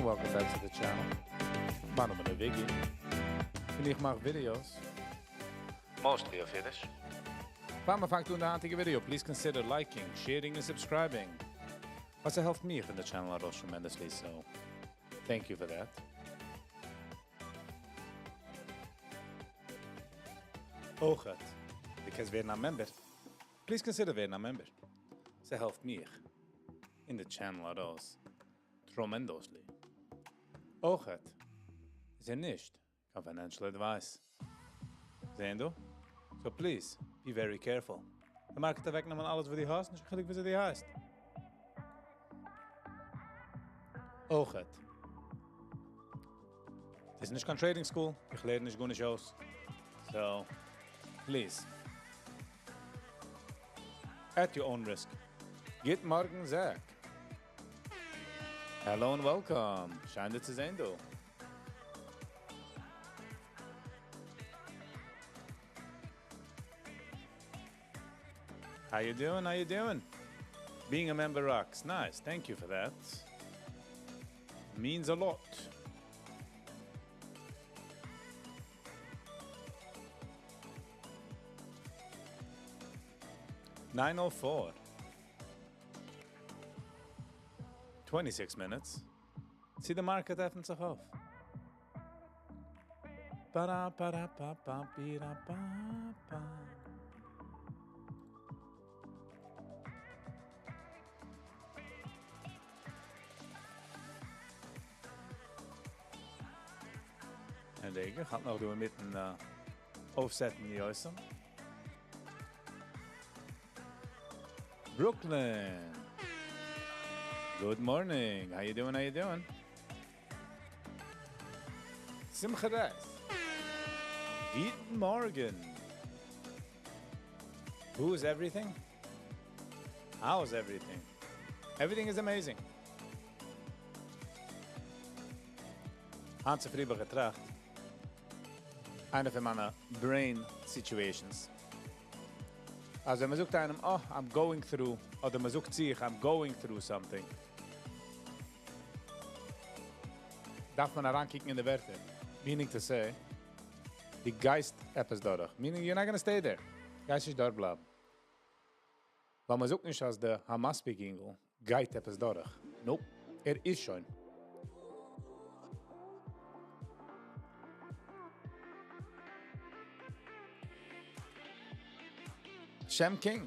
Welcome back to the channel. מיין נאמען איז וויגי און איך מאך ווידיאוס. Mostly אויף אידיש. פאר מען פאנגט אן די היינטיגע ווידיאו, please consider liking, sharing און subscribing, ווייל ס'העלפט מיך און די channel ארויס tremendously, so thank you for that. אויכעט, דו קענסט ווערן א member, please consider ווערן א member, ס'העלפט מיך און די channel ארויס tremendously. אויכעט איז ער נישט קיין financial advice. זעהן דא? So please, be very careful. די market וועט אוועקנעמען אלעס וואס דו האסט, נישט קיין חילוק וויאזוי דו הייסט. אויכעט. ס'איז נישט קיין trading school, איך לערן נישט גארנישט אויס. So, please. At your own risk. גוט מארגן Zach. Hello and welcome. שיין דיר צו זען דא. How you doing? How you doing? Being a member rocks. Nice. Thank you for that. Means a lot. 9:04. 26 minutes. צי די market עפנט זיך אויף. Para para pa pa pira pa pa. און רגע, איך האלט נאך דא אינמיטן אויפסעטן די עושים. Brooklyn. Good morning. How you doing? How you doing? Simcha Reis. Guten Morgen. Who is everything? How is everything? Everything is amazing. היינט צופרי האב איך געטראכט. איינע פון מיינע brain situations. אז ווען מען זאגט איינעם, oh, I'm going through, אדער מען זאגט זיך, I'm going through something, דארף מען אריינקוקן אין די ווערטער. Meaning to say, דו גייסט עפעס דורך. Meaning you're not gonna stay there. גייסט נישט דארט בלייבן. ווייל מען זאגט נישט אז די המספיק אינגל גייט עפעס דורך. Nope, ער איז שוין. Shem King.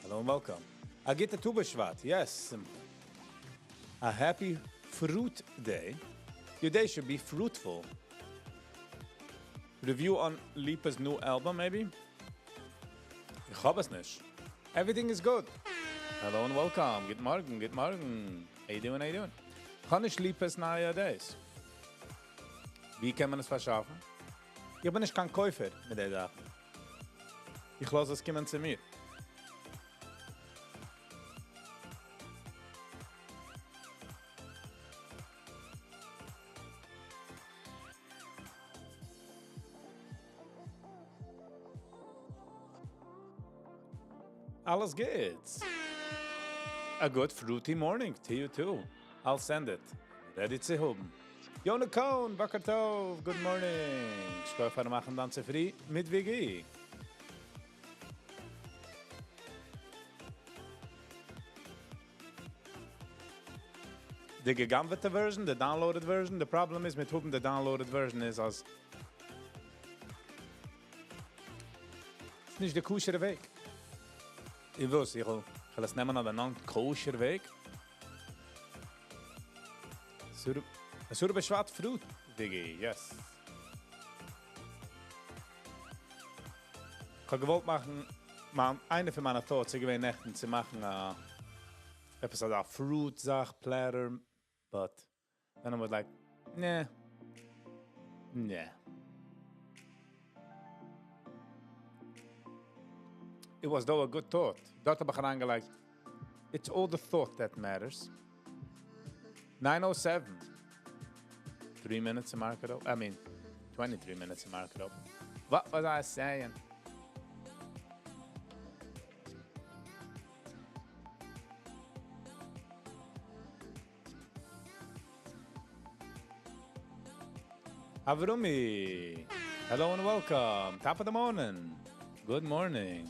Hello and welcome. א גוטע טו בשבט. Yes. A happy fruit day. Your day should be fruitful. Review on Lipa's new album, maybe? איך האב עס נישט. Everything is good. Hello and welcome. גוט מארגן, גוט מארגן. How you doing, how you doing? איך האב נישט Lipa's נייע days. ווי קען מען עס פארשאפן? איך בין נישט קיין קויפער מיט די זאכן. איך לאז עס קומען צו מיר. אלעס גוטס. A good fruity morning to you too. I'll send it. Ready צו האבן. Yona Cohn, בוקר טוב, good morning. שכוח פארן מאכן דיין צופרי מיט וויגי. די גע'גנב'עטע version, די downloaded version, די פראבלעם איז מיט האבן די downloaded version איז אז ס'איז נישט די כשר'ע וועג. איך וואס, איך וועל עס נעמען אויף די non-kosher וועג? אסור בשבט fruit, וויגי, yes. איך האב געוואלט מאכן, מיין, איינע פון מיינע thoughts איז געווען נעכטן צו מאכן א עפעס אזא fruit זאך, platter, but then I was like, nah, nah. It was though a good thought. דארט האב איך אריינגעלייגט, it's all the thought that matters. 9:07. 3 minutes to market open. I mean, 23 minutes to market open. What was I saying? Avrumi, hello and welcome. Top of the morning. Good morning.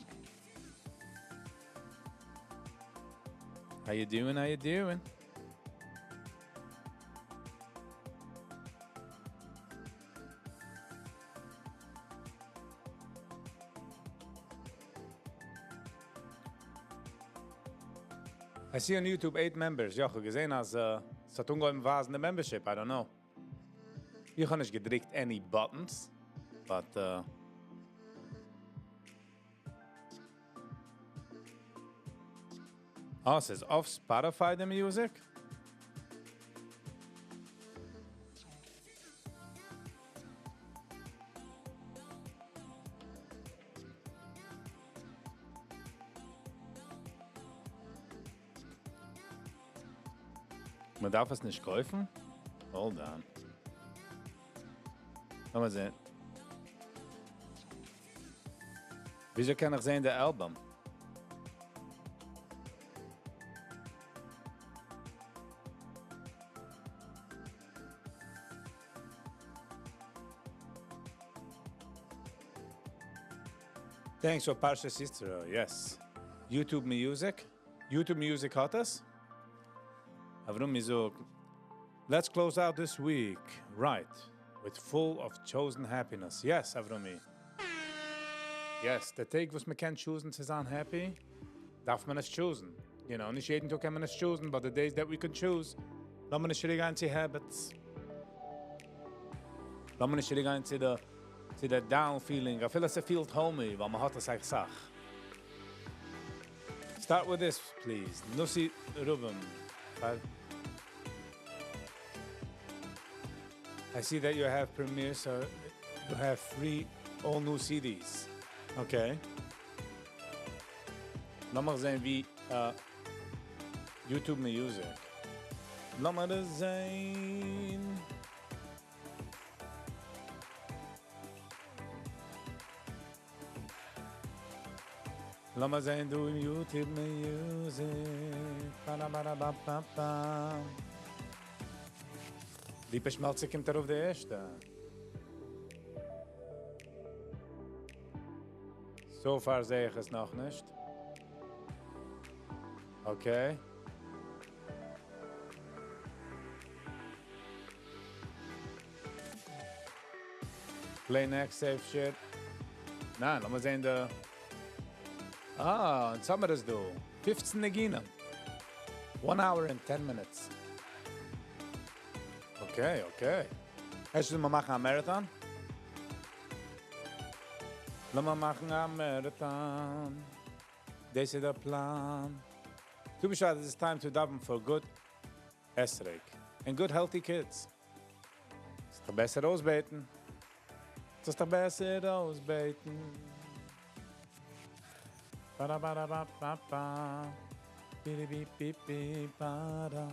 How you doing? How you doing? I see on YouTube 8 members. יא, איך האב געזען, אז ס'האט אנגעהויבן ווייזן די membership. I don't know. איך האב נישט געדריקט any buttons, but Oh, ס'איז אויף Spotify the music? מען דארף עס נישט קויפן? Hold on. לאמיר זען. וויאזוי קען איך זען די album? Thanks for Parsha Yitro, yes. YouTube Music. YouTube Music האט עס. Avrum זאגט, let's close out this week, right, with full of chosen happiness. Yes, Avrumi. Yes, די טעג וואס מען קען choosen צו זיין happy, דארף מען עס choosen. נישט יעדן טאג קען מען עס choosen, but the days that we can choose, לאמיר נישט צוריקגיין צו habits. לאמיר נישט צוריקגיין צו די down feeling. אפילו עס feelט homey, ווייל מען האט עס אויך סאך. Start with this, please. Nussi Rubin. I see that you have premiere, so you have free all new CDs. Okay. לאמיר זען ווי YouTube Music. לאמיר זען. לאמיר זען דא אין YouTube Music. Ba ba ba ba ba ba. ליפא שמעלצער קומט ארויף די ערשטע. So far זע איך עס נאך נישט. Okay. Play next, save shit. ניין, לאמיר זען די. Ah, און summer איז דא. 15 ניגונים. 1 hour and 10 minutes. Okay, okay. האסט דו מיר מאכן א marathon? לאמיר מאכן א marathon. דאס איז דער פלאן. טו בשבט, it's time to daven for good esrog and good healthy kids. איז דאך בעסער אויסבעטן. איז דאך בעסער אויסבעטן. Ba ba ba ba ba ba. Bi bi bi bi ba da.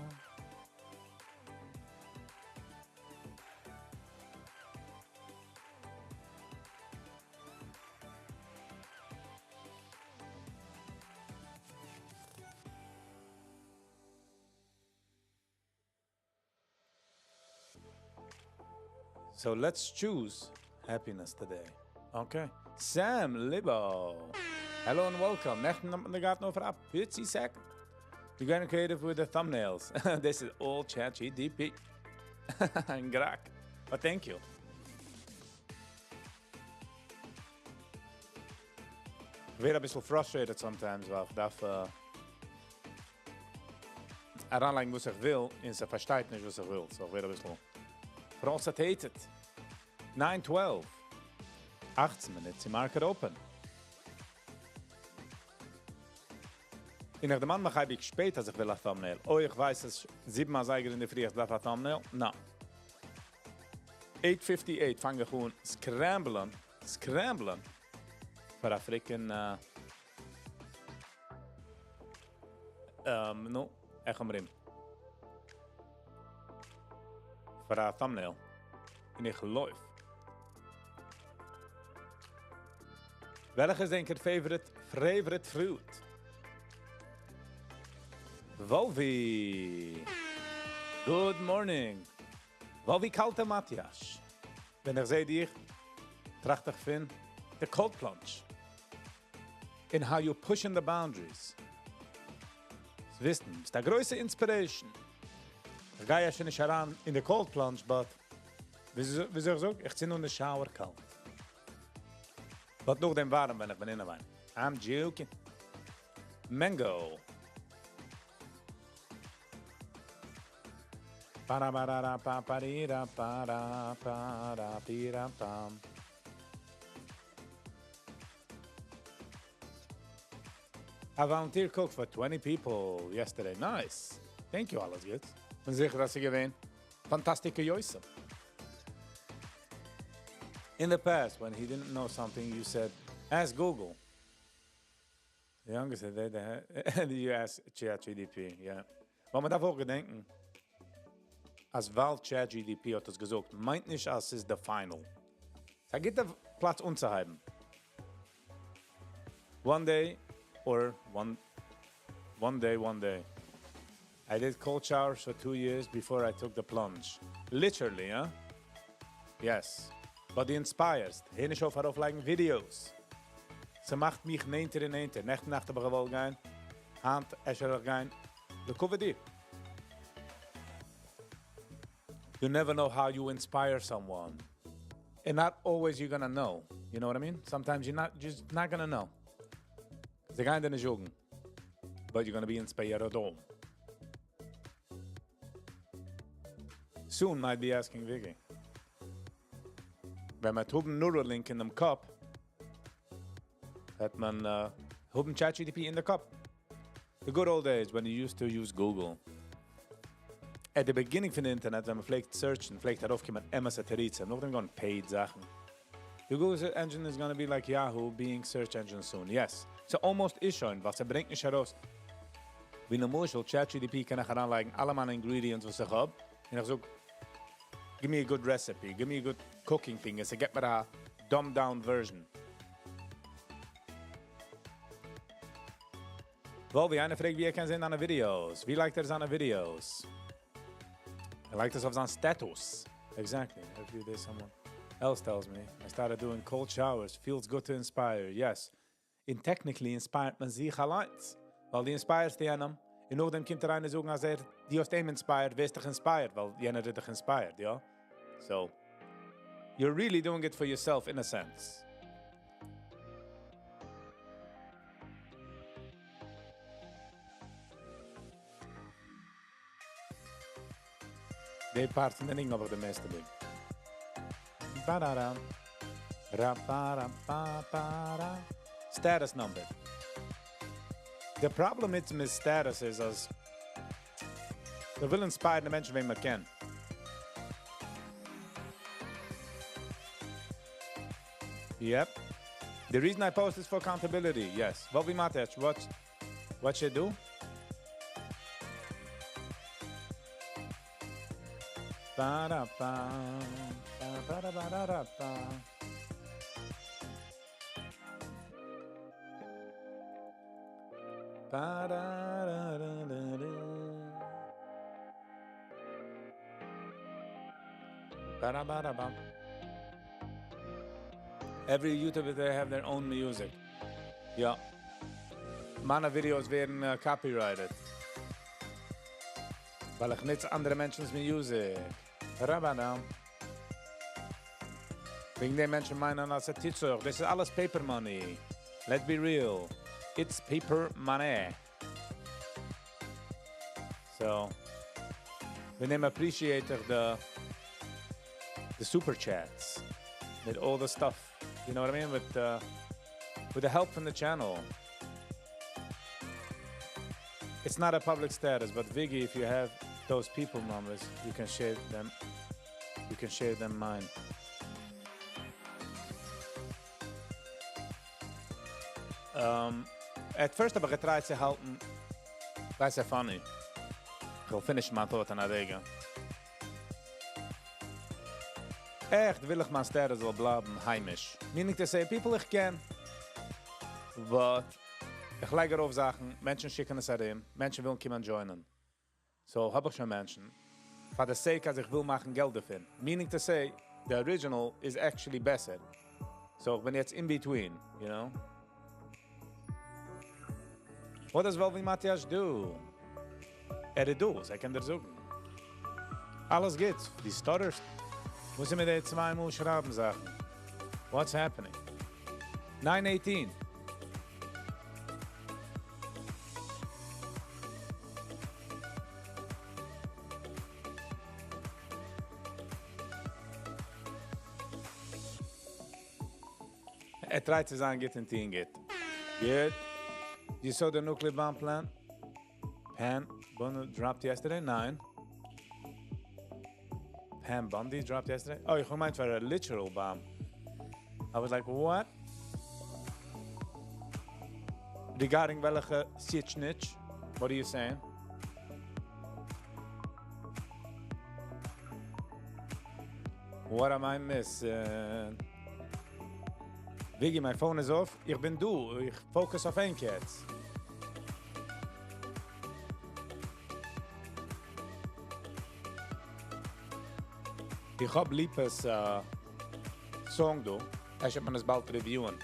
So let's choose happiness today. Okay. Sam Libo. Hello and welcome. נעכטן האט מען געהאט נאר פאר א 40 second. You're getting creative with the thumbnails. This is all ChatGPT. And Grok. But thank you. ווער א ביסל frustrated sometimes, ווייל איך דארף אריינלייגן וואס איך וויל, און ס'פארשטייט נישט וואס איך וויל. So איך ווער א ביסל frustrated. 9:12. 18 minutes צו market open. און איך דערמאן מיך אייביג שפעט, אז איך וויל א thumbnail. Oh, איך ווייס, עס 7 אזייגער אין דער פרי, איך דארף א thumbnail. No. 8:58 פאנג איך אן scramblen, scramblen פאר א freaking, no, איך האב פאר א thumbnail. און איך לויף. וועלכע איז דיין favorite fruit? Volvi. Good morning. Volvi Kalte Matthias. ווען איך זע דיך, טראכט איך פון the cold plunge. And how you're pushing the boundaries. זאלסט וויסן, ביסט א גרויסע inspiration. איך גיי אפשר נישט אריין אין the cold plunge, but ווי אזוי איך זאג, איך צינד אן די shower קאלט. But נאכדעם ווארעם ווען איך בין אינעווייניג. I'm joking. Mango. Para para pa parira para para pira pam. I volunteer cook for 20 people yesterday. Nice. Thank you, אלעס גוטס. בין זיכער, אז ס'איז געווען. פאנטאסטישע יוסף. In the past, when he didn't know something, you said, ask Google. The youngest said, they, you ask ChatGDP, yeah. ווייל מען דארף אויך געדענקען, אז ווייל ChatGDP האט עס געזאגט, מיינט נישט, אז עס איז the final. עס גיט א פלאץ אנצוהייבן. One day, or one, one day, one day. I did cold showers for 2 years before I took the plunge. Literally, huh? Yes. But דו inspire סט. הער נישט אויף ארויפלייגן videos. ס'מאכט מיך נענטער און נענטער. נעכטן נאכט האב איך געוואלט גיין. היינט אפשר וועל איך גיין. לכבוד דיר. You never know how you inspire someone. And not always you're gonna know. You know what I mean? Sometimes you're not just not gonna know. זיי גייען דיר נישט זאגן. But you're gonna be inspired. Soon might be asking Vicky. ווען מען האבן Neuralink אין דעם קאפ, וועט מען האבן ChatGPT אין דער קאפ. The good old days when you used to use Google. At the beginning פון די אינטערנעט, ווען מען פלעגט search ן, פלעגט ארויפקומען אמת'ע תירוצים, נאכדעם געווארן paid זאכן. The Google engine is going to be like Yahoo being search engine soon. Yes. So almost איז שוין, וואס ער ברענגט נישט ארויס. ווי למשל, ChatGPT קען איך אריינלייגן אלע מיינע ingredients, וואס איך האב. און איך זאג, give me a good recipe, give me a good cooking thing. עס גיט מיר א dumbed down version. וואו, ווי איינער פרעגט, ווי ער קען זען זיינע videos. ווי לייגט ער זיינע videos? ער לייגט עס אויף זיין status. Exactly. Every day someone else tells me. I started doing cold showers. Feels good to inspire. Yes. And technically inspire ט מען זיך אליין. ווייל דו inspire סט יענעם. און נאכדעם קומט ער אריין און זאגן, אז ער, דו האסט אים inspired, ווערסט דאך inspired, ווייל יענער האט דיך inspired, יא? So, you're really doing it for yourself in a sense. די part פון די ניגון האב איך די מערסטע ליב. Ba-da-dam. Ra-ba-da-ba-ba-da. Status number. The problem מיט מיט status איז, אז מ'וויל inspire די מענטשן, וועם מען קען. Yep. The reason I post is for accountability. Yes. What we matter? What you do? Ba-da-ba, ba-ba-da-ba-da-ba. Ba-da-da-da-da-da. Ba-da-ba-da-bam. Every YouTuber, they have their own music. יא. מיינע videos ווערן copyrighted. ווייל איך נוץ אנדערע מענטשנ'ס music. Rabadam. וועגן דעם מענטשן מיינען, אז עס טוט זיך. דאס איז אלעס paper money. Let's be real. It's paper money. So, וועגן דעם appreciate איך the super chats. With all the stuff. You know what I mean? With the help from the channel. It's not a public status, but Viggy, if you have those people numbers, you can share them. You can share them mine. At first האב איך גע try ט צו האלטן, ווייסט, funny. איך וויל finish מיין thought אין א רגע. עכט וויל איך מיין status זאל בלייבן היימיש. Meaning to say, people איך קען. But איך לייג ארויף זאכן, מענטשן שיקן עס ארום, מענטשן ווילן קומען join ען. So האב איך שוין מענטשן. For the sake אז איך וויל מאכן געלט דערפון. Meaning to say, The original איז actually בעסער. So איך בין יעצט in between, you know? What does Velvi Matias do? ער איז דא, ער קען דיר זאגן. אלעס גוט, דו stutterst. מוז איך מיר דיר צוויי מאל שרייבן זאכן. What's happening? 918. ער tryט צו זיין גוט און טון גוט. Good. You saw the nuclear bomb plan? Pam Bondi dropped yesterday? ניין. Pam Bondi dropped yesterday? Oh, איך מיין פאר a literal bomb. I was like, what? Regarding וועלכע snitch, what are you saying? What am I missing? Viggy, my phone is off. איך בין דא. איך focus אויף איין קעץ. איך האב ליפא'ס song דא. איך וועל עס באלד review'ן.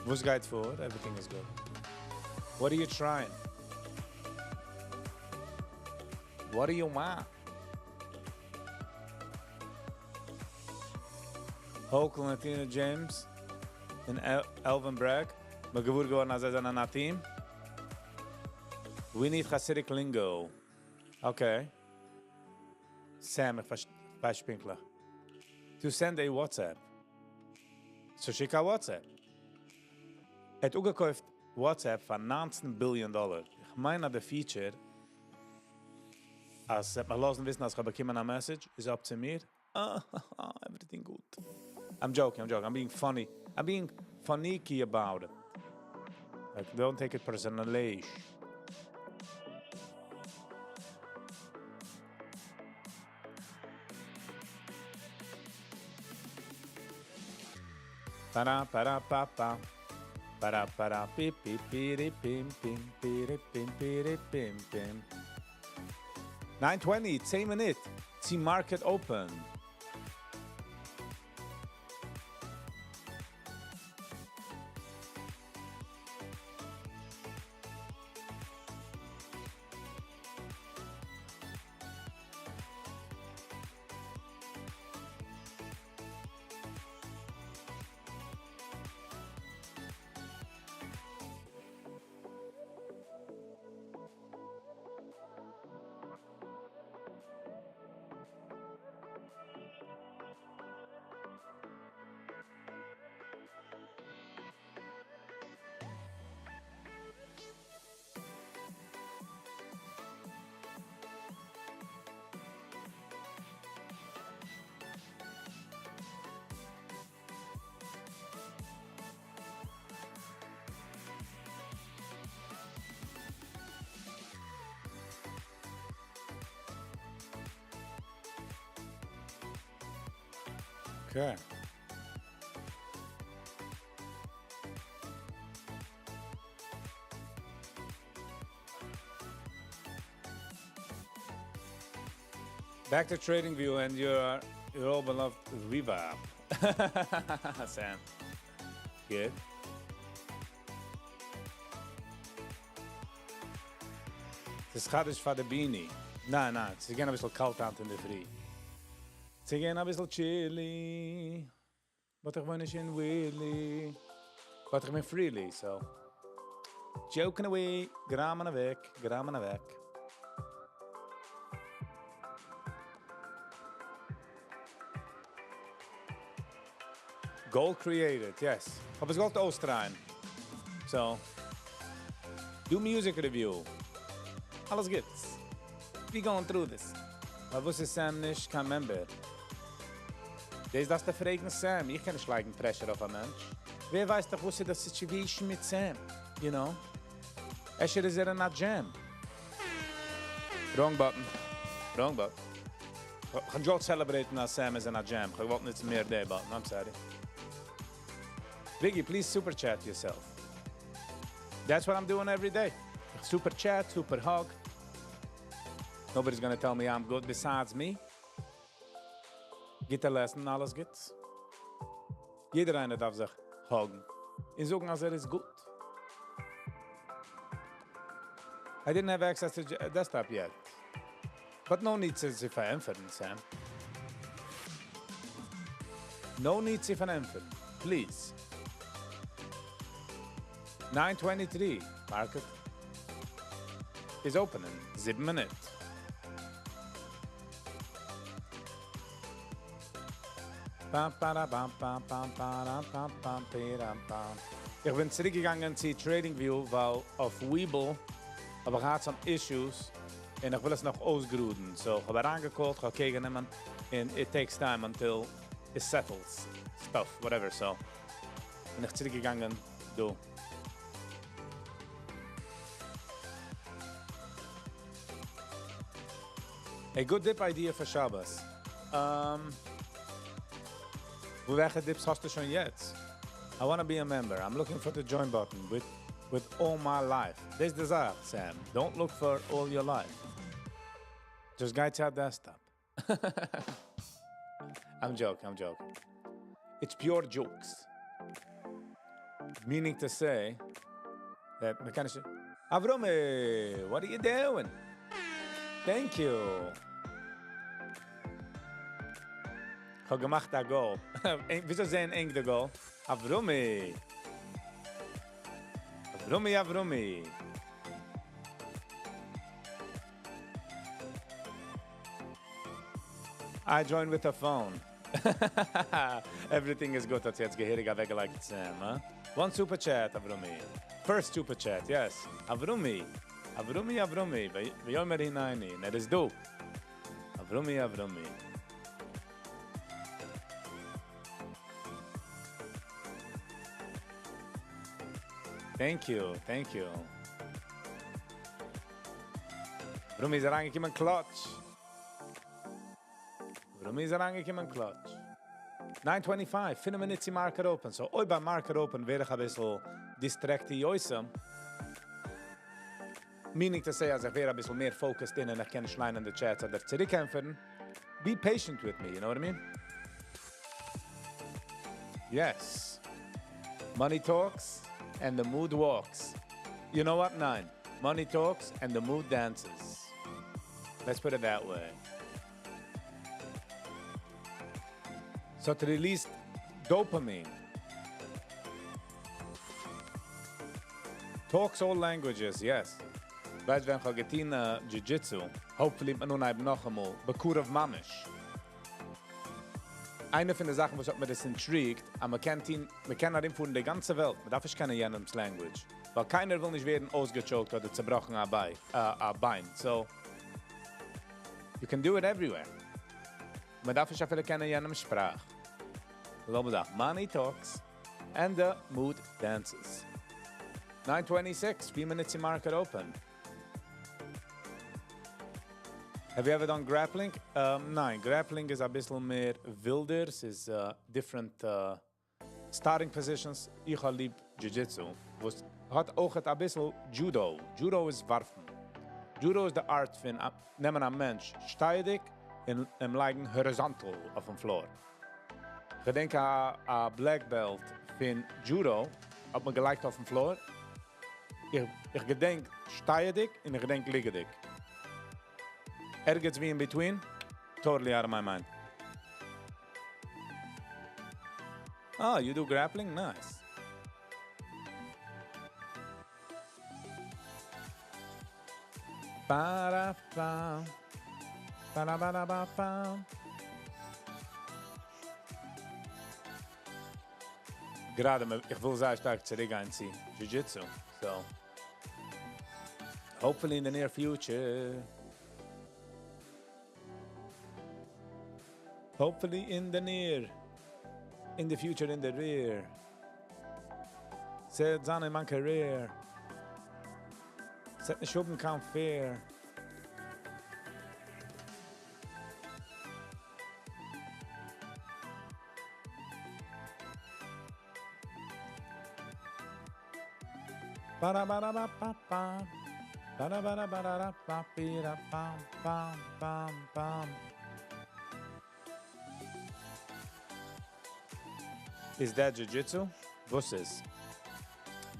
וואס גייט פאר? Everything is good. What are you trying? What do you want? Hochul און Tina James און Alvin Bragg. מ'איז געוואר געווארן אז זיי זענען א team. We need Hasidic lingo. Okay. Sam, איך ווייס פינקטליך. To send a WhatsApp. So שיק א WhatsApp. ער האט אפגעקויפט WhatsApp פאר 19 billion dollar. איך מיין אז די feature, אז מיר לאזן וויסן, אז איך האב באקומען א message, איז up צו מיר. Ah, everything good. I'm joking, I'm joking. I'm being funny. I'm being funny about it. Like, don't take it personally. Para para pa pa. Para para pi pi pi ri pim pim pi ri pim pi ri pim pim. 9:20, 10 מינוט. צו market open. Okay. Back to TradingView and your all beloved Viva app. Sam. Good. ס'איז חדש פאר די beanie. ניין, ניין, ס'איז געווען א ביסל קאלט היינט אין דער פרי. ס'איז געווען א ביסל chilly. But איך בין נישט אין Willy. But איך בין freely, so. Joking away, גראמען אוועק, גראמען אוועק. Goal created, yes. האב עס געוואלט אויסטרייען. So, do music review. אלעס גוט. We going through this. אבער וואס איז Sam נישט קיין member? דאס דארפסטו פרעגן Sam. איך קען נישט לייגן pressure אויף א מענטש. ווער ווייסט דאך, וואס איז די situation מיט Sam? You know? אפשר איז ער אין א jam. Wrong button. Wrong button. איך האב געוואלט celebrate'ן אז Sam איז אין א jam. איך וואלט נישט מער די button. I'm sorry. Viggy, please super chat yourself. That's what I'm doing every day. Super chat, super hug. Nobody's gonna tell me I'm good besides me. גוטע lesson, אלעס גוטס. יעדער איינער דארף זיך hug ן און זאגן אז ער איז גוט. I didn't have access to desktop yet. But no need צו זיך פארענטפערן, Sam. No need צו פארענטפערן. Please. 9:23. Market is open in 7 מינוט. Pam, para, pam, pam, pam, para, pam, pam, piram, pam. איך בין צוריקגעגאנגען צו TradingView, ווייל אויף Webull האב איך געהאט some issues און איך וויל עס נאך אויסגראדן. So, איך האב אריינגע call ט, איך האב care גענומען, and it takes time until it settles stuff, whatever. So, בין איך צוריקגעגאנגען דא. A good dip idea for Shabbos. וועלכע dips האסטו שוין יעצט? I want to be a member. I'm looking for the join button with all my life. This is the זאך, Sam. Don't look for all your life. Just גיי צו א desktop. I'm joking, I'm joking. It's pure jokes. Meaning to say that mechanic Avrumi, what are you doing? Thank you. איך האב געמאכט א goal. וויאזוי זעען ענק די goal? Avrumi. Avrumi, Avrumi. I joined with a phone. Everything is good. האט יעצט געהעריג אוועקגעלייגט, Sam, huh? One super chat, Avrumi. First super chat, yes. Avrumi. Avrumi, Avrumi. ויאמר הנני. ער איז דא. Avrumi, Avrumi. Thank you, thank you. Avrumi איז אריינגעקומען clutch. Avrumi איז אריינגעקומען clutch. 9:25, 5 מינוט צו market open. So, אויב ביי market open ווער איך א ביסל distracted, meaning to say, אז איך ווער א ביסל מער focused אין און איך קען נישט ליינען די chats אדער צוריקענטפערן. Be patient with me, you know what I mean? Yes. Money talks and the mood walks. You know what? Nine. Money talks and the mood dances. Let's put it that way. So to release dopamine. Talks all languages, yes. ווייסט ווען איך האב געטון Jiu-Jitsu, hopefully מען אנהייבן נאכאמאל, בקרוב ממש. איינע פון די זאכן וואס האט מיר דאס intrigued, אז מען קען טון, מען קען ארומפארן די גאנצע וועלט, מען דארף נישט קענען יענעמ'ס language. ווייל קיינער וויל נישט ווערן אויסגע choke ט אדער צעבראכן א ביין. So, you can do it everywhere. מען דארף נישט אפילו קענען יענעמ'ס שפראך. Money talks and the mood dances. 9:26, few minutes to market open. Have you ever done grappling? ניין, grappling איז א ביסל מער ווילדער. ס'איז different starting positions. איך האב ליב Jiu-Jitsu, וואס האט אויך א ביסל Judo. Judo איז ווארפן. Judo איז the art פון נעמען א מענטש שטייעדיג און אים לייגן horizontal אויפן floor. איך געדענק א black belt פון Judo האט מיר געלייגט אויפן floor. איך געדענק שטייעדיג און איך געדענק ליגעדיג. ערגעץ ווי in between, totally out of my mind. Oh, you do grappling? Nice. Ba-da-ba. Ba-da-ba-da-ba-ba. גראדע, איך וויל זייער שטארק צוריקגיין צו Jiu-Jitsu. So, hopefully in the near future. Hopefully in the near. In the future, in the rear. ס'וועט זיין אין מיין career. ס'וועט נישט האבן קיין fear. Ba-da-ba-da-ba-ba-ba. Ba-da-ba-da-ba-da-ba-ba-ba-ba-ba-ba. Is that jiu-jitsu? וואס איז?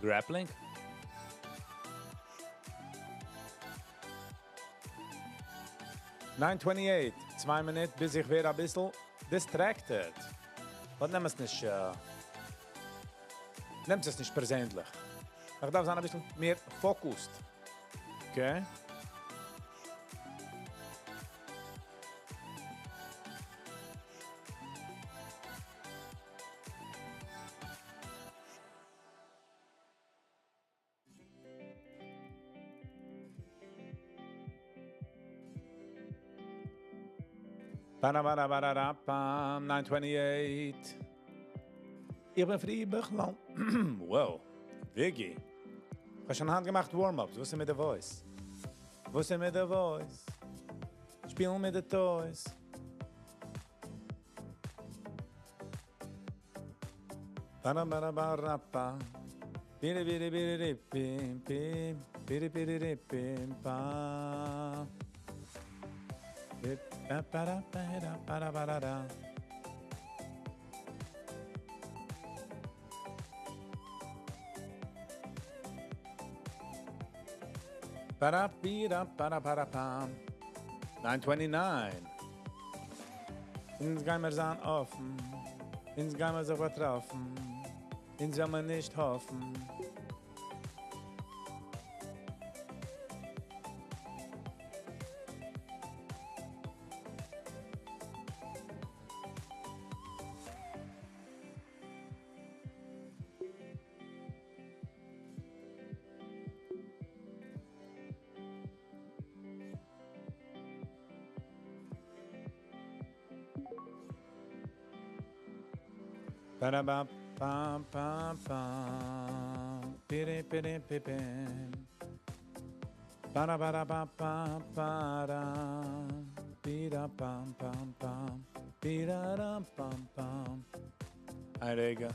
Grappling? 9:28, צוויי מינוט ביז איך ווער אביסל distracted. But נעם עס נישט, נעמט עס נישט פערזענליך. איך דארף זיין אביסל מער focused. Okay? Ba-da-ba-da-ba-da-da-bam, 9:28. איך בין פרי בכלל. Wow. Viggy. איך האב שוין היינט געמאכט warm-ups. וואס איז מיט די voice? וואס איז מיט די voice? שפילן מיט די toys. Ba-da-ba-da-ba-da-ba. Biri-biri-biri-ri-pim, pim. Biri-biri-ri-pim, pa. Ba-ba-da-ba-da-ba-da-ba-da-da. Ba-da-bi-da-ba-da-ba-da-pam. 9:29. אונז גיימיר זיין אפן. אונז גיימיר זיך באטרעפן. אונז וועלן מיר נישט האפן. Ba-da-ba-ba-ba-ba. Bidi-bidi-bi-bim. Ba-da-ba-da-ba-ba-ba-da. Bi-da-bam-bam-bam. Bi-da-dam-bam-bam. א רגע.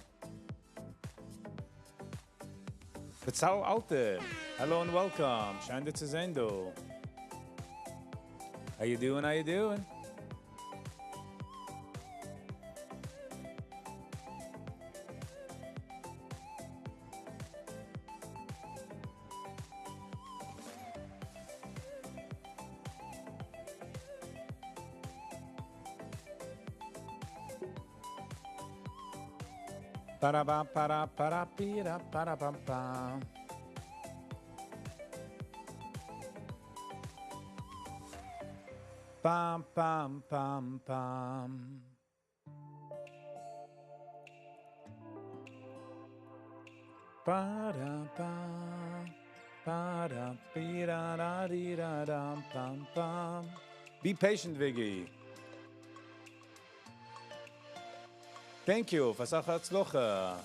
Bezahl Alte. Hello and welcome. שיין דיך צו זען דא. How you doing? How you doing? Para ba para para pira para pam pam. Pam pam pam pam. Para pa para pira ra ri ra ram pam pam. Be patient, Viggy. Thank you. פאר אסאך הצלחה.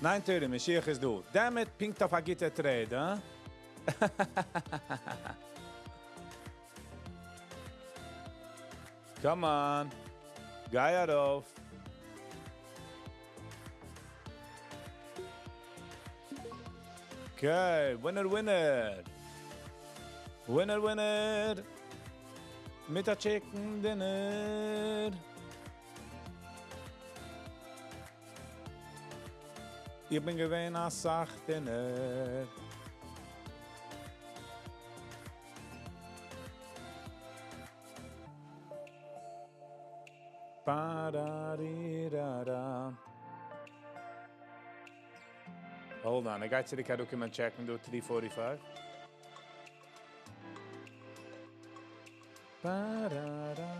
9:30, משיח איז דא. Damn it, פונקט אויף א גוטע trade, huh? Come on. גיי ארויף. Okay, winner, winner. Winner, winner. מיט א chicken dinner. איך בין געווען אסאך dinner. Ba-da-dee-da-da. Hold on, I got to the document check and do 3:45. Ba-da-da.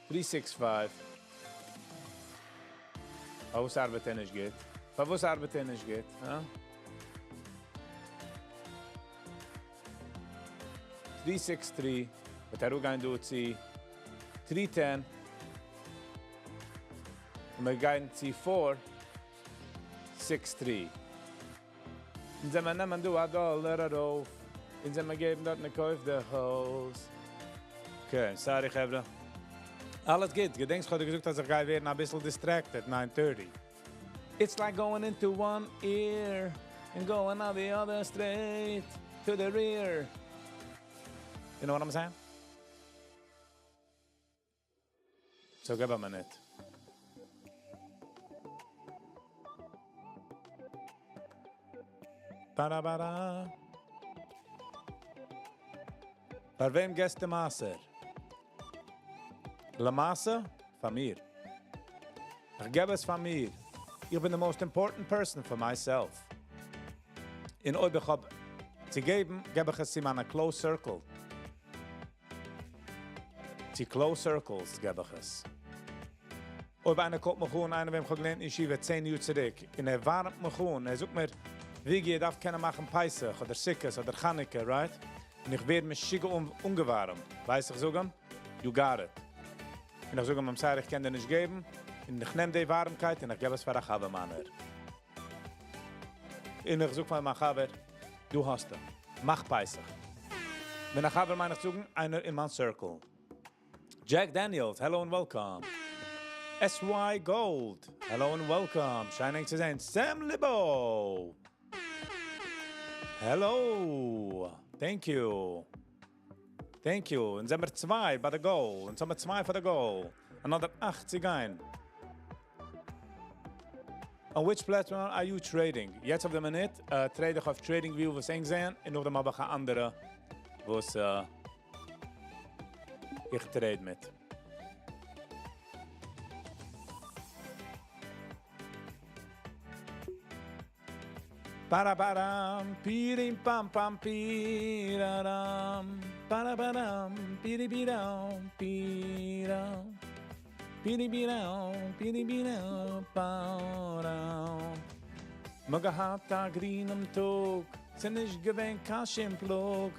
365. פארוואס ארבעט ער נישט גוט? פארוואס ארבעט ער נישט גוט? Huh? 363. וועט אראפגיין דא צו 310. און מיר גייען צו 463. אונז זעמיר נעמען דא א דאלער ארויף. אונז זעמיר געבן דארט א קויף די הויז. Okay, sorry, חברה. אלעס גוט. געדענקסט, איך האב דיר געזאגט, אז איך גיי ווערן א ביסל distracted, 9:30. It's like going into one ear and going out the other straight to the rear. You know what I'm saying? So give a minute. בארא בארא. פאר וועם געסטו מעשר? למעשה? פאר מיר. איך געב עס פאר מיר. איך בין the most important person for myself. און אויב איך האב צו געבן, געב איך עס אין מיין close circle. צו close circles געב איך עס. אויב איינער קומט מיך אן, איינער וועם איך האב געלערנט אין ישיבה 10 יאר צוריק, און ער ווארעמט מיך אן, ער זאגט מיר, וויגי, ער דארף קענען מאכן פסח אדער סוכות אדער חנוכה, right? און איך ווער משוגע אנגעווארעמט. ווייסט, איך זאג אים, you got it. און איך זאג אים, I'm sorry, איך קען דיר נישט געבן. און איך נעם די ווארעמקייט און איך געב עס פאר א חבר מיינער. און איך זאג פאר מיין חבר, דו האסט עס. מאך פסח. ווען א חבר מיין איך זאגן, איינער אין מיין circle. Jack Daniels, hello and welcome. SY Gold, hello and welcome. שיין ענק צו זען. Sam Libo. Hello. Thank you. Thank you. און זענען מיר צוויי ביי the goal. און זענען מיר צוויי for the goal. Another 8 צו גיין. On which platform are you trading? יעצט אויף די מינוט, trade איך אויף TradingView, וואס ענק זעען, און נאכדעם האב איך אן אנדערע, וואס איך trade מיט. Parabaram, pirim pam pam piraram, parabaram, piribiram, piram, piribiram, piribiram, param. מ'האט געהאט א גרינעם טאג, ס'איז נישט געווען קיין שום פלאג.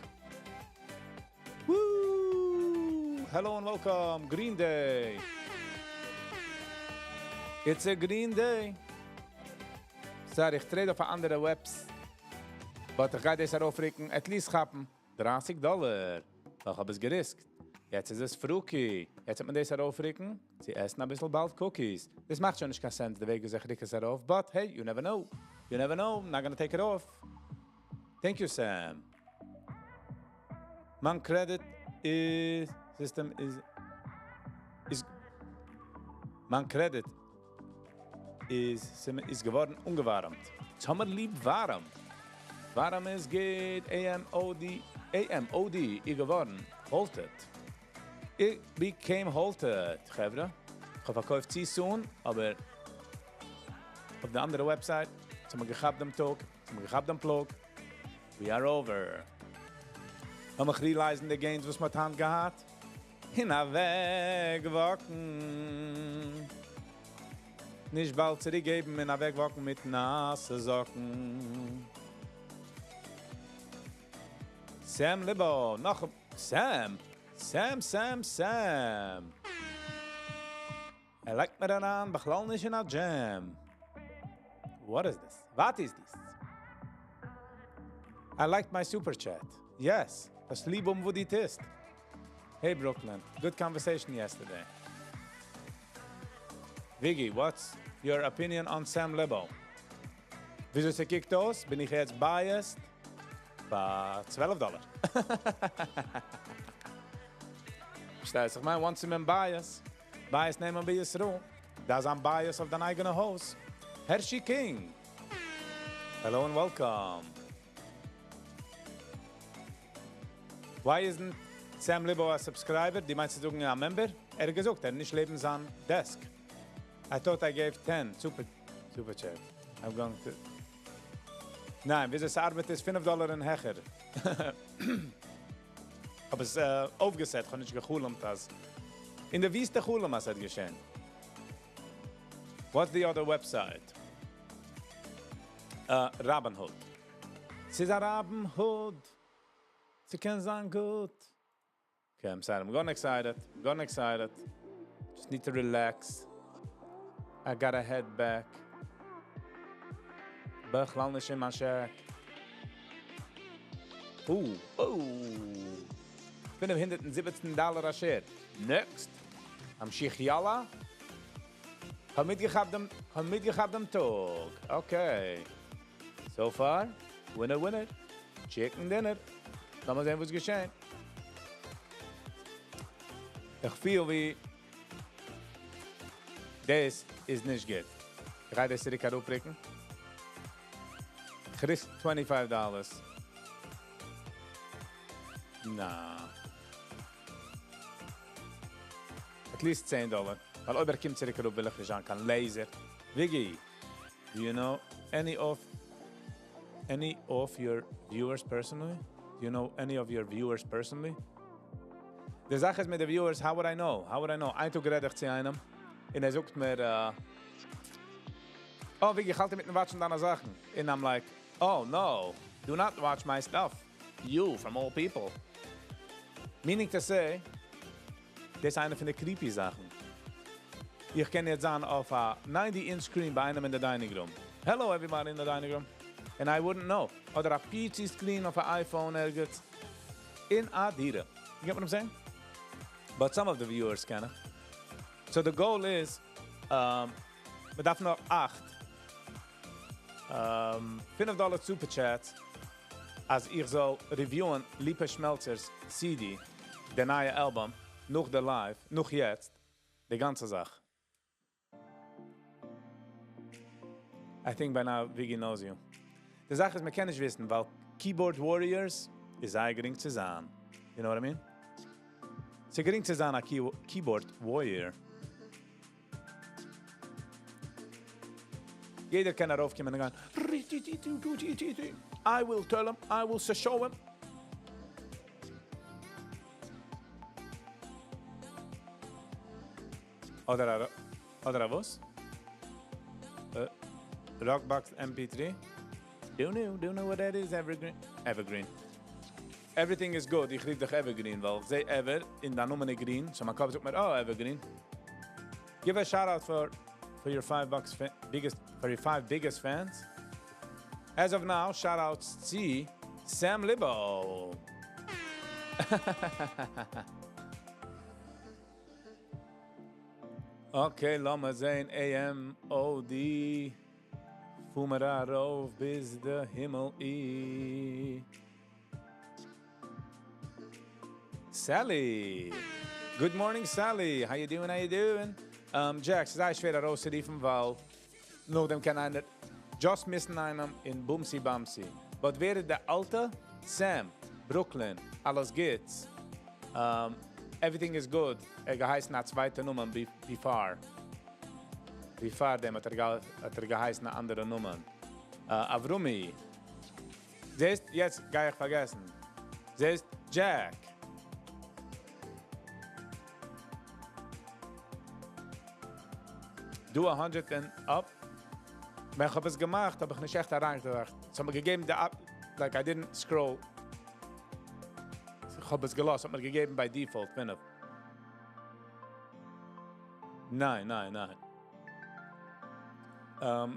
Woo! Hello and welcome, Green Day. It's a green day. Sorry, איך trade אויף אנדערע webs. But איך גיי דאס ארויפרוקן, at least כאפן 30 דאלאר. איך האב עס גע risk ט. יעצט איז עס פרוקי. יעצט וועט מען דאס ארויפרוקן. צו עסן א ביסל באלד cookies. דאס מאכט שוין נישט קיין sense, די וועג ווי איך רוק עס ארויף. But hey, you never know. You never know. I'm not gonna take it off. Thank you, Sam. מיין credit is system is מיין credit איז געווארן אנגעווארעמט. ס'האמיר ליב ווארעם. ווארעם איז גוט. AMOD AMOD איז געווארן halted. It became halted, חברה. איך האב פארקויפט too soon, אבער אויף די אנדערע website האבן מיר געכאפט דעם טאג, האבן מיר געכאפט דעם פלאג. We are over. לאמיר realize ן די gains, וואס מ'האט היינט געהאט. און אוועק walk ן. נישט באלד צוריקגעבן, און אוועק walk ן מיט נאסע זאקן. Sam Libo, נאך Sam. Sam, Sam, Sam. ער לייגט מיר אריין, בכלל נישט אין א jam. What is this? What is this? I liked my super chat. Yes, דאס ליב האבן וואס דו טוסט. Hey Brooklyn, good conversation yesterday. Viggy, what's your opinion on Sam Lebo? וויאזוי ס'קוקט אויס? בין איך יעצט biased? ביי 12 דאלאר. פארשטייסט? איך מיין, once I'm biased, bias נעמען בישראל. דא איז א bias אויף דיין אייגענע הויז. Hershey King. Hello and welcome. Why isn't Sam Libo a subscriber? דו מיינסט צו זאגן א member? ער האט געזאגט, ער נישט לעבן זיין desk. I thought I gave 10 super chat. I'm going to. ניין, וויאזוי עס ארבעט איז 5 דאלאר און העכער. אבער עס אויפגעסעט, איך האב נישט געחלומט אז אין דער וויסטע חלום אז עס האט געשען. What's the other website? Robinhood. ס'איז א Robinhood. ס'קען זיין גוט. Okay, I'm sorry. I'm getting excited. I'm getting excited. Just need to relax. I gotta head back. בכלל נישט אין מיין shack. Oh. 517 דאלאר א share. Next. המשיך יאללה. האב מיטגעכאפט דעם טאג. Okay. So far, winner, winner. Chicken dinner. לאמיר זען, וואס געשען. איך פיל ווי דאס איז נישט גוט. איך גיי דאס צוריק אראפרוקן. כ'ריסק twenty five dollars. נא. At least צען דאלער. ווייל אויב ער קומט צוריק אראפ וויל איך נישט זיין קיין loser. Viggy, do you know any of any of your viewers personally? Do you know any of your viewers personally? די זאך איז מיט די viewers, how would I know? How would I know? איין טאג רעד איך צו איינעם און ער זאגט מיר, oh, Viggy, איך האלט אינמיטן watch ן דיינע זאכן. און I'm like, oh no, do not watch my stuff. You, from all people. Meaning to say, דאס איז איינע פון די creepy זאכן. איך קען יעצט זיין אויף א ninety inch screen ביי איינעם אין די dining room. Hello everybody in the dining room. And I wouldn't know. אדער א פיצי screen אויף א iPhone ערגעץ אין א דירה. You get what I'm saying? But some of the viewers קען איך. So the goal איז, מען דארף נאר אכט פינף דאלער super chats אז איך זאל review ען ליפא שמעלצער'ס CD, די נייע album, נאך די live, נאך יעצט, די גאנצע זאך. I think by now Viggy knows you. די זאך איז מען קען נישט וויסן ווייל keyboard warriors איז זייער גרינג צו זיין. You know what I mean? ס'איז גרינג צו זיין א keyboard warrior. יעדער קען ארויפקומען און גיין I will tell him, I will show him. אדער א אדער א וואס? Rockbox MP3? Don't know, don't know what that is, Evergreen. Evergreen. Everything is good, איך רוף דיך Evergreen, ווייל איך זע Ever און דיין נאמען איז Green, so מיין קאפ זאגט מיר, oh, Evergreen. Give a shout out for for your five bucks biggest for your five biggest fans. As of now, shout outs צו Sam Libo. Okay, לאמיר זעהן AMOD. פאר מיר ארויף ביז די הימל אי. Sally! Good morning Sally! How you doing, how you doing? Jack, ס'איז זייער שווער ארויסצורופן ווייל נאכדעם קען איינער just miss ן איינעם און בומסי באמסי. But ווער איז די אלטע? Sam, Brooklyn, אלעס גוטס. Everything is good, ער האט געהייסן א צווייטע נאמען before. Before דעם האט ער געהייסן א אנדערע נאמען. אברומי. זעסט, יעצט גיי איך פארגעסן. זעסט, Jack. Do a hundred and up. ווען כ'האב עס געמאכט האב איך נישט עכט אריינגעטראכט. ס'האט מיר געגעבן די אפ, like I didn't scroll. כ'האב עס געלאזט, ס'האט מיר געגעבן by default פינף. ניין, ניין, ניין.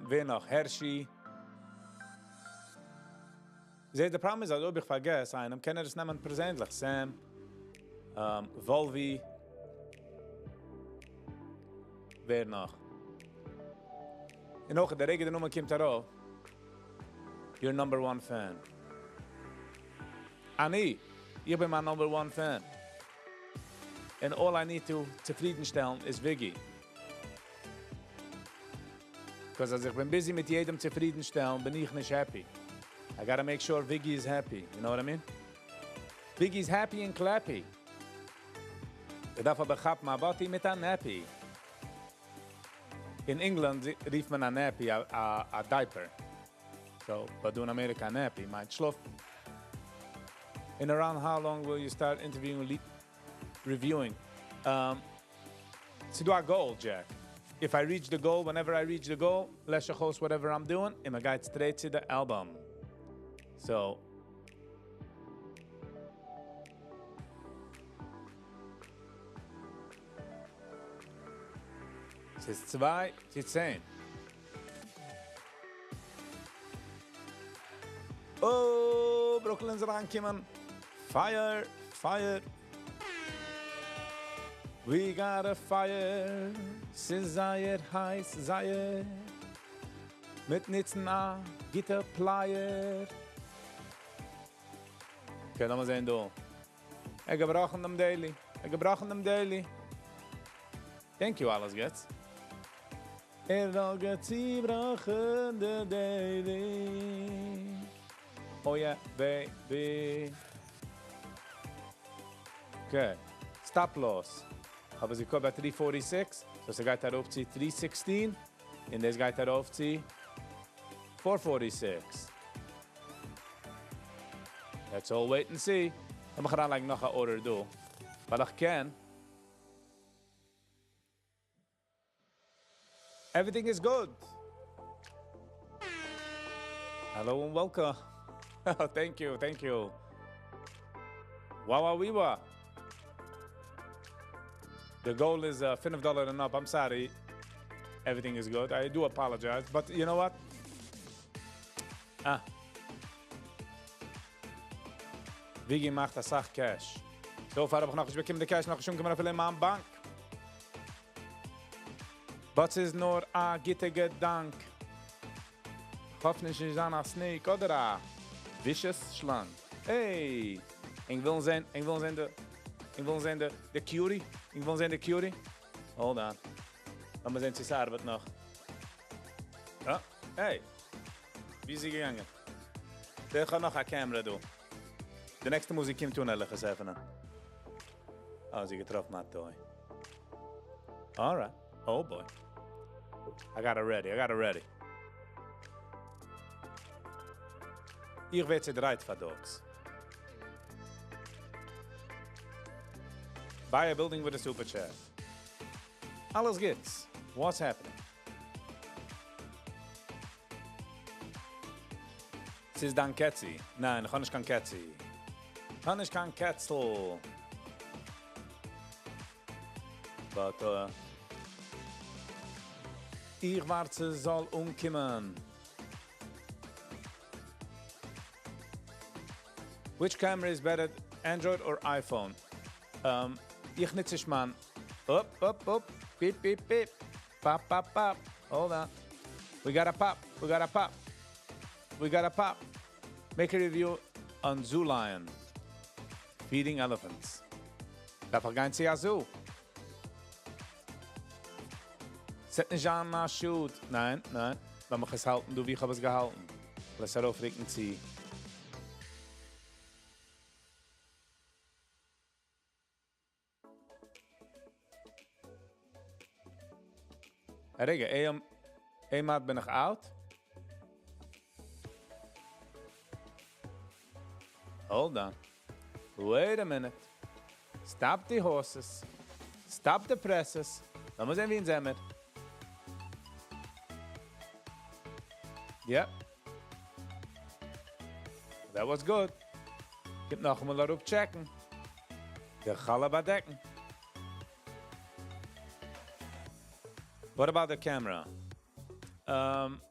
ווער נאך? הערשי. זעה, די פראבלעם איז אז אויב איך פארגעס איינעם קען ער עס נעמען פערזענליך. Sam, וואלווי. ווער נאך? און אויך די רגע די נאמען קומט ארויף, your number one fan. אני, איך בין מיין number one fan. און all I need to צופרידנשטעלן איז Viggy. Because אז איך בין busy מיט יעדעם צופרידנשטעלן בין איך נישט happy. I gotta make sure Viggy is happy. You know what I mean? Viggy is happy and clappy. איך דארף אבער כאפן א באטי מיט א nappy. אין ענגלאנד רופט מען א nappy א diaper. So, but דא אין אמעריקע א nappy מיינט שלאפן. In around how long will you start interviewing, reviewing? ס'דא א goal, Jack. If I reach the goal, whenever I reach the goal, לעש איך אויס whatever I'm doing, און מ'גייט straight צו די album. So, ס'איז צוויי צו צען. Oh, Brooklyn איז אריינגעקומען. פייער, פייער. We got a fire. ס'איז זייער הייס, זייער. מיט ניצן א גוטע plier. Okay, לאמיר זען דא. ער געבראכן דעם daily. ער געבראכן דעם daily. Thank you, אלעס גוטס. ער האט געצובראכן די daily. Oh yeah, baby. Okay. Stop loss. האב עס געקויפט ביי three forty six, so ס'גייט ארויף צו three sixteen, און דאס גייט ארויף צו four forty six. Let's all wait and see. לאמיך אריינלייגן נאך א order דא, ווייל איך קען. Everything is good. Hello and welcome. Thank you, thank you. Wow, wow, wow. The goal is פינף דאלער and up. I'm sorry. Everything is good. I do apologize. But you know what? Ah. Wiggy מאכט אסאך cash. So far האב איך נאכנישט באקומען די cash, נאכנישט אנגעקומען אפילו אין מיין באנק. But ס'איז נאר א גוטע געדאנק. כ'האף נישט נישט זיין א snake אדער א vicious שלאנג. Hey! איך וויל זען, איך וויל זען די, איך וויל זען די, די cutie. איך וויל זען די cutie. Hold on. לאמיר זען צו ס'ארבעט נאך. אה, hey! ווי איז זי געגאנגען? איך האב נאך א camera דא. די נעקסטע מאל זי קומט אן, וועל איך עס עפענען. אה, זי געטראפן א toy. Alright. Oh boy. I got it ready, I got it ready. איך ווער צעדרייט פאר dogs. Buy a building with a super chat. אלעס גוטס. What's happening? ס'איז דיין קעצי. ניין, איך האב נישט קיין קעצי. איך האב נישט קיין קעצל. But איך ווארט ס'זאל אנקומען. Which camera is better, Android or iPhone? איך נוץ נישט מיין. Up, up, up. Beep, beep, beep. Pop, pop, pop. Hold on. We got a pop. We got a pop. We got a pop. Make a review on Zoo Lion. Feeding elephants. דארף איך גיין צו א zoo? ס'וועט נישט זיין א שאד. ניין, ניין. לאמיך עס האלטן דא ווי איך האב עס געהאלטן. כ'וועל עס ארויפרוקן צו. רגע, איינמאל בין איך out? Hold on. Wait a minute. Stop the horses. Stop the presses. לאמיר זען ווי אונז זעמיר. Yep. That was good. קומט נאכאמאל אראפ טשעקן. די חלה באדעקן. What about the camera?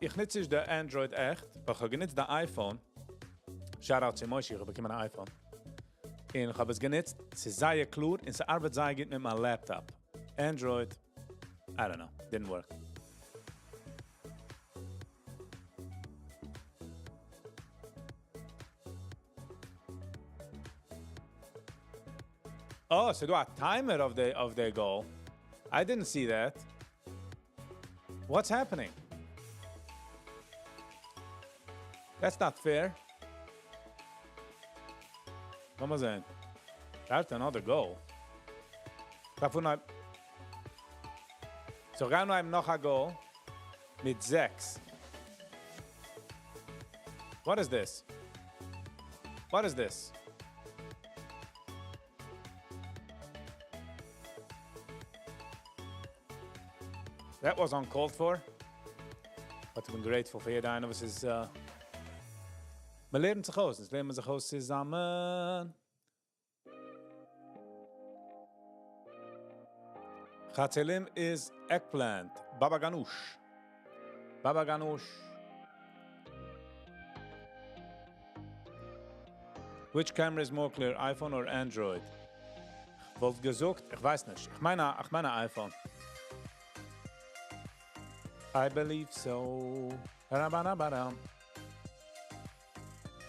איך נוץ נישט די Android עכט, אבער איך האב גענוצט די iPhone. Shout out צו משה, איך האב באקומען א iPhone. און איך האב עס גענוצט, ס'איז זייער קלאר און ס'ארבעט זייער גוט מיט מיין laptop. Android, I don't know, didn't work. Oh, ס'דא א timer אויף די goal. I didn't see that. What's happening? That's not fair. לאמיר זען. That's another goal. דארף נאר So גיין מיר נאך א goal מיט זעקס. What is this? What is this? That was uncalled for. But איך בין grateful פאר יעדער איינער וואס איז מען לערנט זיך אויס, עס לערנט מען זיך אויס צוזאמען. חצילים איז eggplant, baba ganoush. Baba ganoush. Which camera is more clear, iPhone or Android? וואלט געזאגט, איך ווייס נישט. איך מיין, איך מיין iPhone. I believe so. Ba-da-ba-da-ba-dum.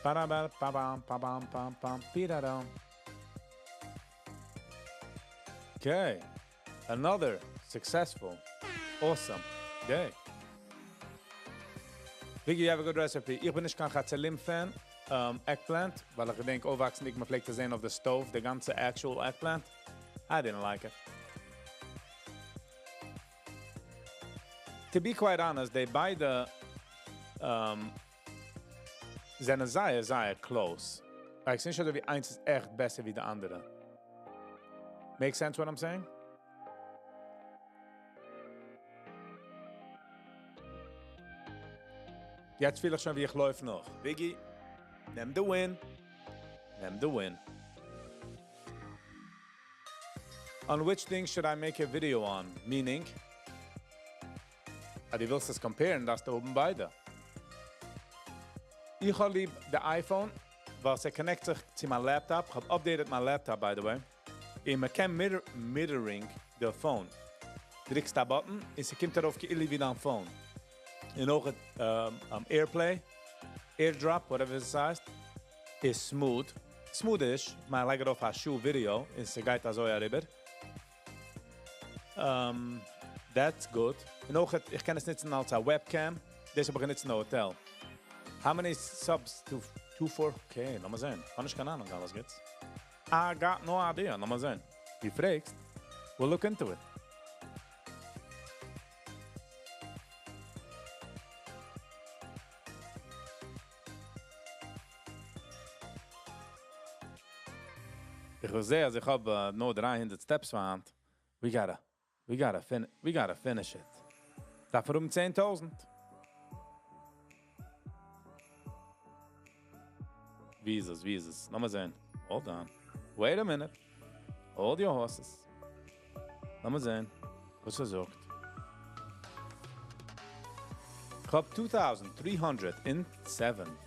Ba-da-ba-ba-bam, ba-bam, pam, pam, Okay. Another successful, awesome day. Viggy, you have a good recipe. איך בין נישט קיין חצילים fan. Eggplant, ווייל איך געדענק אויפוואקסנדיג מען פלעגט עס זען אויף די stove, די גאנצע actual eggplant. I didn't like it. To be quite honest, די ביידע זענען זייער זייער close. Like, ס'איז נישט אזוי ווי איינס איז עכט בעסער ווי די אנדערע. Make sense what I'm saying? יעצט פיל איך שוין ווי איך לויף נאך. Biggie, נעם די win. נעם די win. On which thing should I make a video on? Meaning? אז דו ווילסט עס compare ן, דארפסטו האבן ביידע. איך האב ליב די iPhone, ווייל עס connect זיך צו מיין laptop. איך האב updated מיין laptop, by the way. און מען קען mirror, mirroring די phone. דריקסט א button און ס'קומט ארויף כאילו ווי דיין phone. און אויך AirPlay, AirDrop, whatever עס הייסט, איז smooth. Smooth איז, מען לייגט ארויף א שעה ווידעא און ס'גייט אזוי אריבער. That's good. און אויך, איך קען עס נוצן אלס א webcam. דאס האב איך גענוצט אין האטעל. How many subs to 2, 4? Okay, לאמיר זען. האב נישט קיין אהנונג, אלעס גוטס. I got no idea. לאמיר זען. דו פרעגסט, we'll look into it. איך וויל זען, אז איך האב נאר 300 steps פאר היינט. We gotta finish it. דארף ארום 10.000. ווי איז עס? ווי איז עס? לאמיר זען. Hold on. Wait a minute. Hold your horses. לאמיר זען. וואס ער זאגט. איך האב 2,307.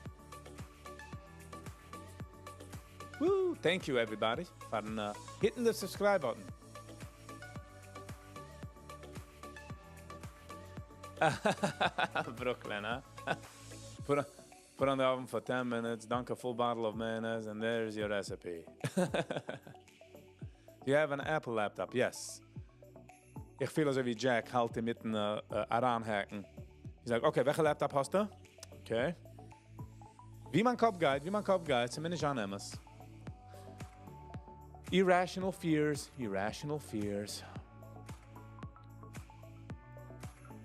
Woo! Thank you everybody for hitting the subscribe button. Brooklyn, huh? Put on the oven for 10 minutes, dunk a full bottle of mayonnaise, and there's your recipe. Do you have an Apple laptop? Yes. איך פיל אזוי ווי Jack האלט אינמיטן אריינהאקן. איך זאג, okay, וועלכע laptop האסטו? Okay. ווי מיין קאפ גייט, ווי מיין קאפ גייט, זענען מיר נישט אן אמת. Irrational fears, irrational fears.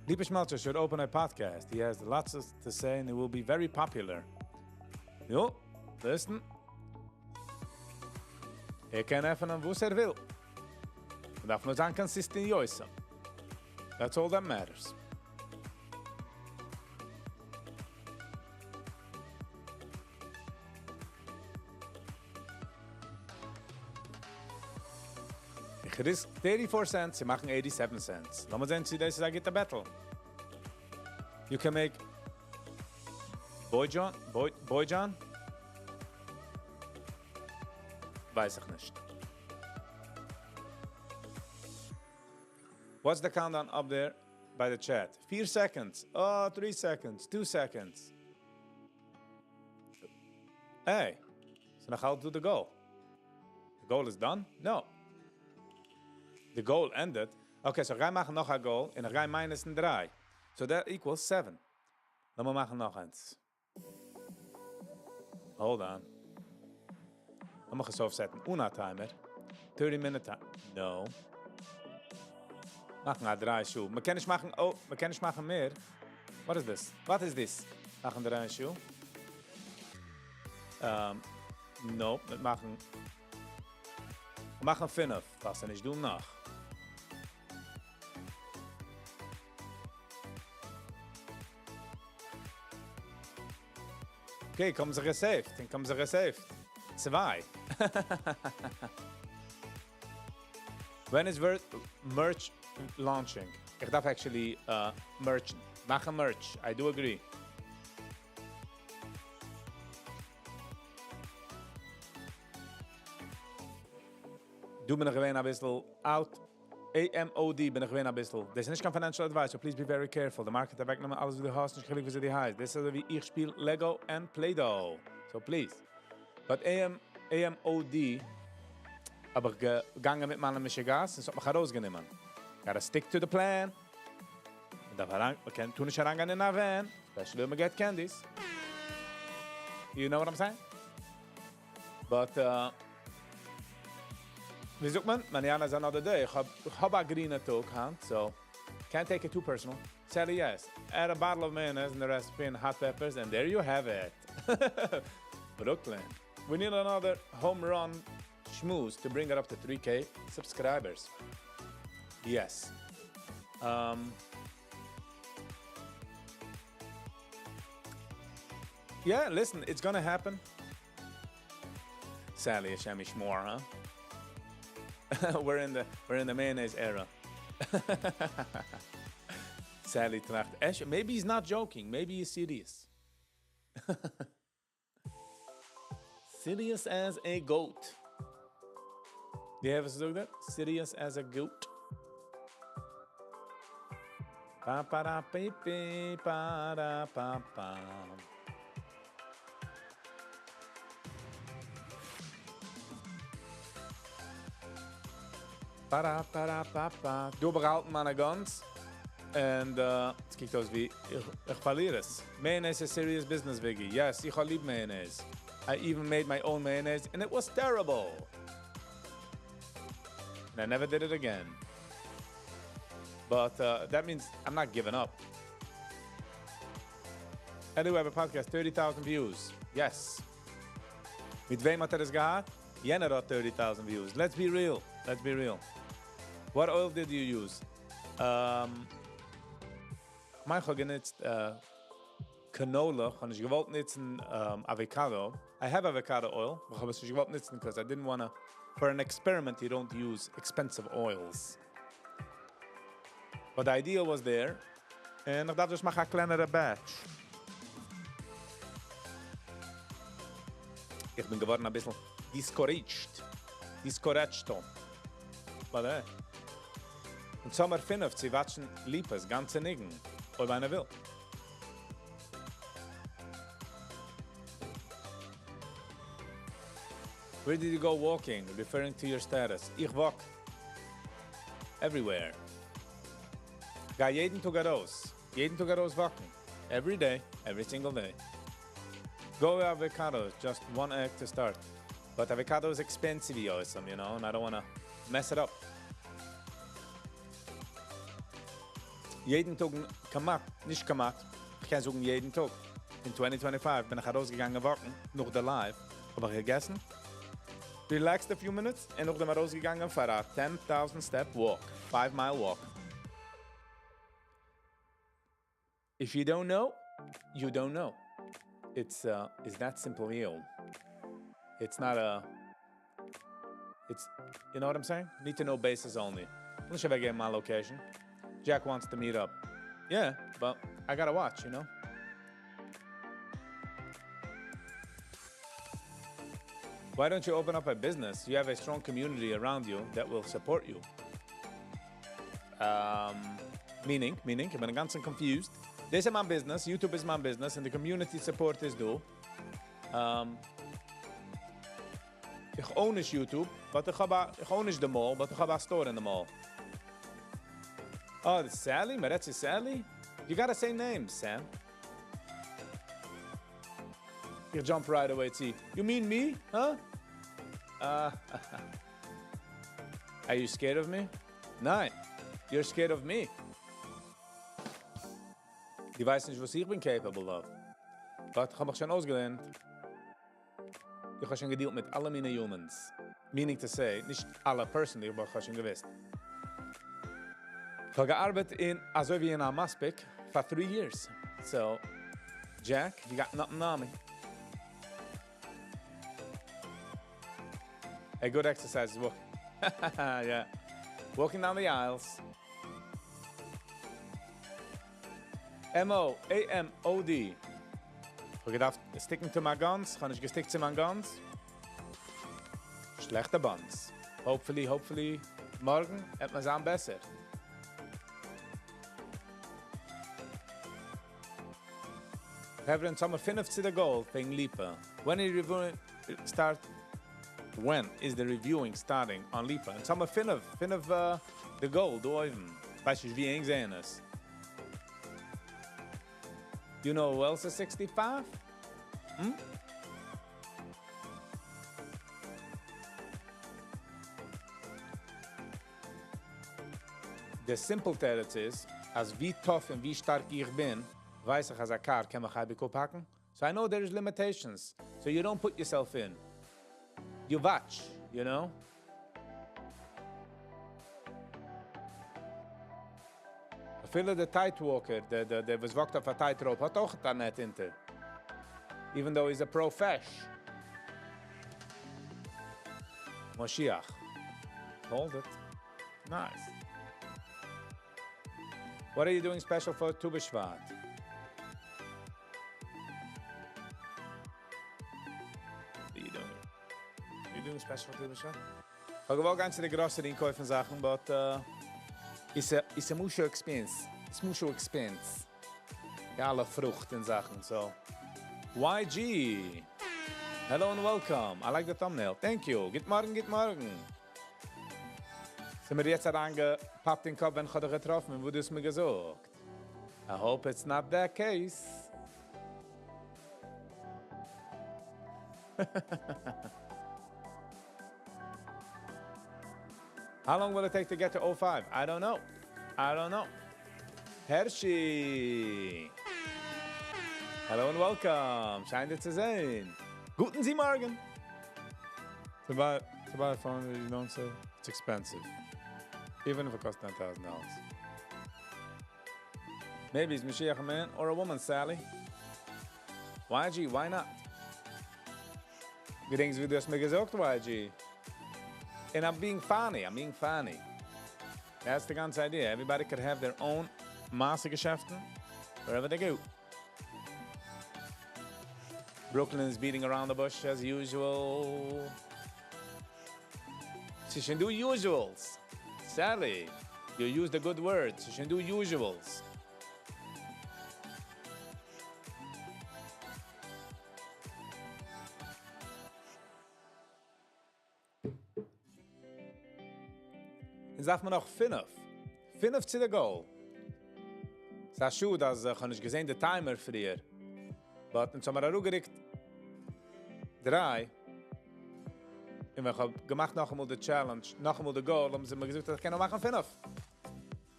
Lipa Schmelzer should open a podcast. He has lots to say and it will be very popular. Jo, listen. ער קען עפענען וואס ער וויל. מען דארף נאר זיין consistent יוסף. That's all that matters. איך risk 34 cents, זיי מאכן 87 cents. לאמיר זען, צי דאס איז א גוטע battle. You can make Boyjan? Boy, Boyjan? ווייס איך נישט. What's the countdown up there by the chat? 4 seconds. Oh, 3 seconds. 2 seconds. Hey, so now how to the goal? The goal is done? No. The goal ended. Okay, so גיי מאכן נאך א goal און איך גיי minus 3. So that equals 7. לאמיר מאכן נאך איינס. Hold on. לאמיר עס אויפסעטן. אן א timer. 30 minute time. No. מאכן א דריי שעה. מען קען נישט מאכן, oh, מען קען נישט מאכן מער. What is this? What is this? מאכן דריי שעה. No, מיר מאכן, מיר מאכן פינף. וואס נישט דא נאך. Okay, קומען זיך גע save ט. דאן קומען זיך גע save ט. צוויי. When is merch launching? איך דארף actually merch, מאכן merch. I do agree. דא בין איך געווען א ביסל out. AMOD בין איך געווען א ביסל. דאס איז נישט קיין financial advice, so please be very careful. The market אוועקנעמען אלעס וואס דו האסט, נישט קיין חילוק ווי אזוי דו הייסט. דאס איז ווי איך שפיל Lego and Play-Doh. So please. But AMOD האב איך געגאנגען מיט מיינע משוגעת און עס האט מיך ארויסגענומען. Gotta stick to the plan. מען דארף אריין, מען קען טון נישט אריינגיין אין א van, especially ווען מען געט candies. You know what I'm saying? But, uh, ווי זאגט מען? Mañana is another day. איך האב, איך האב א גרינע טאג היינט, so can't take it too personal. Sally, yes. Add a bottle of mayonnaise in the recipe and hot peppers, and there you have it. Brooklyn. We need another home run schmooze to bring it up to 3K subscribers. Yes. Um, yeah, listen, it's gonna happen. Sally השם ישמור, huh? we're in the we're in the mayonnaise era. Sally טראכט, אפשר, maybe he's not joking, maybe he's serious. Serious as a goat. Do you ever זאגט דער? Serious as a goat. Pa pa da pi pi pa da pa pa. Pa da pa da pa pa. דא האב איך געהאלטן מיינע guns. And עס קוקט אויס ווי איך פארליר עס. Mayonnaise is serious business, Viggy. Yes, איך האב ליב mayonnaise. I even made my own mayonnaise and it was terrible. And I never did it again. But uh, that means I'm not giving up. Anyway, I have a podcast, 30,000 views. Yes. מיט וועם האט ער עס געהאט? יענער האט 30,000 views. Let's be real. Let's be real. What oil did you use? Um, כ'מיין כ'האב גענוצט canola, כ'האב נישט געוואלט נוצן avocado. I have avocado oil, אבער כ'האב עס נישט געוואלט נוצן because I didn't wanna, for an experiment you don't use expensive oils. But the idea was there, און איך דארף דאס מאכן א קלענערע batch. איך בין געווארן אביסל discouraged. Discouraged. But hey. און summer פינף צו watch ן ליפא'ס גאנצע ניגון, אויב איינער וויל. Where did you go walking? Referring to your status. איך walk everywhere. גיי יעדן טאג ארויס. יעדן טאג ארויס walk ן. Every day, every single day. Go avocado, just one egg to start. But avocado is expensive, you know, and I don't wanna mess it up. יעדן טאג כמעט, נישט כמעט, איך קען זאגן יעדן טאג. אין 2025 בין איך ארויסגעגאנגען walk ן נאך די live, האב איך געגעסן, relaxed a few minutes, און נאכדעם ארויסגעגאנגען פאר א 10,000 step walk, 5 mile walk. If you don't know, you don't know. It's uh, it's that simple you. It's not a it's you know what I'm saying? Need to know basis only. נישט אוועקגעבן מיין location. Jack wants to meet up. Yeah, but I gotta watch, you know? Why don't you open up a business? You have a strong community around you that will support you. Um, meaning, meaning, איך בין אינגאנצן confused. דאס איז מיין business, YouTube איז מיין business, און די community support איז דא. Um, איך own נישט YouTube, but איך האב א, איך own נישט די mall, but איך האב א store אין די mall. אה, Sally? מען רעדט צו Sally? You gotta say names, Sam. איך jump right away צו, you mean me? Huh? Uh, are you scared of me? ניין, you're scared of me. דו ווייסט נישט וואס איך בין capable of. But איך האב מיך שוין אויסגעלערנט. איך האב שוין גע deal ט מיט אלע מיני humans. Meaning to say, נישט אלע personally, אבער איך האב שוין געוואוסט. איך האב געארבעט אין אזוי ווי אין א מספיק פאר three years. So, Jack, you got nothing on me. A good exercise is walking. Yeah. Walking down the aisles. M-O, A-M-O-D. איך האב געדארפט stick ן to my guns, איך האב נישט גע stick ט צו מיין guns. שלעכטע buns. Hopefully, hopefully, מארגן וועט מען זיין בעסער. חברה אונז האמיר פינף צו די goal וועגן ליפא. When is reviewing start When is the reviewing starting on ליפא? אונז האמיר פינף פינף די goal דא אויבן. כ'ווייס נישט ווי ענק זעען עס. You know who else is 65? Hmm? די simple תירוץ איז, אז ווי tough און ווי שטארק איך בין, ווייס איך אז א קאר קען מיך אייביג אפהאקן. So I know there's limitations. So you don't put yourself in. You watch, you know? אפילו דער tight walker, דער, דער, דער וואס walkט אויף א tightrope, האט אויך א net אונטער. Even though he's a profesh. משיח. Hold it. Nice. What are you doing special for Tu B'Shvat? What are you doing? Are you doing special for Tu B'Shvat? איך האב געוואלט גיין צו די grocery קויפן זאכן, but it's a mucho expense. It's mucho expense. יא, אלע פרוכט און זאכן, so. YG! Hello and welcome. I like the thumbnail. Thank you. גוט מארגן, גוט מארגן. ס'איז מיר יעצט אריינגעפאפט אין קאפ, ווען איך האב דיך געטראפן, וואו דו האסט מיר געזאגט. I hope it's not that case. How long will it take to get to 05? I don't know. I don't know. Hershey! Hello and welcome. שיין דיך צו זען. גוטן זי מארגן. To buy a phone that you don't say, it's expensive. Even if it costs $10,000. Maybe it's משיח a man or a woman, Sally. YG, why not? געדענקסט ווי דו האסט מיר געזאגט, YG? And I'm being funny, I'm being funny. That's the גאנצע idea. Everybody could have their own מעשה געשעפטן wherever they go. Brooklyn is beating around the bush as usual. ס'איז שוין דא usuals. Sally, you use the good words. ס'איז שוין דא usuals. און זאגט מען נאך פינף. פינף צו די goal. ס'איז א שאד, אז איך האב נישט געזען די timer פריער. But אונז האבן מיר אראפגערוקט דריי. און ווען איך האב געמאכט נאכאמאל די challenge, נאכאמאל די goal, האבן זיי מיר געזאגט, אז איך קען נאר מאכן פינף. זיי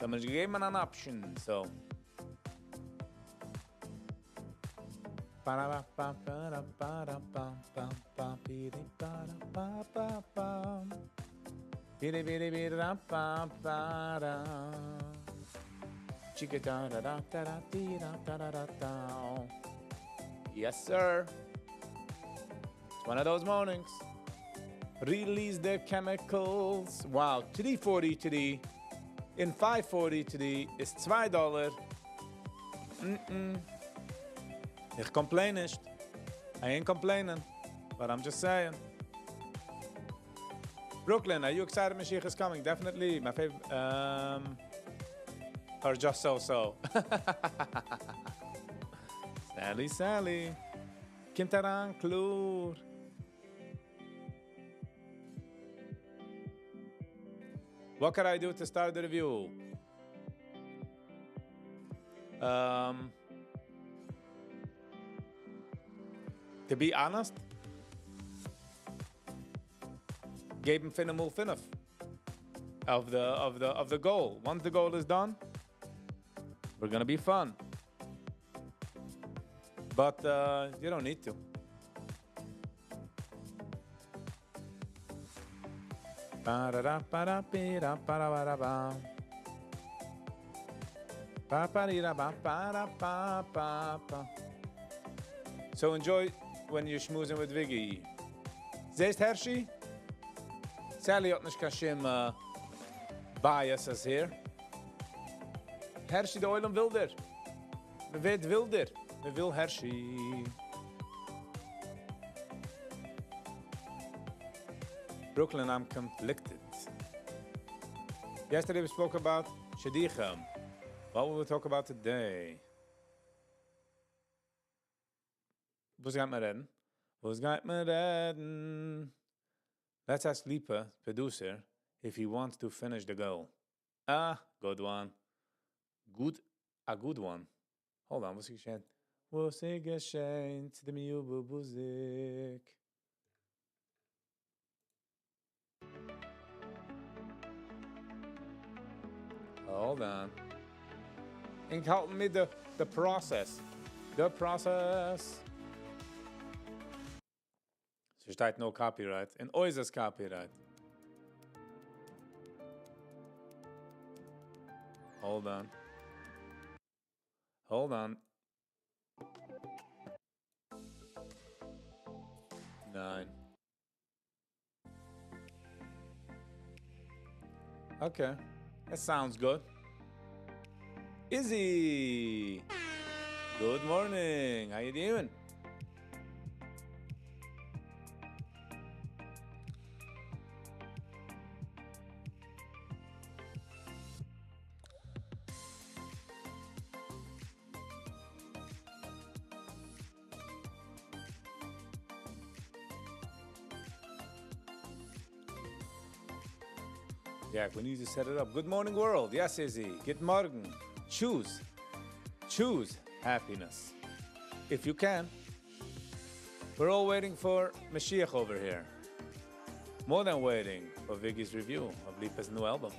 האבן מיר נישט געגעבן אן option, so. Ba ba ba ba ba ba ba ba ba ba ba ba. Bidi bidi bidi da ba ba da. Chicka da da da da da dee da da da da da. Yes, sir. It's one of those mornings. Release the chemicals. Wow, 343 in 543 איז 2 דאלאר. איך complain נישט. I ain't complaining, but I'm just saying. Brooklyn, are you excited משיח is coming? Definitely. My favorite, or just so-so. Sally, Sally. קומט אריין, קלאר. What can I do to start the review? To be honest, געבן פינף מאל פינף of the goal. Once the goal is done, we're gonna be fun. But you don't need to. Ba-da-da-ba-da-bi-da, ba-da-ba-da-ba. Ba-ba-dee-da-ba-ba-da-ba-ba-ba. So enjoy when you're schmoozing with Viggy. זעסט, Hershey? Sally האט נישט קיין שום biases here. Hershey, דער עולם וויל דיר. מען ווערט ווילדער. מען וויל Hershey. Brooklyn, I'm conflicted. Yesterday we spoke about שידוכים. What will we talk about today? וואס גייט מען רעדן? וואס גייט מען רעדן? Let's ask Lipa, producer, if he wants to finish the goal. Ah, good one. Good, a good one. Hold on, וואס איז געשען? וואס איז געשען צו דעם מוזיק? Hold on. ענק האלטן מיט the, the process. The process. ס'שטייט no copyright. און אויב איז copyright. Hold on. Hold on. Nine. Okay. That sounds good. Izzy! Good morning. How you doing? Yeah, we need to set it up. Good morning, world. Yes, Izzy. גוט מארגן. Choose. Choose happiness. If you can. We're all waiting for משיח over here. More than waiting for Vicky's review of Lipa's new album.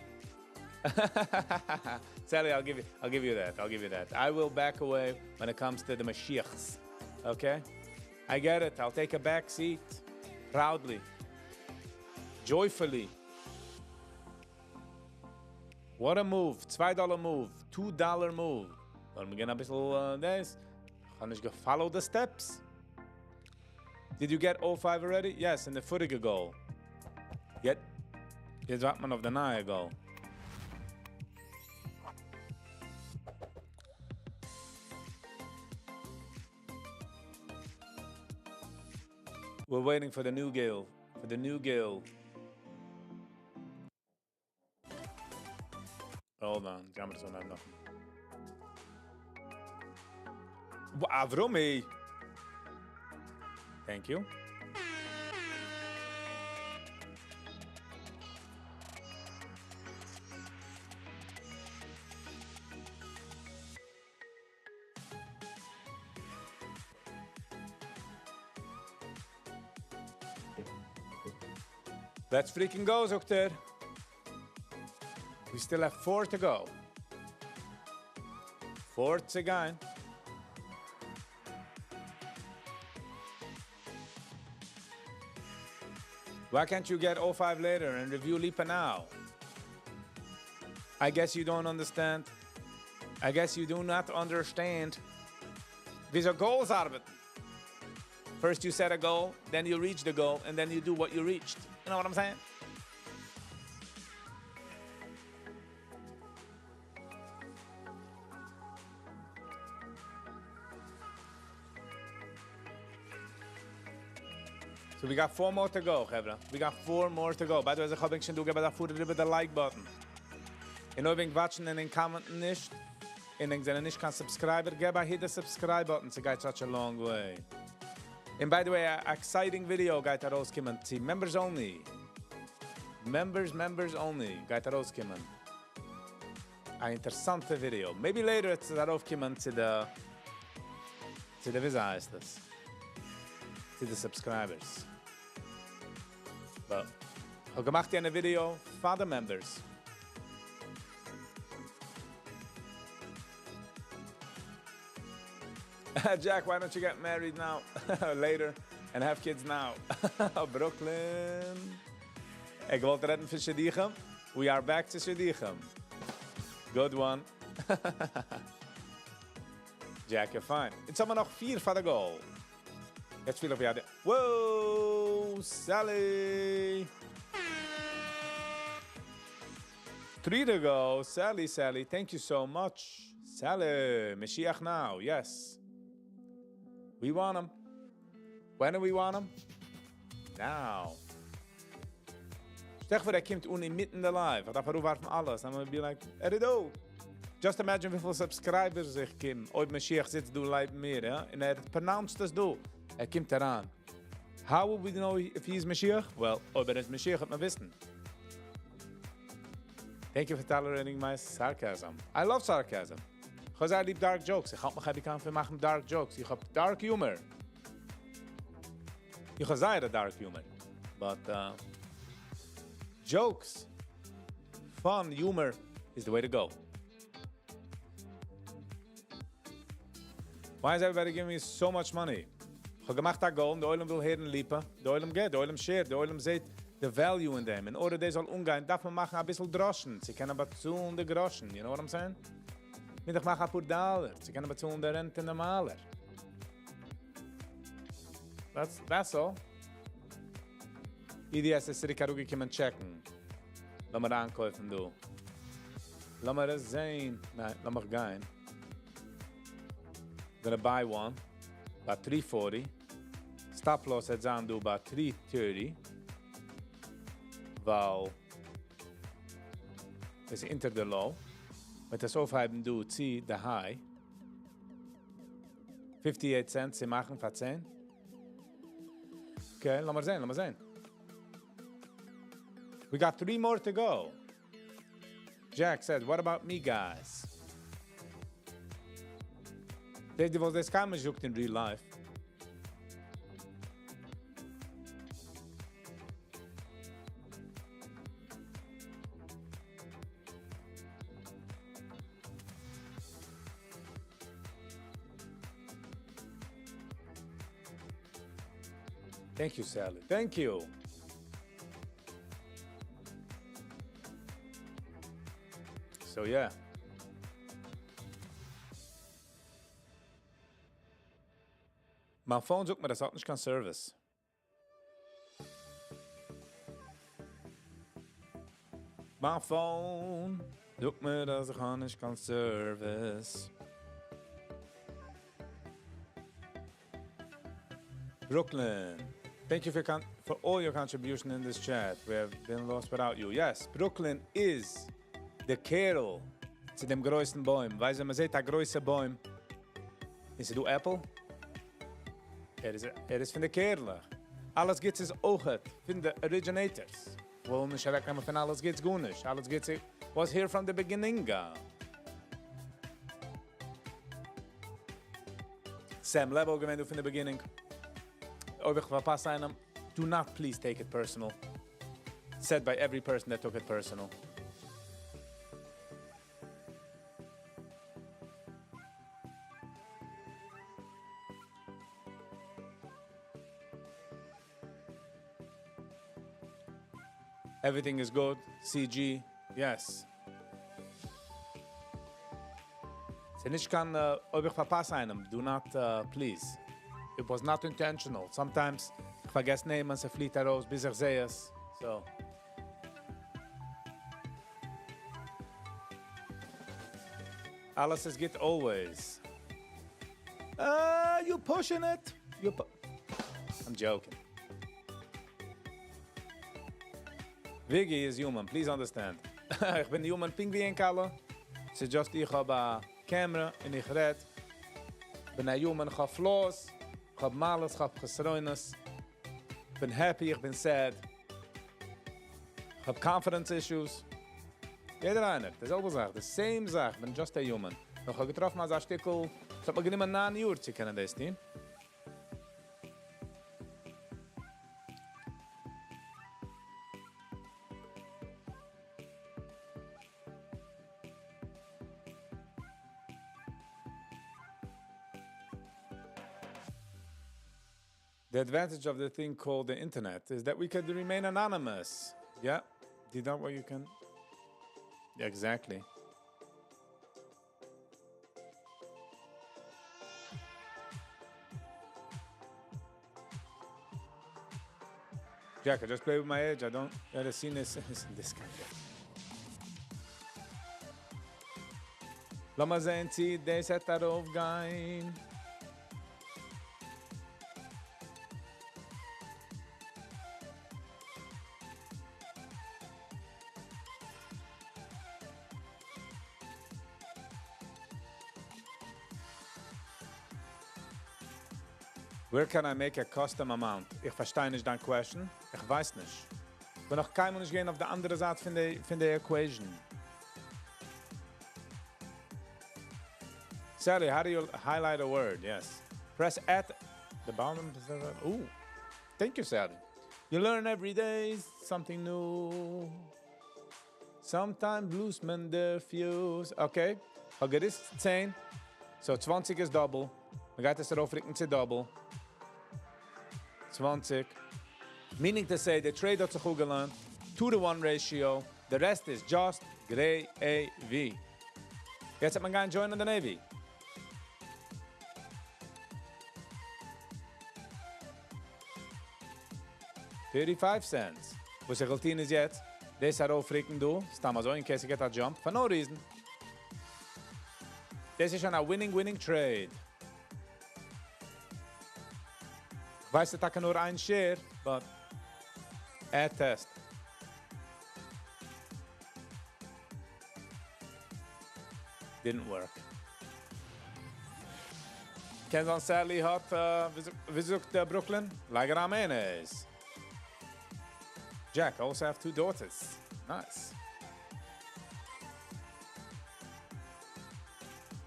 Sally, I'll give you I'll give you that. I'll give you that. I will back away when it comes to the משיחs. Okay? I get it. I'll take a back seat proudly. Joyfully. What a move. $2 move. $2 move. לאמיר גיין א ביסל uh, דאס. קען איך follow the steps. Did you get 05 already? Yes, אין די פאריגע goal. יעצט יעצט ווארט מען אויף די נייע goal. We're waiting for the new goal. For the new goal. Hold on. גיימיר אזוי נאך. Avrumi. Thank you. Let's freaking go, זאגט ער. We still have four to go. Four to go. Why can't you get 05 later and review Lipa now? I guess you don't understand. I guess you do not understand. וויאזוי goals ארבעטן. First you set a goal, then you reach the goal, and then you do what you reached. You know what I'm saying? So we got four more to go, חברה. We got four more to go. By the way, איך האב שוין דא געבן דא the like button. און אויב ענק watch ן און ענק comment ן נישט, און ענק זענען נישט קיין subscriber, געב א hit the subscribe button, ס'גייט such a long way. And by the way, an exciting video גייט ארויסקומען צו members only. Members, members only גייט ארויסקומען. אן אינטערעסאנטע video. Maybe later וועט עס ארויפקומען צו די צו די ווי הייסט דאס? צו די subscribers. But איך האב געמאכט א video for the members. Jack, why don't you get married now, later, and have kids now? Brooklyn. איך וואלט רעדן פון שידוכים. We are back to שידוכים. Good one. Jack, you're fine. יעצט האבן מיר נאך פיר for the goal. יעצט פיל איך ווי Whoa, Sally! Three to go. Sally, Sally, thank you so much. Sally, משיח now, yes. We want him. When do we want him? Now. שטעל דיך פאר, ער קומט אן אינמיטן די live. ער דארף אראפווארפן אלעס. I'm gonna be like, ער איז דא. Just imagine וויפיל subscribers זיך קומען. אויב משיח זיצט דא לעבן מיר, יא? און ער pronounced דאס דא. ער קומט אריין. How will we know if he's משיח? Well, אויב ער איז משיח, וועט מען וויסן. Thank you for tolerating my sarcasm. I love sarcasm. איך האב ליב dark jokes. איך האב מיך באקאנט פאר מאכן dark jokes. איך האב dark humor. איך האב זייער dark humor. But jokes, fun, humor is the way to go. Why is everybody giving me so much money? כ'האב געמאכט א goal און די עולם וויל הערן ליפא, די עולם געט, די עולם share'ט, די עולם זעט the value אין דעם. In order דאס זאל אנגיין, דארף מען מאכן אביסל גראשן, צו קענען באצאלן די גראשן, you know what I'm saying? מיר דארף מאכן אפאר דאלער, צו קענען באצאלן די rent און די מאלער. That's, that's all. EDS איז צוריק אראפגעקומען check'ן. לאמיר איינקויפן דא. לאמיר עס זען. ניין, לאמיר גיין. Gonna buy one ביי 340. Stop loss וועט זיין דא ביי 330. ווייל עס איז אונטער די low. וועט עס אויפהייבן דא צו די high. 58 cents צו מאכן פאר 10. Okay, לאמיר זען, לאמיר זען. We got three more to go. Jack said, what about me, guys? די וואס דאס קיינמאל נישט in real life. Thank you, Sally. Thank you. So, yeah. מיין phone זאגט מיר, דאס האט נישט קיין service. מיין phone זאגט מיר, אז איך האב נישט קיין service. Brooklyn, thank you for all your contribution in this chat. We have been lost without you. Yes, Brooklyn is the קערל צו דעם גרויסן בוים. ווייסט, ווען מען זעט א גרויסע בוים, איז דא Apple? ער איז פון די קערלעך. אלעס גוטס איז אויך פון די originators. וויל נישט אוועקנעמען פון אלעס גוטס גארנישט. אלעס גוטס was here from the beginning. Sam Lebo געווען פון the beginning. אויב איך פארפאס איינעם, do not please take it personal. Said by every person that took it personal. Everything is good. CG, yes. ס'איז נישט קיין, אויב איך פארפאס איינעם, do not, please. It was not intentional. Sometimes איך פארגעס נעמען, ס'פליט ארויס, ביז איך זע עס. So. אלעס איז גוט always. You pushing it. You pu I'm joking. Viggy is human, please understand. איך בין human, פונקט ווי ענק אלע. ס'איז just איך האב א camera און איך רעד. בין א human, איך האב flaws, איך האב מעלות, איך האב חסרונות. איך בין happy, איך בין sad. איך האב confidence issues. יעדער איינער, די זעלבע זאך, the same זאך, איך בין just a human. נאר איך האב געטראפן אזא שטיקל, עס האט מיר גענומען 9 יאר צו קענען דאס טון. The advantage of the thing called the internet is that we could remain anonymous. Yeah, did that what you can? Yeah, exactly. Jack, I just play with my age. I don't gotta see this this guy. לאמיר זען צי דאס וועט ארויפגיין. Where can I make a custom amount? איך פארשטיי נישט דיין question. איך ווייס נישט. איך בין נאך קיינמאל נישט געווען אויף די אנדערע זייט פון די equation. Sally, how do you highlight a word? Yes. Press at the bottom. Ooh. Thank you, Sally. You learn every day something new. Sometimes blues man the fuse. Okay. כ'האב געריסקט 10. So 20 איז double. מ'גייט עס ארויפרוקן צו double. 20. Meaning to say, the trade האט זיך געלוינט. 2 to 1 ratio. The rest is just gravy. יעצט האט מען גיין join in the Navy. 35 cents. וואס איך וויל טון איז יעצט, דאס ארויפרוקן דא, סתם אזוי, in case I get a jump, for no reason. דאס איז שוין א winning, winning trade. ווייס, ס'טאקע נאר איין share, but a test. Didn't work. קען זיין Sally האט, ווי זאגט Brooklyn? לייג אריין mayonnaise. Jack, I also have two daughters. Nice.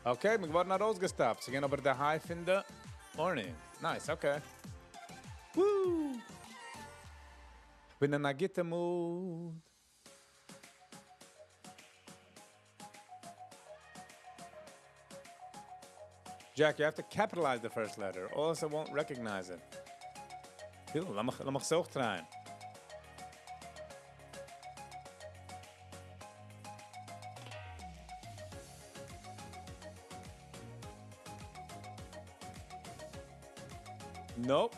Okay, מיר געווארן ארויסגעסטאפט. זיי גייען אבער די high פון די morning. Nice, okay. Woo! בין אין א גוטע mood. Jack, you have to capitalize the first letter, or else I won't recognize it. Cool, לאמיך עס אויך try ען. Nope.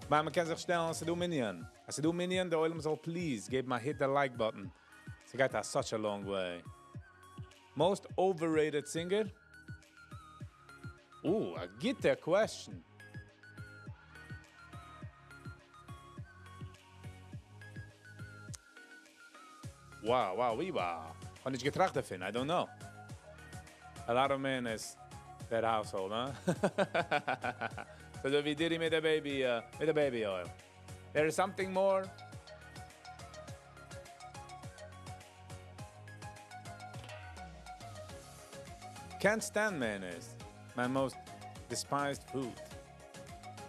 מען קען זיך שטעלן, אז ס'דא מנין. אז ס'דא מנין, דער עולם זאל please געבן א hit the like button. ס'גייט such a long way. Most overrated singer? Ooh, א גוטע question. Wow, wee wow. האב נישט געטראכט דערפון, I don't know. A lot of men is that household, huh? So we did him with the baby oil. There is something more. Can't stand mayonnaise. My most despised food.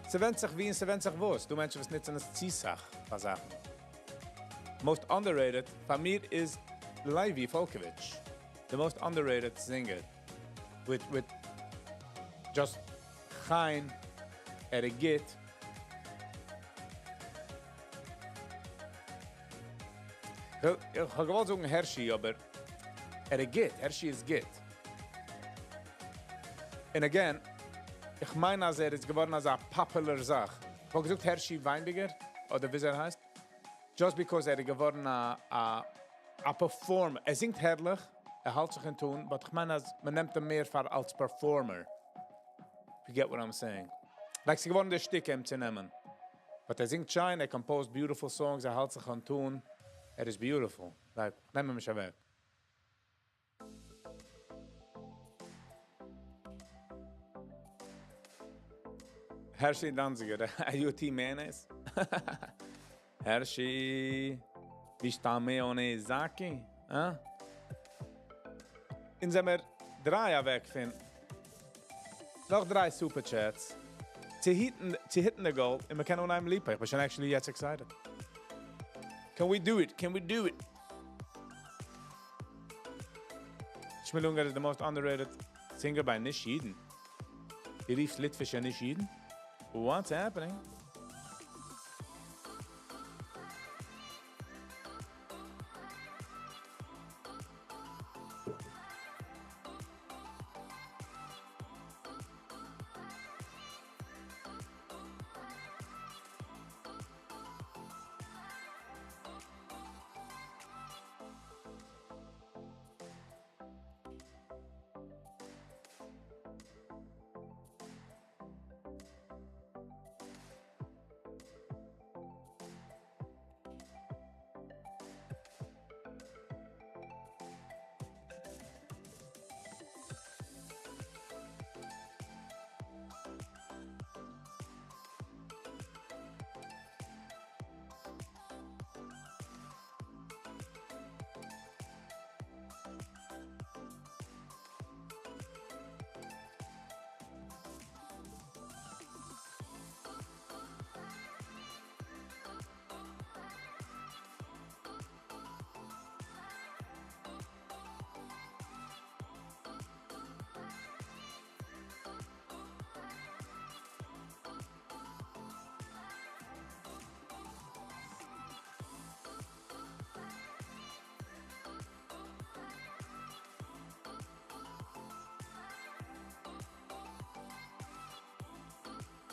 ס'ווענדט זיך ווי און ס'ווענדט זיך וואס. דא מענטשן וואס נוצן עס צו סאך פאר זאכן. Most underrated, פאר מיר איז Levi Falkovich. The most underrated singer. With just חן, ער גוט. איך האב געוואלט זאגן Hershey, אבער ער גוט, Hershey איז גוט. And again, איך מיין, אז ער איז געווארן אלס א popular זאך. איך האב געזאגט Hershey Weinberger, אדער ווי ער הייסט, just because ער איז געווארן א performer. ער זינגט הערליך, ער האלט זיך אין tune, but איך מיין, אז מען נעמט אים מער פאר אלס performer. If you get what I'm saying. Like, ס'איז געווארן דער שטיק אים צו נעמען. But ער זינגט שיין, ער composed beautiful songs, ער האלט זיך אין tune. ער איז beautiful. Like, נעם מיך אוועק. Hershey Danziger, are you team mayonnaise? Hershey, ביסט א mayonnaise זאקי? Huh? אונז זעמיר דריי אוועק פון נאך דריי super chats צו hit ן the goal און מ'קען אנהייבן ליפא. איך בין שוין actually יעצט excited. Can we do it? Can we do it? Shmuel Ungar is the most underrated singer by נישט אידן. דו רופסט ליטווישע נישט אידן? What's happening?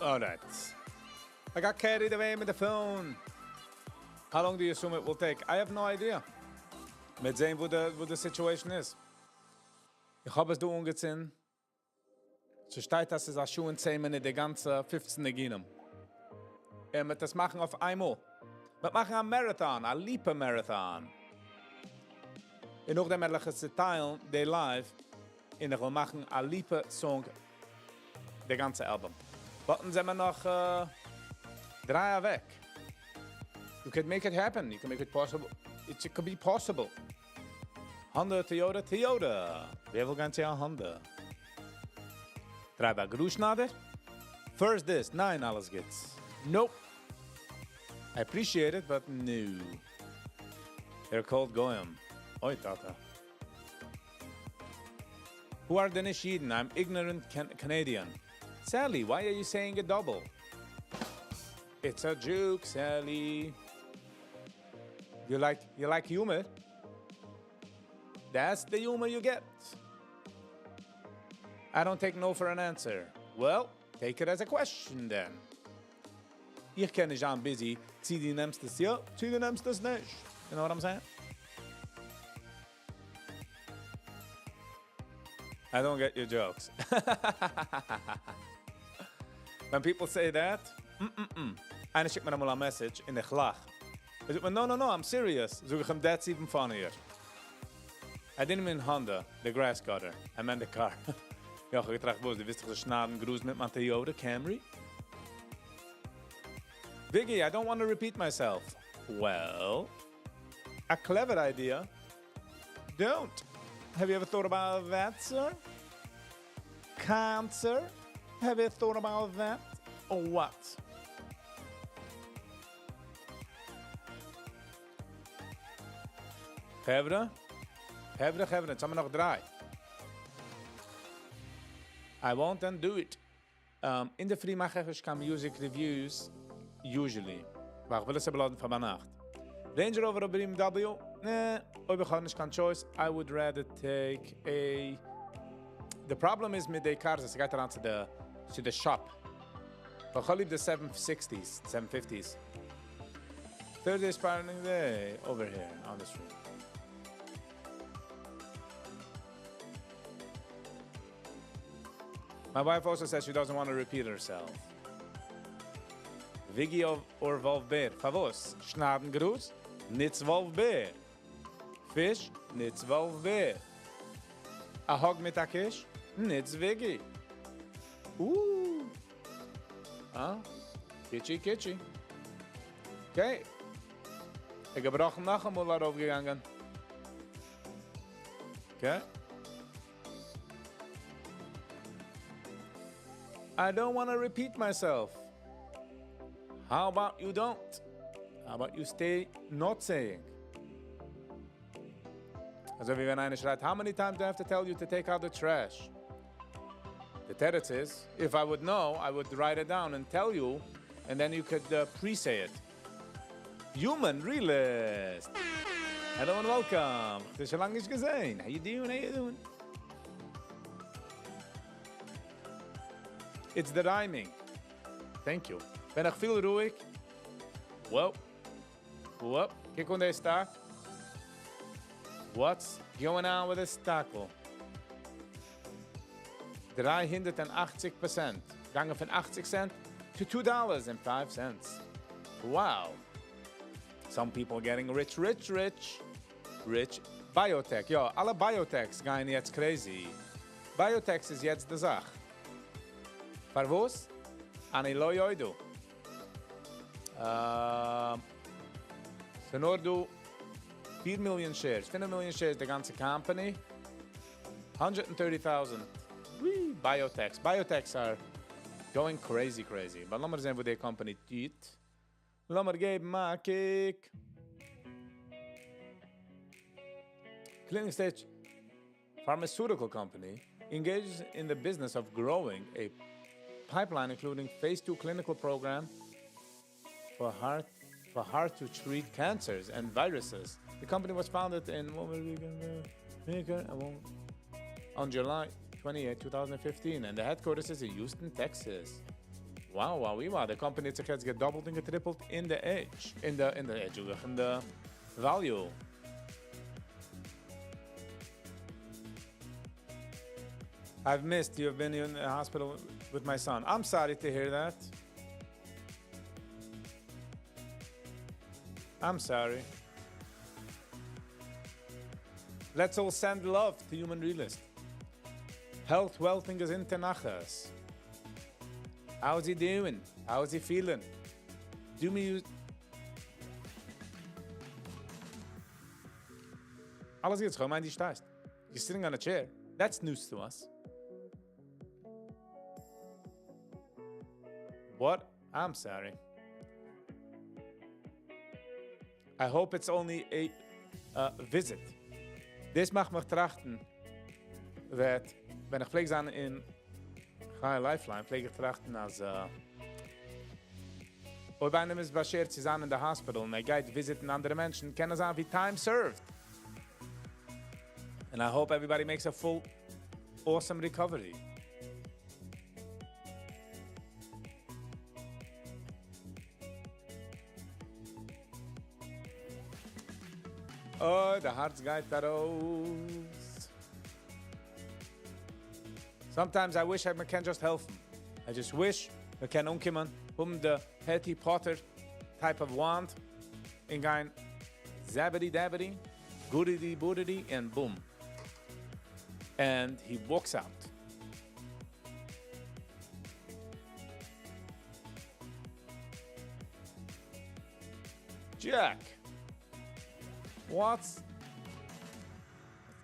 Alright. I got carried away with the phone. How long do you assume it will take? I have no idea. מ'וועט זען וואו די, וואו די situation איז. איך האב עס דא אנגעצינדן. ס'שטייט, אז ס'איז א שעה און 10 מינוט די גאנצע 15 ניגונים. מ'וועט דאס מאכן אויף איינמאל. מ'וועט מאכן א marathon, א ליפא marathon. און נאכדעם וועל איך עס צעטיילן, די live, און איך וועל מאכן א ליפא song, די גאנצע album. ווארטן זענען מיר נאך דריי אוועק. You could make it happen. You can make it possible. It could be possible. Honda, Toyota, Toyota. ווער וויל גיין צו א Honda? טרייב א גראז-שניידער? First this. ניין, אלעס גוטס. Nope. I appreciate it, but no. They're called goyim. אוי, טאטע. Who are the נישט אידן? I'm ignorant Canadian. Sally, why are you saying a double? It's a joke, Sally. You like humor? That's the humor you get. I don't take no for an answer. Well, take it as a question then. איך קען נישט זיין busy. צי דו נעמסט עס יא, צי דו נעמסט עס נישט. You know what I'm saying? I don't get your jokes. When people say that, איינער שיקט מיר אמאל א message און איך לאך. ער זאגט מיר, no, no, no, I'm serious. זאג איך אים, that's even funnier. I didn't mean Honda, the grass cutter. I meant the car. יא, איך האב געטראכט, וואס, דו ווילסט דאך שניידן גראז מיט מיין Toyota Camry? Biggie, I don't want to repeat myself. Well, a clever idea. Don't. Have you ever thought about that, sir? Cancer? Have you thought about that? Or what? חברה? חברה, חברה, יעצט האבן מיר נאך דריי. I won't undo it. אינדערפרי מאך איך נישט קיין music reviews, usually. ווייל איך וויל עס upload ן פאר ביינאכט. Range Rover אדער BMW? נע, אויב איך האב נישט קיין choice, I would rather take a... The problem is מיט די cars, עס גייט אריין צו די, צו די shop. ווייל איך האב ליב די 760s, 750s. Thursday is parting day over here on the street. My wife also says she doesn't want to repeat herself. Viggy or Wolf Bear. פארוואס? שניידן גראז? ניץ Wolf Bear. פיש? ניץ Wolf Bear. א hug מיט א קיש? ניץ Viggy. Ah? Kitschy, kitschy. Okay. איך האב געבראכן נאכאמאל ארויפגעגאנגען. Okay. I don't want to repeat myself. How about you don't? How about you stay not saying? אזוי ווי ווען איינער שרייט, how many times do I have to tell you to take out the trash? The תירוץ is, if I would know, I would write it down and tell you, and then you could pre-say it. Human realist. Hello and welcome. ס'איז שוין לאנג נישט געזען. How you doing? How you doing? It's the rhyming. Thank you. ווען איך פיל רואיג. Well. Whoop. קוק אן די stock. What's going on with this stock? 380%. געגאנגען פון 80 cent to $2.05. Wow. Some people getting rich, rich, rich. Rich. Biotech. יא, אלע biotechs גייען יעצט crazy. Biotechs איז יעצט די זאך. פארוואס? אני לא יודע. ס'נאר דא 4 million shares, 5 million shares די גאנצע company. 130,000. Wee, biotechs. Biotechs are going crazy, crazy. But לאמיר זען וואס די company טוט. לאמיר געבן א קוק. Clinical stage pharmaceutical company engages in the business of growing a pipeline including phase 2 clinical program for hard to treat cancers and viruses. The company was founded in on July 28, 2015, and the headquarters is in Houston, Texas. Wow, wow, wow, די company האט זיך יעצט געדאפלט און געטריפלט אין די age, אין די, אין די age, אין די value. I've missed you have been in the hospital with my son. I'm sorry to hear that. I'm sorry. Let's all send love to Human Realist. Health, wealth און געזונטע נחת. How's he doing? How's he feeling? Do me אלעס גוט, איך מיין, דו שטייסט. You're sitting on a chair. That's news to us. What? I'm sorry. I hope it's only a visit. דאס מאכט מיך טראכטן, that ווען איך פלעג זיין אין Chai Lifeline, פלעג איך טראכטן, אז אויב איינעם איז באשערט צו זיין אין די hospital און ער גייט visit ן אנדערע מענטשן, קען עס זיין ווי time served. And I hope everybody makes a full, awesome recovery. אוי, די הארץ גייט ארויס. Sometimes I wish I can just העלפן. I just wish מיר קענען אנקומען, האבן די Harry Potter type of wand און גיין zabbity dabbity, goodity boodity, and boom. And he walks out. Jack! What's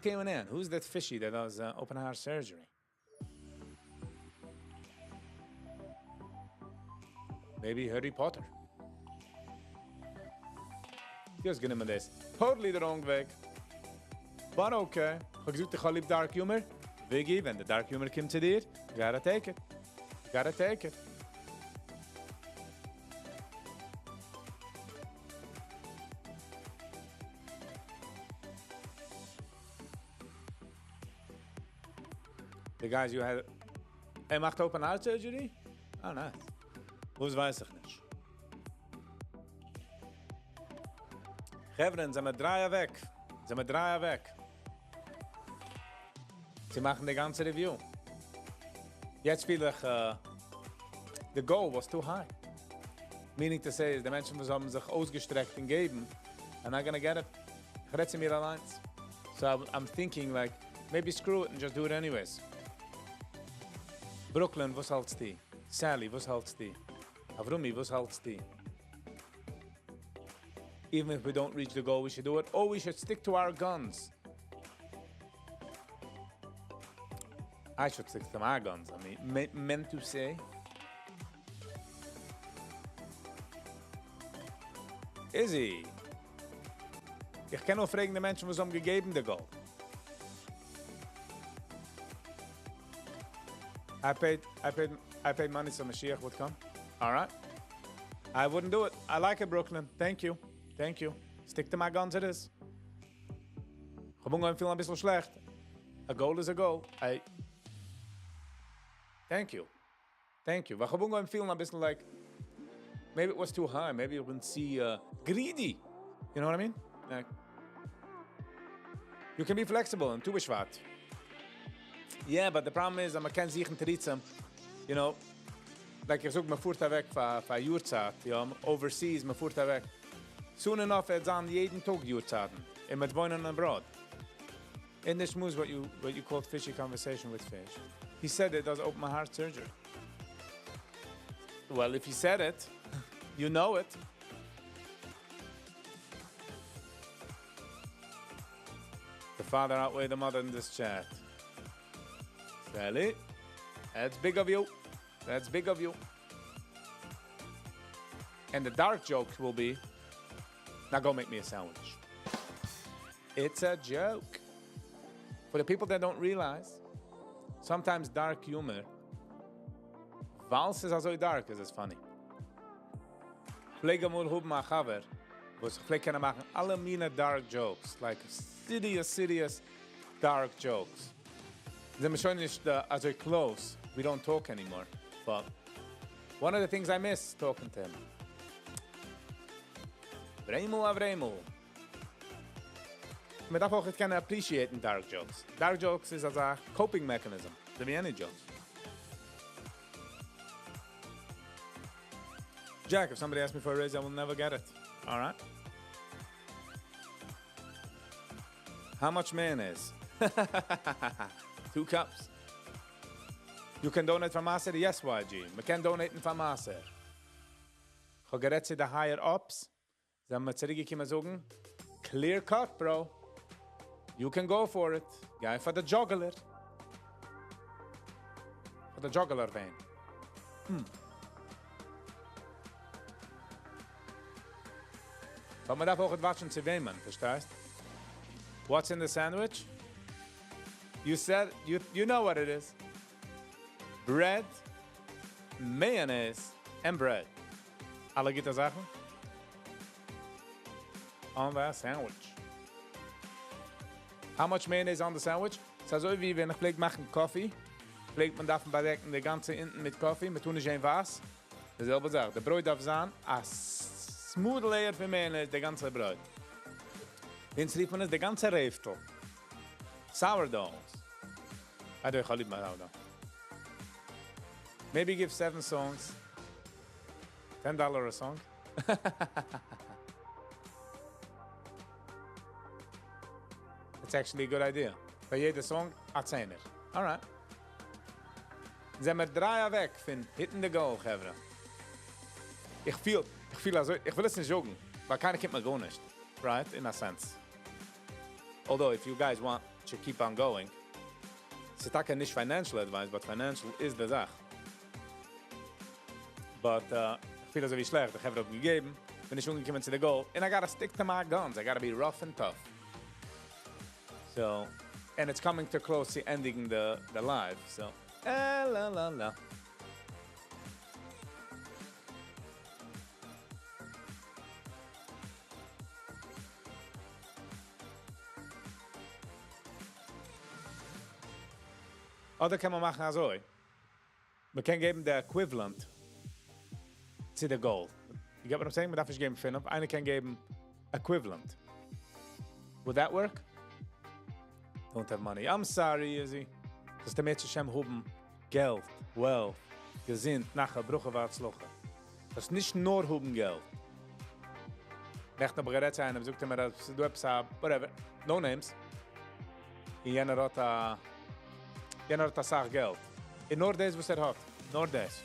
going in? Who's that fishy that does open heart surgery? Maybe Harry Potter. דו האסט גענומען דאס. Totally the wrong way. But okay. איך האב געזאגט, איך האב ליב dark humor. Viggy, ווען די dark humor קומט צו דיר, you gotta take it. You gotta take it. The guys you had... ער מאכט open heart surgery? Ah, nice. וואס ווייס איך נישט. חברה, זעמיר דריי אוועק. זעמיר דריי אוועק. זיי מאכן די גאנצע review. יעצט פיל איך, the goal was too high. Meaning to say, איז די מענטשן, וואס האבן זיך אויסגעשטרעקט און געגעבן, are not gonna get it. איך רעד צו מיר אליין. So I'm thinking like, maybe screw it and just do it anyways. Brooklyn, וואס האלטסטו? Sally, וואס האלטסטו? Avrumi, וואס האלטסטו? Even if we don't reach the goal, we should do it. Or we should stick to our guns. I should stick to my guns. I mean, meant to say. Izzy. איך קען נאר פרעגן די מענטשן, וואס האבן געגעבן די goal. I paid money so משיח would come. All right. I wouldn't do it. I like it, Brooklyn. Thank you. Thank you. Stick to my guns it is. איך האב אנגעהויבן פילן א ביסל שלעכט. A goal is a goal. I Thank you. Thank you. איך האב אנגעהויבן פילן א ביסל like maybe it was too high. Maybe you wouldn't see greedy. You know what I mean? Like, you can be flexible and טו בשבט. Yeah, but the problem is, אז מ'קען זוכן תירוצים, like איך זאג, מ'פארט אוועק פאר פאר יארצייט, יא, overseas, מ'פארט אוועק. Soon enough, וועט זיין יעדן טאג יארצייטן. און מ'וועט וואוינען abroad. In this moves what you called fishy conversation with fish. He said it does open my heart surgery. Well, if he said it, you know it. The father outweighed the mother in this chat. Sally, that's big of you. That's big of you. And the dark joke will be, now go make me a sandwich. It's a joke. For the people that don't realize, sometimes dark humor, ווייל ס'איז אזוי dark, איז עס funny. פלעג אמאל האבן א חבר, וואס איך פלעג קענען מאכן אלע מיני dark jokes, like serious, serious dark jokes. זעמיר שוין נישט אזוי close, we don't talk anymore, but One of the things I miss talking to him. Avremel, Avremel. מען דארף אויך קענען appreciate dark jokes. Dark jokes איז a coping mechanism. אזוי ווי any jokes. Jack, if somebody asks me for a raise, I will never get it. All right. How much mayonnaise? 2 cups. You can donate for מעשר? Yes, YG. מען קען donate פאר מעשר. איך האב גערעדט צו די higher ups. זיי האבן מיר צוריקגעקומען זאגן, clear cut, bro. You can go for it. גיי פאר the jugular. פאר the jugular vein. אבער מען דארף אויך watch ן צו וועמען, פארשטייסט? What's in the sandwich? You said, you know what it is. Bread, mayonnaise, and bread. אלע גוטע זאכן? On the sandwich. How much mayonnaise on the sandwich? ס'איז אזוי ווי ווען איך פלעג מאכן coffee, פלעגט מען דארפן באדעקן די גאנצע אונטן מיט coffee, מען טאר נישט זען וואס. די זעלבע זאך. די ברויט דארף זיין א smooth layer פון mayonnaise, די גאנצע ברויט. דען רופט מען עס די גאנצע רעפטל. Sourdoughs. I do איך ליב מיין sourdough. Maybe give seven songs. $10 a song. It's actually a good idea. פאר יעדע song, א צענער. Alright. זענען מיר דריי אוועק פון hitting the goal, חברה. איך פיל אזוי, איך וויל עס נישט זאגן, ווייל קיינער קומט מיר גארנישט. Right? In a sense. Although, if you guys want to keep on going, ס'איז טאקע נישט financial advice, but financial איז די זאך. But איך פיל אזוי ווי שלעכט, די חברה האבן געגעבן, בין איך אנגעקומען צו the goal, and I gotta stick to my guns. I gotta be rough and tough. So, and it's coming to close to ending the live, so. Eh, la la la. אדער קען מען מאכן אזוי. מען קען געבן the equivalent to the goal. You get what I'm saying? מען דארף נישט געבן פינף, איינער קען געבן equivalent. Would that work? Don't have money. I'm sorry, Izzy. דאס דער מענטש שם האבן געלט, wealth, געזונט, נחת, ברכה והצלחה. דאס איז נישט נאר האבן געלט. נעכטן האב איך גערעדט צו איינעם, זאגט ער מיר, אז דו האסט א, whatever, no names. און יענער האט א סאך געלט. און נאר דאס, וואס ער האט. נאר דאס.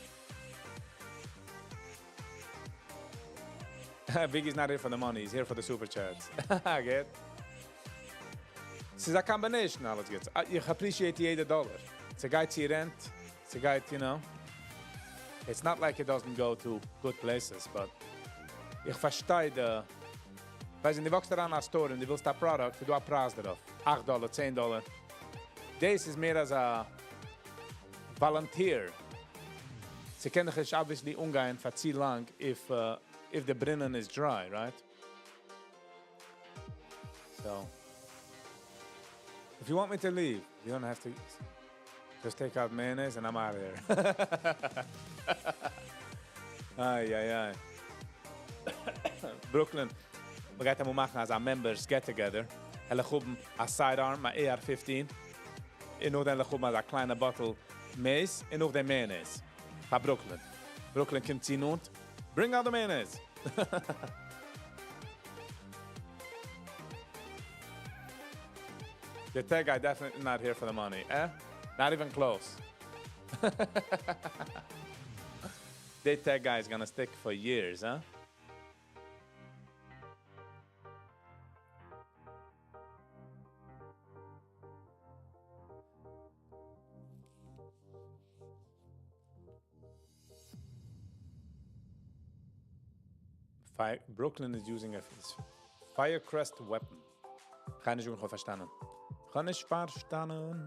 Biggie's not here for the money, he's here for the super chats. Get? ס'איז א combination, אלעס גוט. איך appreciate יעדע דאלאר. ס'גייט צו rent, ס'גייט. It's not like it doesn't go to good places, but איך פארשטיי די, ווייסט, דו וואקסט אריין אין א store און דו ווילסט א product, דא א פרייז דערויף. 8 דאלאר, 10 דאלאר. דאס איז מער אלס א volunteer. ס'קען דאך נישט obviously אנגיין פאר צו לאנג if the ברונען is dry, right? So, if you want me to leave, you don't have to. Just take out mayonnaise and I'm out of here. Ay, ay, ay. Brooklyn, מיר גייט אמאל מאכן אלס א members get together. וועל איך האבן א sidearm, א AR-15. און נאכדעם וועל איך האבן א קליינע bottle mace און נאכדעם mayonnaise. פאר Brooklyn. Brooklyn קומט צו נאנט. Bring out the mayonnaise. The tech guy definitely not here for the money, eh? Not even close. The tech guy is gonna stick for years, huh? Fire, Brooklyn is using a Firecrest weapon. קען איך נישט פארשטאנען. קען נישט פארשטאנען.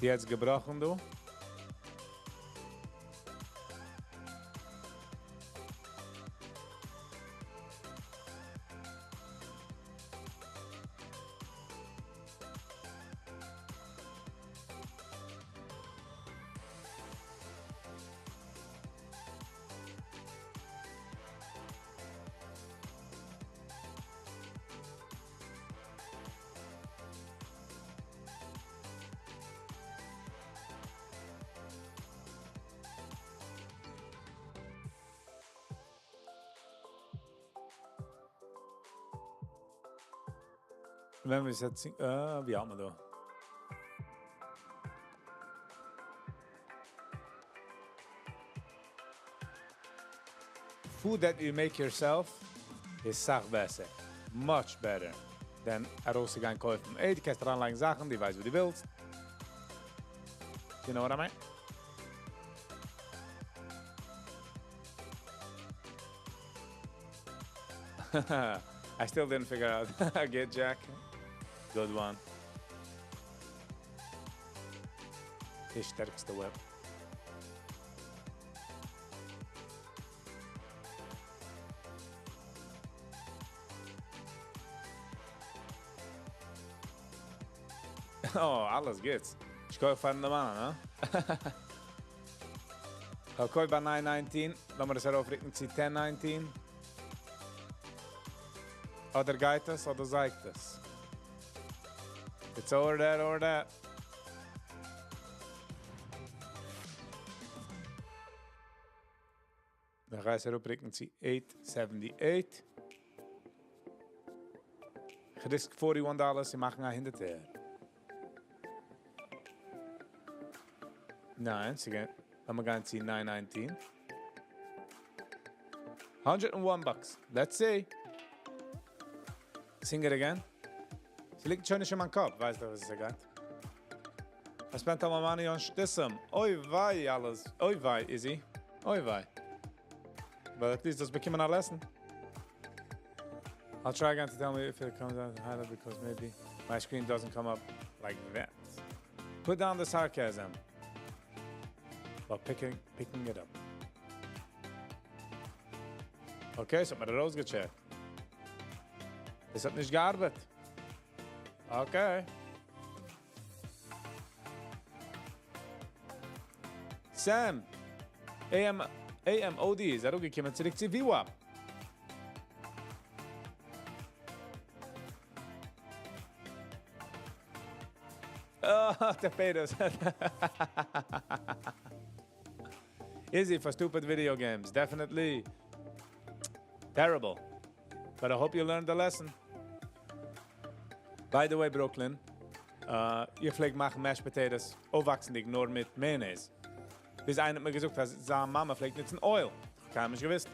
די יעצט געבראכן, דו? Remember, we said, ווי האלט מען דא? Food that you make yourself איז סאך בעסער. Much better than ארויסגיין קויפן. Ey, דו קענסט אריינלייגן זאכן, דו ווייסט וואס דו ווילסט. You know what I mean? I still didn't figure out. Get Jack. Good one. די שטערקסטע web. Oh, אלעס גוטס. שכוח פארן דערמאנען, הא? Okay, ביי 9.19. לאמיר עס ארויפרוקן צו 10.19. אדער גייט עס, אדער זייגט עס. It's or that or that. דאן גייט עס ארויפרוקן צו 8.78. איך risk $41, זיי מאכן א הונדערטער. ניין, זיי גייען, לאמיר גיין צו 9.19. $101. Let's see. Sing it again. ס'ליגט שוין נישט אין מיין קאפ, ווייסט דו וואס עס גייט? I spent all my money on שטותים. אוי וויי אלעס. אוי וויי, Izzy. אוי וויי. But at least דאס באקומען א lesson. I'll try again to tell me if it comes out highlight because maybe my screen doesn't come up like that. Put down the sarcasm while picking it up. Okay, ס'האט מיר ארויסגעטשעקט. עס האט נישט געארבעט. Okay. Sam, AM, AMOD איז אראפגעקומען צוריק צו VWAP. Oh, potatoes. Easy for stupid video games, definitely. Terrible. But I hope you learned the lesson. By the way, Brooklyn, איך פלעג מאכן mashed potatoes, אויפוואקסנדיג נאר מיט mayonnaise. ביז איינער האט מיר געזאגט, אז זיין מאמע פלעגט נוצן oil. קיינמאל נישט געוואוסט.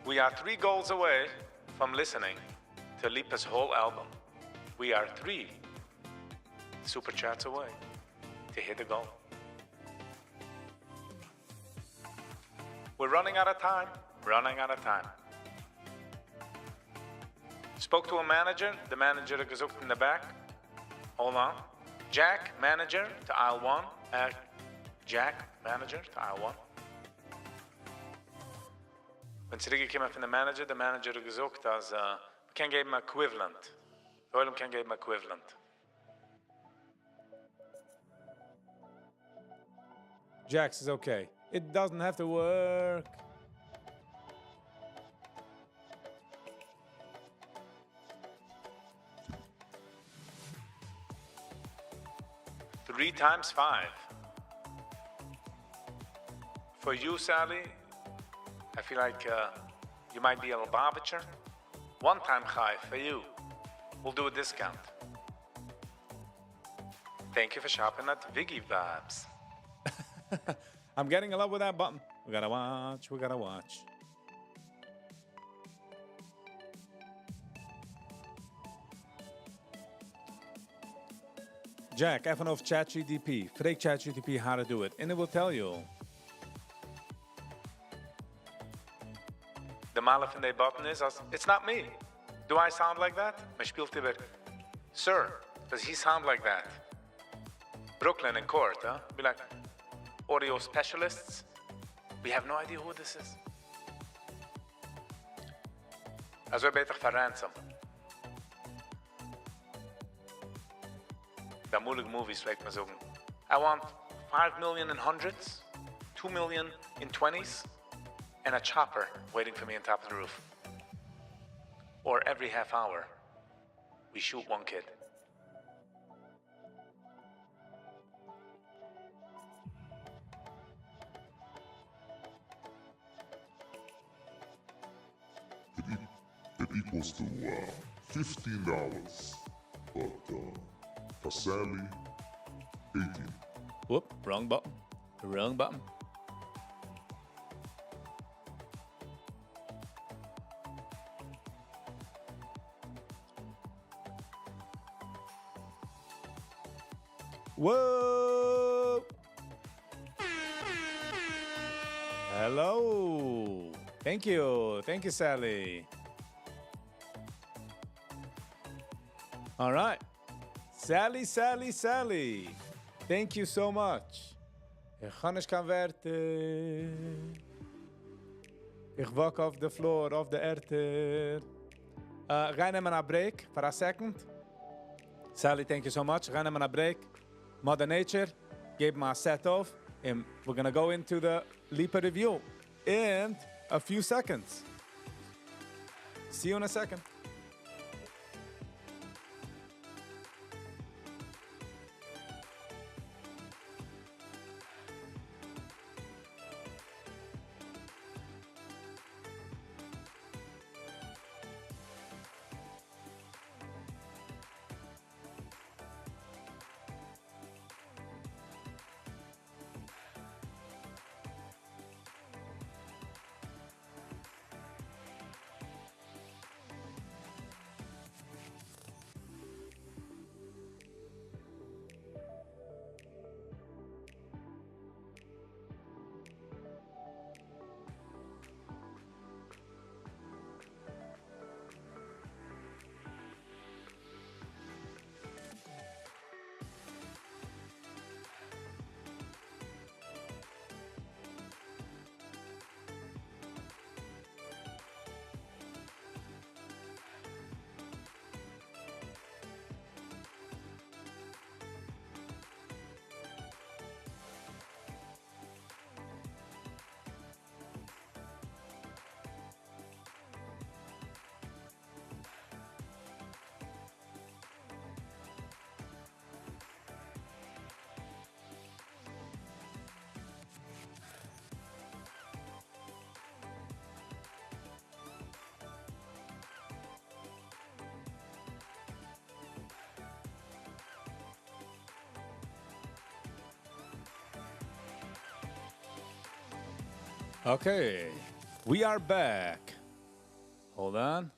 We are three goals away from listening to Lipa's whole album. We are three super chats away to hit the goal. We're running out of time. Running out of time. Spoke to a manager. The manager געזאגט in the back. Hold on. Jack, manager to aisle 1. Jack, manager to aisle 1. ווען צוריקגעקומען פון דער manager, דער manager האט געזאגט, אז מ'קען געבן equivalent. דער עולם קען געבן equivalent. Jax is okay. It doesn't have to work. 3 times 5. For you, Sally, I feel like you might be a Lubavitcher. One time chai for you. We'll do a discount. Thank you for shopping at Viggy Vibes. I'm getting in love with that button. We got to watch, we got to watch. Jack, עפן אויף ChatGPT. פרעג ChatGPT how to do it, and it will tell you. די מעלה פון די button איז, it's not me. Do I sound like that? מען שפילט איבער. Sir, does he sound like that? Brooklyn in court, huh? Be like, audio specialists? We have no idea who this is. אזוי בעט איך פאר ransom. די אמאליגע movies פלעגט מען זאגן. I want 5 million in hundreds, 2 million in 20s, and a chopper waiting for me on top of the roof. Or every half hour, we shoot one kid. It equals to $15, but for Sally, 18. Whoop, wrong button. Wrong button. Whoa! Hello. Thank you. Thank you, Sally. All right. Sally, Sally, Sally. Thank you so much. איך האב נישט קיין ווערטער. איך walk off the floor, אויף די ערטער. גיי נעמען א break for a second. Sally, thank you so much. גיי נעמען א break. Mother Nature gave me a set off, and we're going to go into the Lipa review in a few seconds. See you in a second. Okay, we are back. Hold on.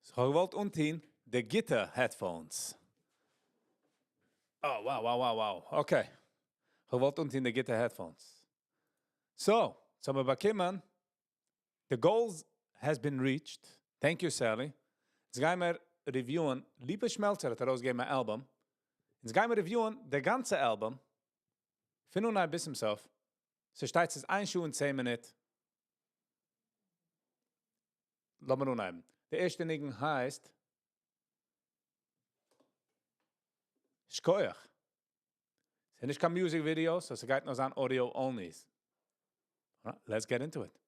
So, איך וואלט אנטון די גוטע headphones. Oh, wow, wow, wow, wow. Okay. איך וואלט אנטון די גוטע headphones. So, so מיר באקומען. The goals has been reached. Thank you, Sally. יעצט גייען מיר review'en. Lipa Schmelzer האט ארויסגעגעבן אן album. יעצט גייען מיר review'en די גאנצע album. פון אנהייב ביז צום סוף. ס'שטייט, ס'איז 1 שעה און 10 מינוט. לאמיר אנהייבן. דער ערשטער ניגון הייסט שכוח. ס'איז נישט קיין music video, so ס'גייט נאר זיין audio only. Alright, let's get into it.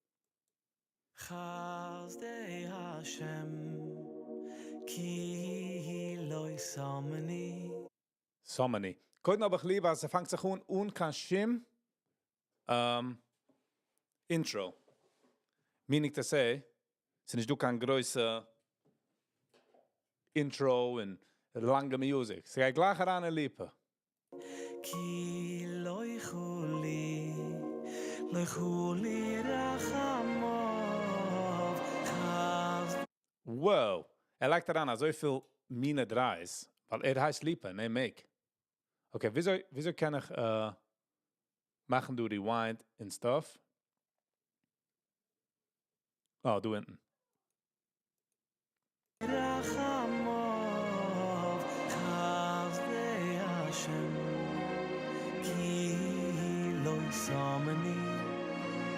חסדי השם כי לא שמני. שמני. קודם האב איך ליב, אז ער פאנגט זיך אן אן קיין שום intro. Meaning to say, ס'איז נישט דא קיין גרויסע intro און לאנגע music. ס'גייט גלייך אריין אין ליפא. כי לא יכולי, לא יכולי רחמיו. Wow, ער לייגט אריין אזויפיל מינע דרייס, ווייל ער הייסט ליפא, נע make. Okay, וויאזוי קען איך מאכן דא rewind and stuff? Oh, דא אונטן. רחמיו, חסדי השם, כי לא שמני,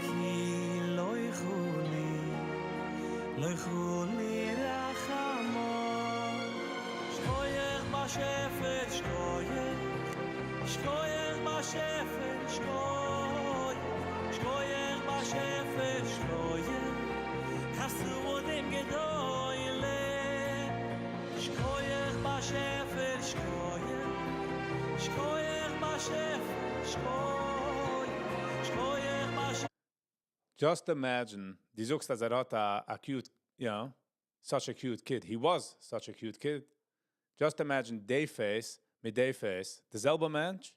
כי לא יכולי, לא יכולי רחמיו. שכוייך בשפט, שכוייך, שכוייך בשפט, שכוייך, שכוייך בשפט, שכוייך, חסודים גדוילה. שכוייך בשפט, שכוייך, שכוייך בשפט, שכוייך, שכוייך בשפט. Just imagine, דו זאגסט אז ער האט א cute, such a cute kid. He was such a cute kid. Just imagine די face מיט די face, די זעלבע מענטש,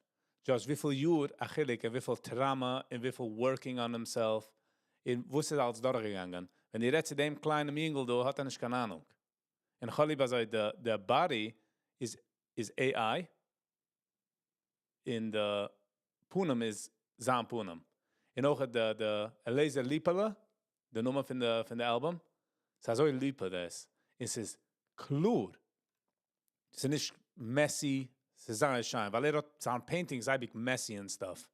just וויפיל יאר א חילוק און וויפיל trauma און וויפיל working on himself און וואס איז אלס דורכגעגאנגען. ווען איר רעדט צו דעם קליינעם יונגל דא, האט ער נישט קיין אהנונג. און כ'האב ליב אזוי, די body איז AI, און די פנים איז זיין פנים. און אויך די אליעזר ליפא'לע, די נאמען פון די album, ס'איז אזוי ליפא דאס. עס איז קלאר. עס איז נישט messy, עס איז זייער שיין, ווייל ער האט זיין paintings אייביג messy and stuff.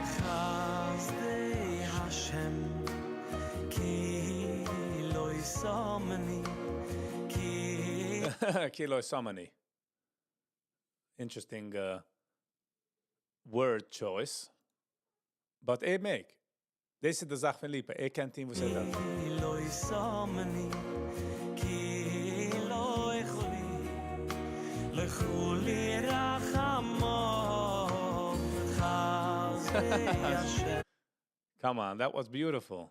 חסדי השם כי לא שמני כי כי לא שמני. Interesting word choice. But ער מעג. דאס איז די זאך פון ליפא. ער קען טון וואס ער וויל. כי לא שמני כי לא יכולי לא יכולי רחמו חסדי השם. Come on, that was beautiful.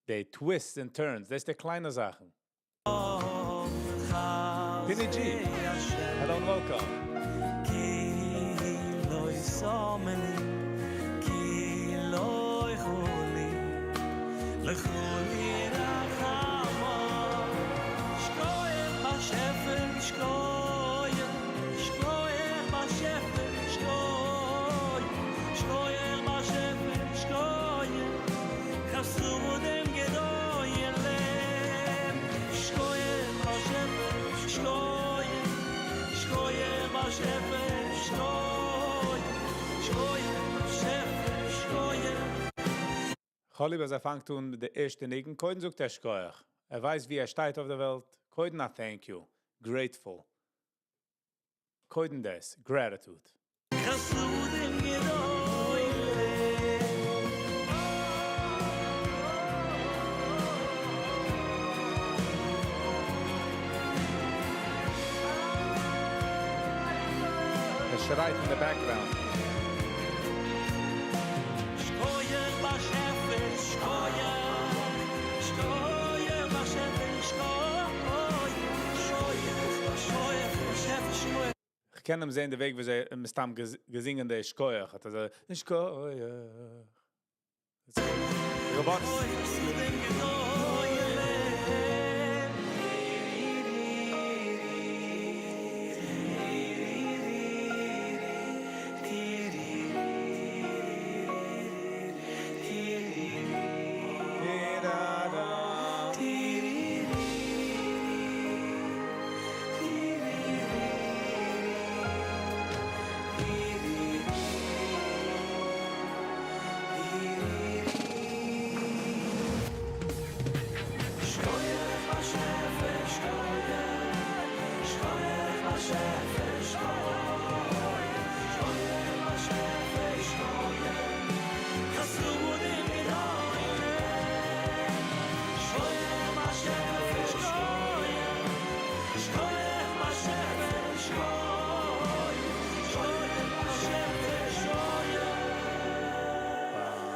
The twists and turns. דאס איז די קליינע זאכן. Pinny G. Hello and welcome. כי לא שמני כי לא יכולי לא יכולי רחמו שכוח באשעפער שכוח שכוח באשעפער שכוח שכוח באשעפער שכוח חסודים גדולים שכוח באשעפער שכוח שכוח באשעפער שכוח שכוח באשעפער שכוח. כ'האב ליב אז ער פאנגט אן מיט די ערשטע ניגון, קודם זאגט ער שכוח. ער ווייסט ווי ער שטייט אויף דער וועלט. קודם א thank you. Grateful. קודם דאס. Gratitude. חסודים גדולים. ער שרייט in the background. שכוח באשעפער שכוח שכוח באשעפער שכוח שכוח שכוח באשעפער שכוח. איך קען אים זען, די וועג ווי זיי מסתם געזינגען די שכוח. האט ער אזוי, שכוח. Robots. חסודים גדולים. שכוח באשעפער שכוח שכוח באשעפער שכוח שכוח באשעפער שכוח חסודים גדולים שכוח באשעפער שכוח שכוח באשעפער שכוח שכוח באשעפער שכוח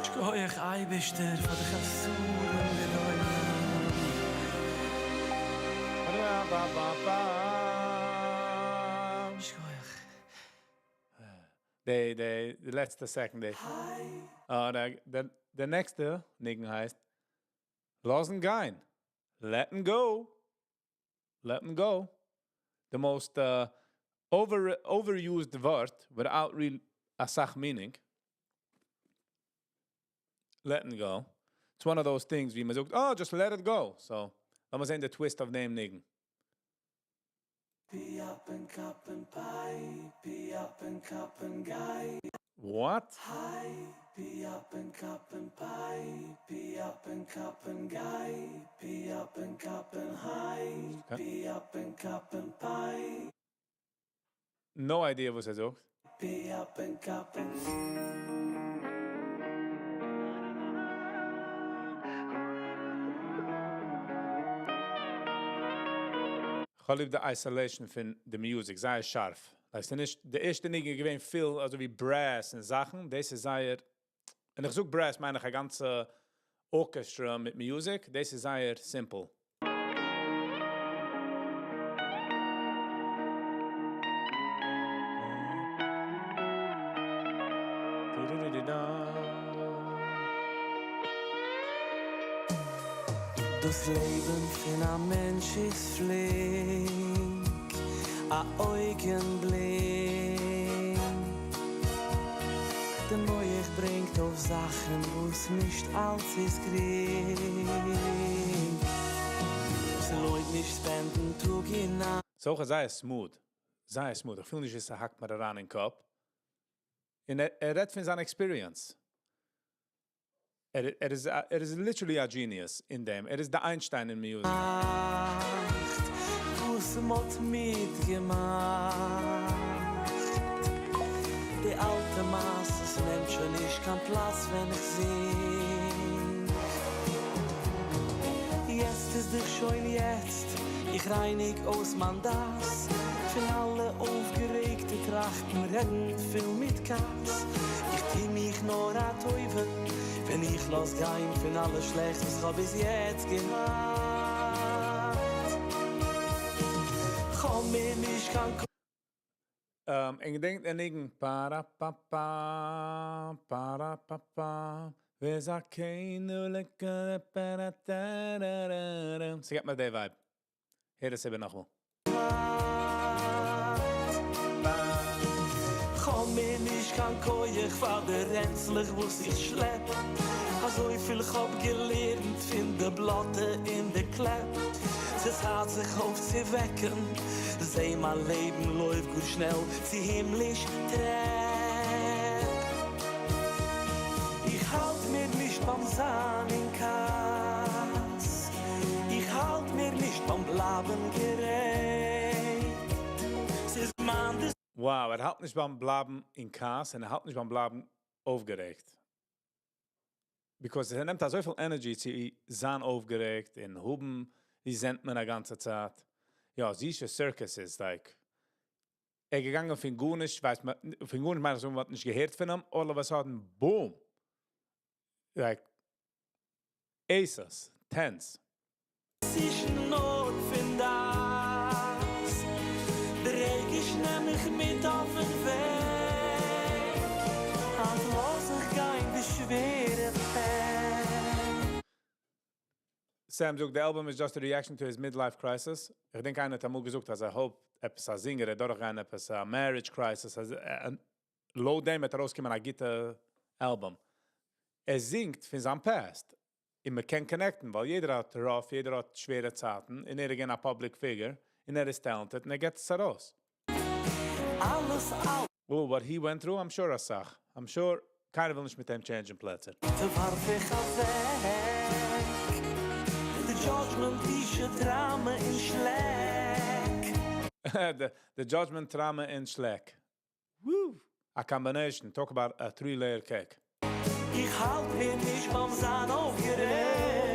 שכוח אייבערשטער פאר די חסדים גדולים. Ba-ba-ba. שכוח. די לעצטע second. די נעקסטע ניגון הייסט לאזן גיין. Letting go. Letting go. The most overused ווארט without real א סאך meaning. Letting go. It's one of those things ווי מען זאגט, "Oh, just let it go." So, לאמיר זען די twist אויף דעם ניגון. What? No idea וואס ער זאגט. כ'האב ליב די isolation פון די music, זייער שארף. ווייסטו נישט, די ערשטע ניגון איז געווען פיל אזוי ווי brass און זאכן, דאס איז זייער, און איך זאג brass מיין איך א גאנצע orchestra מיט music, דאס איז זייער simple. דאס לעבן פון א מענטש איז פלינק, א אויגנבליק. דער מוח ברענגט אויף זאכן וואס נישט אלץ איז גרינג. ס'לוינט נישט spend ן טאג און נאכט. ס'אויך זייער smooth, זייער smooth. איך פיל נישט ווי ס'האקט מיר אריין אין קאפ. און ער רעדט פון זיין experience. ער איז ער איז literally א genius אין דעם. ער איז די Einstein אין music. וואס מ'האט מיטגעמאכט. די אלטע מעשה'ס נעמט שוין נישט קיין פלאץ ווען איך זינג. יעצט איז דאך שוין יעצט, איך רייניג אויס מיין דעת פון אלע אויפגערעגטע טראכטן רעדן פול מיט כעס. איך טו מיך נאר א טובה ווען איך לאז גיין פון אלע שלעכטס וואס כ'האב ביז יעצט געהאט. כ'האב מער נישט קיין און געדענקט דער ניגון פארא פא פא פארא פא פא וזכנו ס'געט מיר די vibe. הער עס איבער נאכאמאל. כ'האב מער נישט קיין כח פאר די רענצלעך וואס איך שלעפ, אזויפיל כ'האב געלערנט פון די בלאטע און די קלעפ, ס'צייט זיך אויפצווועקן, זע מיין לעבן לויפט גאר שנעל צו הימליש טרעפ. איך האלט מיר נישט ביים זיין אין כעס, איך האלט מיר נישט ביים בלייבן גערעגט, ס'איז מיין Wow, ער האלט נישט ביים בלייבן אין כעס און ער האלט נישט ביים בלייבן אויפגערעגט. Because ער נעמט אזויפיל energy צו זיין אויפגערעגט און האבן resentment א גאנצע צייט. יא, זישע Circus איז like, ער איז געגאנגען פון גארנישט, ווייסט מען, פון גארנישט מיין איך אז מען האט נישט געהערט פון אים, all of a sudden, boom! Like, aces, tens. ס'איז נאר פון דאס, דער רגש נעם איך מיט אויפן וועג, היינט לאז איך גיין די שווערע פעק. Sam זאגט, the album is just a reaction to his midlife crisis. איך דענק איינער האט אמאל געזאגט אז ער האפט עפעס א singer, ער דורכגיין עפעס א marriage crisis, אז לויט דעם וועט ארויסקומען א גוטע album. ער זינגט פון זיין past. און מען קען connect ן, ווייל יעדער האט rough, יעדער האט שווערע צייטן, און ער איז געווען א public figure, און ער איז talented, און ער געבט עס ארויס. אלעס אלט. Oh, what he went through, I'm sure אסאך. I'm sure קיינער וויל נישט מיט אים change ן פלעצער. ווארף איך אוועק. די judgment, די טראומע און שלעק. The judgment, trauma און שלעק. Woo! A combination. Talk about a three-layer cake. איך האלט מיר נישט ביים זיין אויפגערעגט.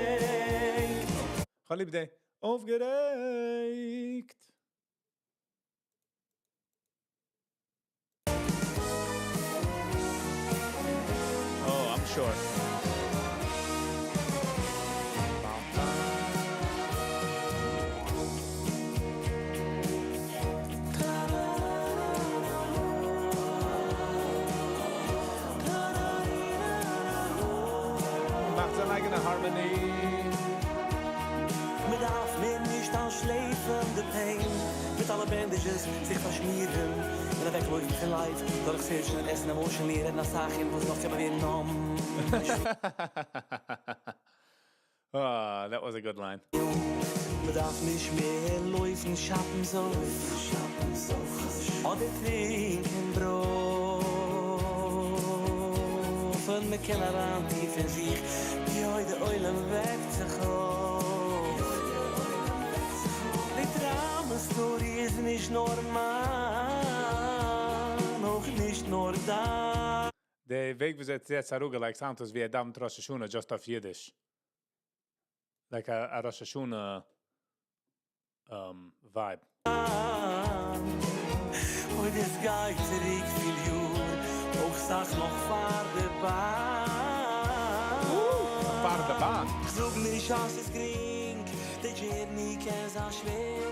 כ'האב ליב די אויפגערעגט. Oh, I'm sure. מאכט זיין אייגענע harmony. מען דארף מער נישט אנשלעפן די pain מיט אלע bandages זיך פארשמירן און אוועקלויפן פון life דורך search ן און עסן emotionally רעדן אסאך און וואס נאך קען מען ווערן numb. Ah, that was a good line. מ'דארף נישט מער לויפן שאפן זויף אדער טרינקען ברויפן מ'קען אריין טיף אין זיך יוי די עולם וועקט זיך אויף די טראומא story איז נישט נאר מיין אויך נישט נאר דיין. די וועג ווי ער האט עס אראפגעלייגט sound אויס ווי ער דאווענט ראש השנה just אויף אידיש. Like א ראש השנה vibe. אוי דאס גייט צוריק פיל יאר, אויך סאך נאך פאר די באן. פאר די באן. כ'זאג נישט אז ס'איז גרינג, די journey קען זיין שווער,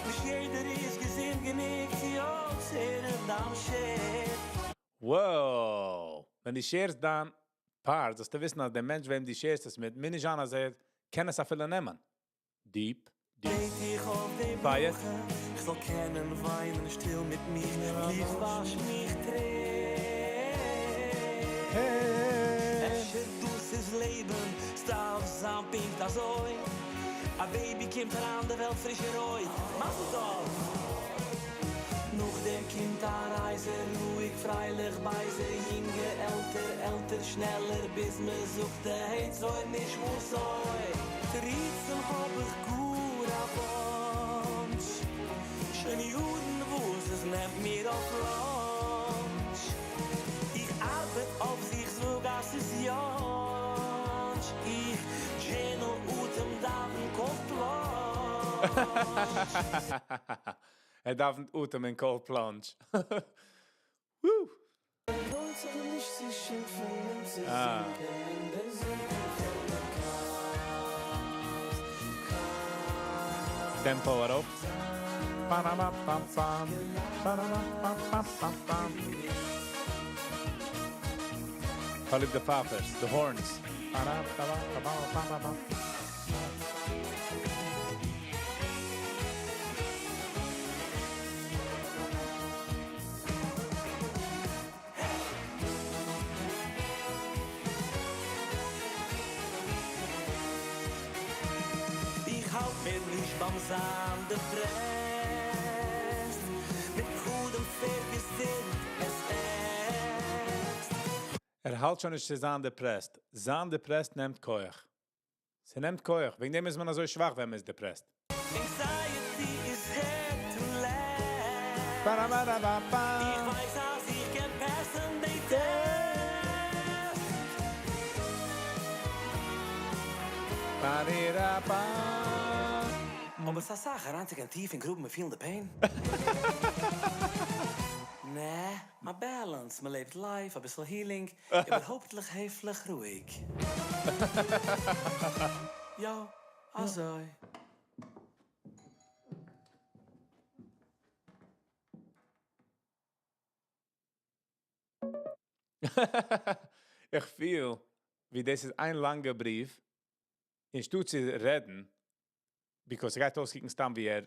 נישט יעדער איז געזונט גענוג צו אויסהערן דיין share. Wow! ווען דו share סט דיין part, זאלסטו וויסן אז דער מענטש וועם דו share סט עס מיט, מוז נישט זיין אז ער קען עס אפילו נעמען. Deep, deep. בעט איך אויף די Quiet. ברכה, איך זאל קענען וויינען שטיל מיט מיך, please וואש מיך טרער. אפשר דאס איז לעבן, ס'דארף זיין פונקט אזוי. א baby קומט אריין די וועלט פריש און רויט. מזל טוב! נאכדעם קומט א רייזע, רואיג, פרייליך, בייזע, יונגע, עלטער, עלטער, שנעלער, ביז מען זאגט די עצה, נישט מוסוי. תירוצים האב איך גאר א bunch. שוין יארן וואס עס נעמט מיר אויף lunch. איך ארבעט אויף זיך, זאג אז ס'איז יאנטש. איך journal, אטעם, דאוון, cold plunge. ער דאוונט אטעם אין cold plunge. Woo! לוינט זיך נישט צו שימפן און צו Ah. זינקען אין דער זומפן פון דער כעס, כעס. Tempo אראפ. Ba-da-ba-bam-bam. Ba-da-ba-bam-bam-bam. כ'האב ליב די פייפערס, the horns. Ba-da-ba-ba-ba-ba-ba-ba. איך האלט מיר נישט ביים זיין depressed. מיט פחדים פערגעזינט עס עקסט. ער האלט שוין נישט צו זיין depressed. זיין depressed נעמט כח. ס'נעמט כח. וועגן דעם איז מען אזוי שוואך, ווען מען איז depressed. Anxiety is here to last. Ba-da-ba-da-ba-ba. איך ווייס, אז איך קען pass ן די test. Ba-di-da-ba. אבער ס'איז א זאך, אריינצוגיין טיף אין גרוב, מיר פילן די pain. נע, מע balance, מע לעבט life, א ביסל healing, אבער הויפטליך העפליך רואיג. יא, אזוי. איך פיל, ווי דאס איז איין לאנגער בריוו, אנשטאט צו רעדן, because ער גייט אויסקוקן סתם ווי ער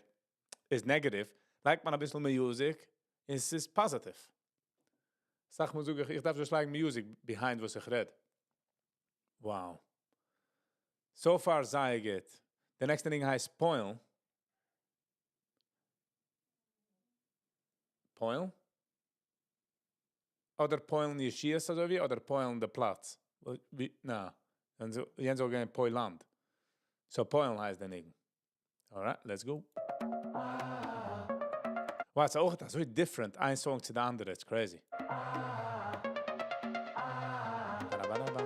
איז negative, לייגט מען א ביסל music, און עס איז positive. זאג מאל, זאג איך, איך דארף just לייגן music behind וואס איך רעד. Wow. So far, זייער גוט. The next thing הייסט פוילן. פוילן? אדער פוילן ישועות אזוי ווי, אדער פוילן די פלאץ. ווי, נא. יענץ זאל גיין פוילאנד. So פוילן הייסט דער ניגון. Alright, let's go. Wow, ס'איז אויך אזוי different, איין song צו די אנדערע, it's crazy. Ba-da-ba-da-ba.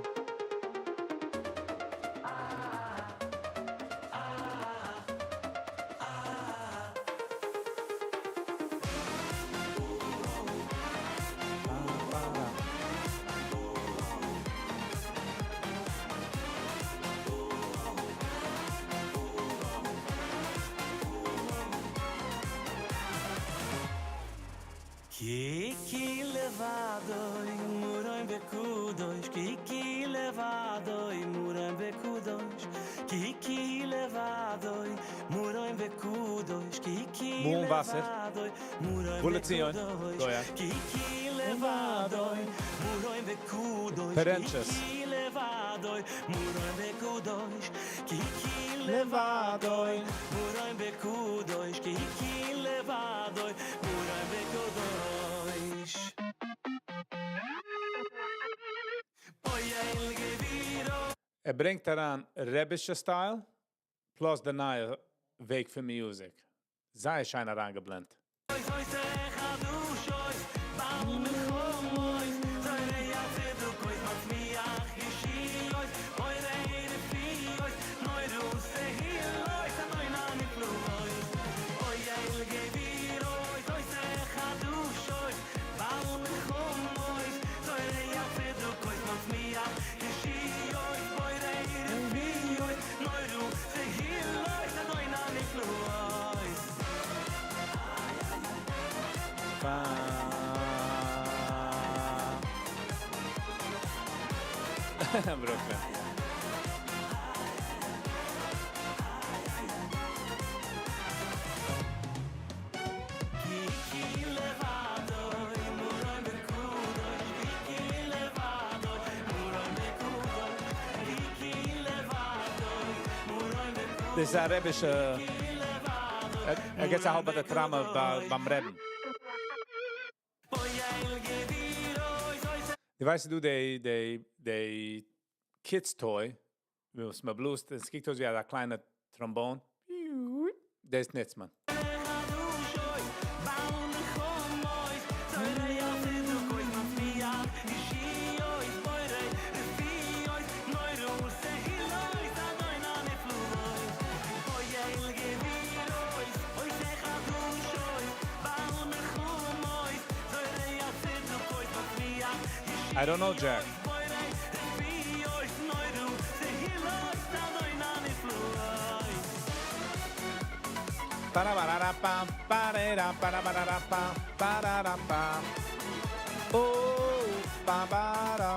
כי כי לבדו מורם וקדוש כי כי לבדו מורם וקדוש כי כי לבדו מורם וקדוש כי כי מום וואסער. לבדו מורם ובא לציון. וקדוש גויה. כי כי לבדו מורם וקדוש פארענטשעס. כי כי לבדו לבדוי מורוי בקודש כי כי לבדוי מורוי בקודש כי כי לבדוי מורוי בקודש פועל גבירו ער ברענגט אריין רבי'שע style, plus די נייע וועג פון music. זייער שיין אריינגע blend. עושה חדושוס בעל מלחומוס זורע צדקוס מצמיח ישועות בורא רפואות נורא תהילות אדון הנפלאות פועל גבורות עושה חדושות בעל מלחמות זורע צדקות מצמיח ישועות בורא רפואות נורא תהילות אדון הנפלאות Pa. Brooklyn. כי לבדוי מורוי בקודש כי לבדוי מורוי בקודש כי לבדוי מורוי בקודש דאס איז א רבי'שע... ער גייט האלב ביי די טראמע ביים רבי'ן. פועל גבורות דו ווייסט דו, די kids toy, וואס מען בלאזט, עס קוקט אויס ווי א קליינע trombone. דאס נוצט מען. חדושוס בעל מלחמות זורע צדקות מצמיח ישועות בורא רפואות נורא תהילות אדון הנפלאות פועל גבורות עושה חדושות בעל מלחמות זורע צדקות מצמיח I don't know, Jack. בורא רפואות נורא תהילות אדון הנפלאות Ba-da-ba-da-da-bam, ba-da-da, ba-da-ba-da-da-bam, ba-da-da-bam. Oh, ba-ba-da.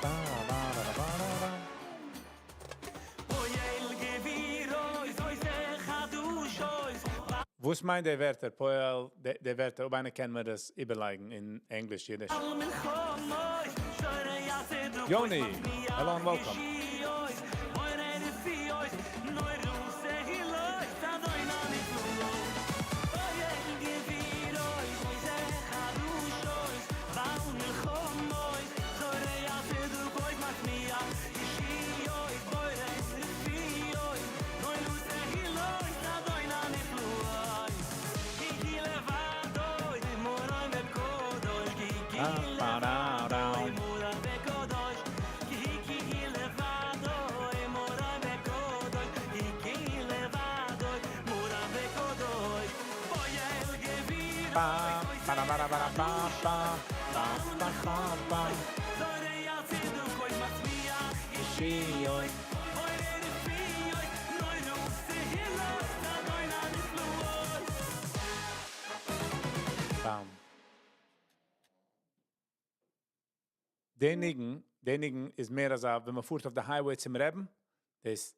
Ba-ba-da-da-ba-da-da. פועל גבורות עושה חדושות וואס מיינט די ווערטער? פועל, די ווערטער, אויב איינער קען מיר דאס איבערלייגן אין ענגליש, אידיש. בעל מלחמות זורע צדקות Yoni, hello and welcome. ישועות בורא רפואות נורא תהילות אדון הנפלאות פועל גבורות עושה חדושות בעל מלחמות זורע צדקות מצמיח ישועות בורא רפואות נורא תהילות אדון הנפלאות כי כי לבדוי מורוי בקודש כי כי לבדוי מורוי בקודש כי כי לבדוי מורוי בקודש כי כי לבדוי מורוי בקודש פועל גבורות Ba, ba-da-ba-da-ba-da-ba, ba, ba, ba, ba, ba. זורע צדקות מצמיח ישועות בורא רפואות נורא תהילות אדון הנפלאות Bam. דער ניגון איז מער אזא, ווען מען פארט אויף די highway צום רבי'ן, דאס,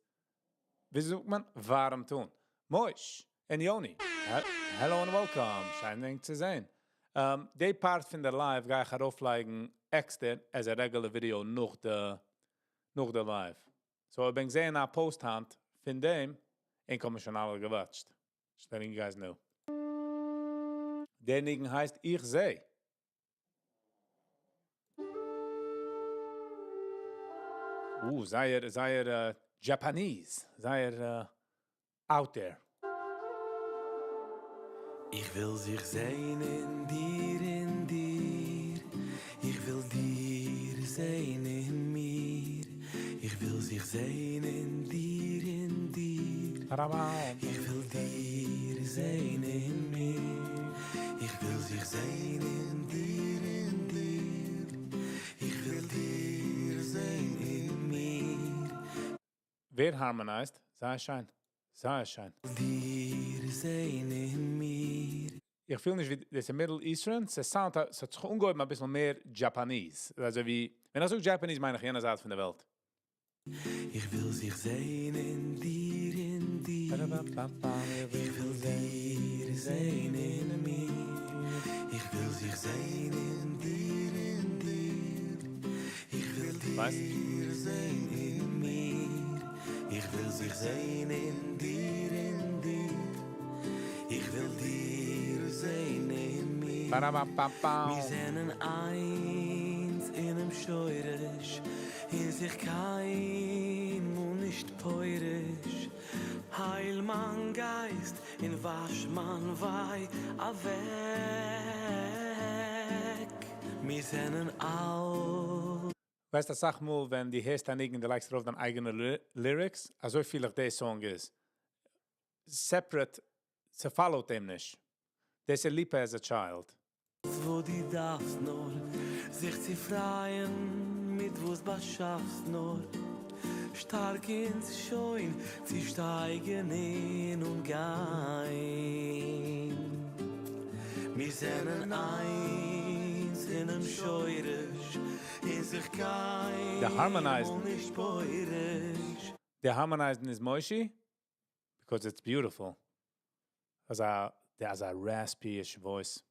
ווי זאגט מען, ווארעמט אן. Moish and Yoni, hello and welcome, שיין ענק צו זען. די part פון דער live גיי איך ארויפלייגן extra as a regular video נאך די live. So, אויב ענק זען א post היינט פון דעם, ענק האבן שוין אלע גע watched. Just letting you guys know. דער ניגון הייסט איך זע. זייער, זייער Japanese, זייער out there. איך וויל זיך זען אין דיר, אין דיר. איך וויל דיר זען אין מיר. איך וויל זיך זען אין דיר, אין דיר. איך וויל דיר זען אין מיר. איך וויל זיך זען אין דיר, אין דיר. איך וויל דיר זען אין מיר. ווער harmonized? זייער שיין. זייער שיין. דיר זען אין מיר. איך פיל נישט ווי, דאס איז Middle Eastern, עס sound, עס האט זיך אנגעהויבן א ביסל מער Japanese. אזוי ווי, ווען איך זאג Japanese, מיין איך יענע זייט פון דער וועלט. איך וויל זיך זען אין דיר, אין דיר. איך וויל דיר זען אין מיר. איך וויל זיך זען אין דיר. ווייס נישט. דיר זען אין מיר, איך וויל זיך זען אין דיר, אין דיר, איך וויל דיר זען אין מיר. Ba-da-ba-ba-ba. מיר זענען איינס אינעם שורש, און זיך קיינמאל נישט פורש. הייל מיין גייסט און וואש מיין וויי אוועק. מיר זענען אל. ווייסט, אסאך מאל, ווען דו הערסט א ניגון, דו לייגסט ארויף דיין אייגענע lyrics, אזוי פיל איך די song איז. Separate, ס' follow ט אים נישט. דאס איז ליפא as a child. וואס דו דארפסט נאר, זיך צו פרייען מיט וואס באשאפסט נאר. שטארק אונז שוין צו שטייגן אין און גיין. מיר זענען איינס אינעם שורש, אין זיך קיין The harmonized נישט פורש. The harmonizing is Moishi because it's beautiful. אזא raspy-ish voice.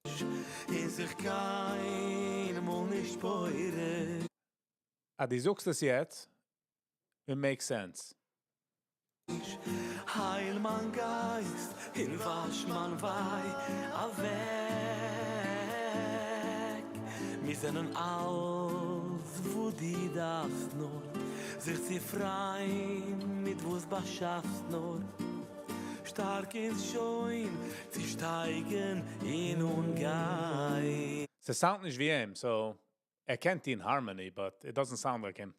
אין זיך קיינמאל נישט פורש. אה, דו זאגסט עס יעצט, it makes sense. הייל מיין גייסט, און וואש מיין וויי אוועק. מיר זענען אלץ, וואס דו דארפסט נאר, זיך צו פרייען מיט וואס באשאפסט נאר. שטארק אונז שוין צו שטייגן אין און גיין. ס' sound נישט ווי אים, so ער קען in harmony, but it doesn't sound like him.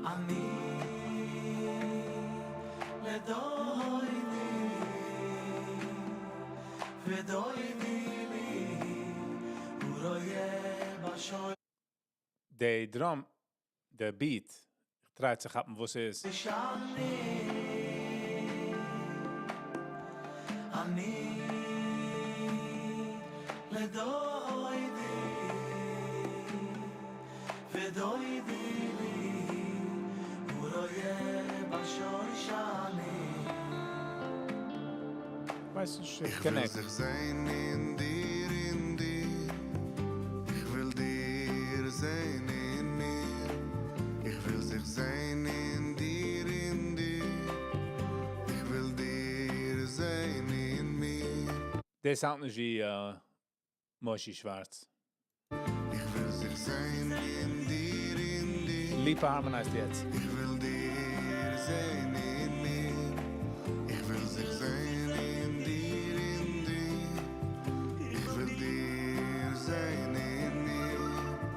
אני לדודי ודודי לי ורואה בשוי The drum, the beat, איך try צו כאפן, וואס ס'איז. שאני אני לדודי ודודי לי ורואה בשוי שאני ווייס נישט, איך וויל connect. זיך זען אין דיר, אין דיר. איך וויל דיר זען אין מיר. איך וויל זיך זען אין דיר, אין דיר. איך וויל דיר זען אין מיר. דער sound נישט ווי Moshe Schwartz. איך וויל זיך זען אין דיר, אין דיר. ליפא harmonized יעצט. איך וויל דיר זען אין מיר. איך וויל זיך זען אין דיר, אין דיר. איך וויל דיר זען אין מיר.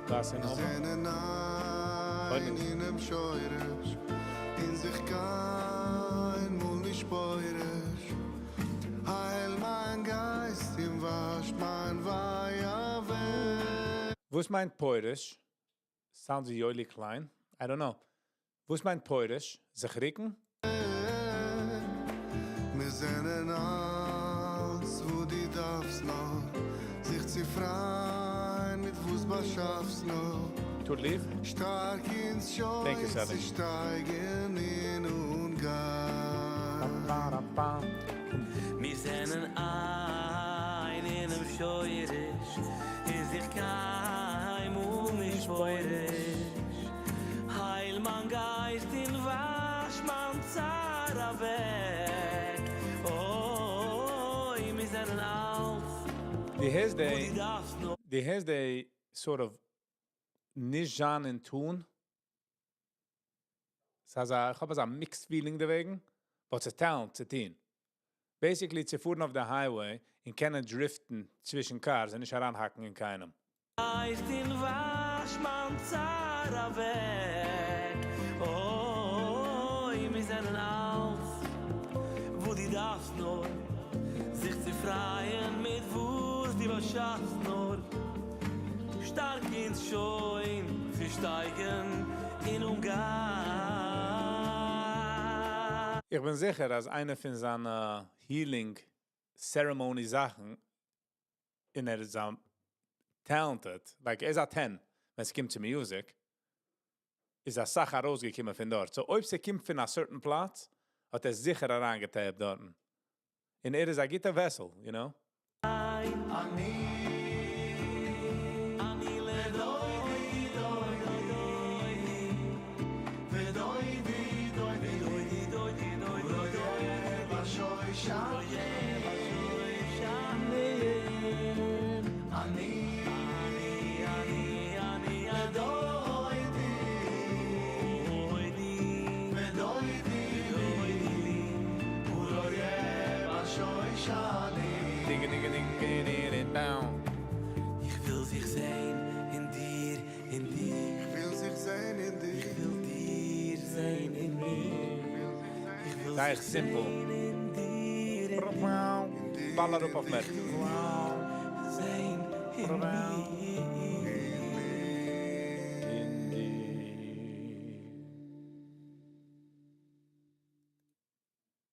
וואס אין מיר זענען איין אינעם שורש, אין זיך קיינמאל נישט פורש. הייל מיין גייסט, און וואש מיין וויי אוועק. וואס מיינט פורש? Sounds ווי Yoely Klein. I don't know. וואס מיינט פורש? זיך ריקן? מיר זענען אלץ, וואס דו דארפסט נאר, זיך צו פרייען מיט וואס באשאפסט נאר. To live? שטארק אונז Thank you, שוין Sally. צו שטייגן אין און גיין. מיר זענען איין אינעם שורש, אין זיך קיינמאל נישט פורש. הייל מיין גייסט און וואש מיין צער אוועק. אוי, מיר זענען אלץ, דו הערסט וואס די, דו דארפסט נאר. דו הערסט די sort of נישט זיין in tune. ס'איז א, איך האב אזא mixed feeling דערוועגן, but ס'איז talent צו טון. Basically, צו פארן אויף די highway און קענען drift ן צווישן cars און נישט אריינהאקן אין קיינעם. גייסט און וואש מיין צער אוועק. אוי, מיר זענען אלץ, וואס דו דארפסט נאר, זיך צו פרייען מיט וואס דו באשאפסט נאר. שטארק אונז שוין צו שטייגן אין און גיין. איך בין זיכער, אז איינע פון זיינע healing ceremony זאכן, און ער איז talented, like ער איז א 10, ווען עס קומט צו music, איז א זאך ארויסגעקומען פון דארט. So אויב ס'קומט פון א certain פלאץ, האט ער זיכער אריינגע tap דארט. און ער איז א גוטע vessel, you know? אני אני לדודי זייער simple. באל אראפ אויף מערקל.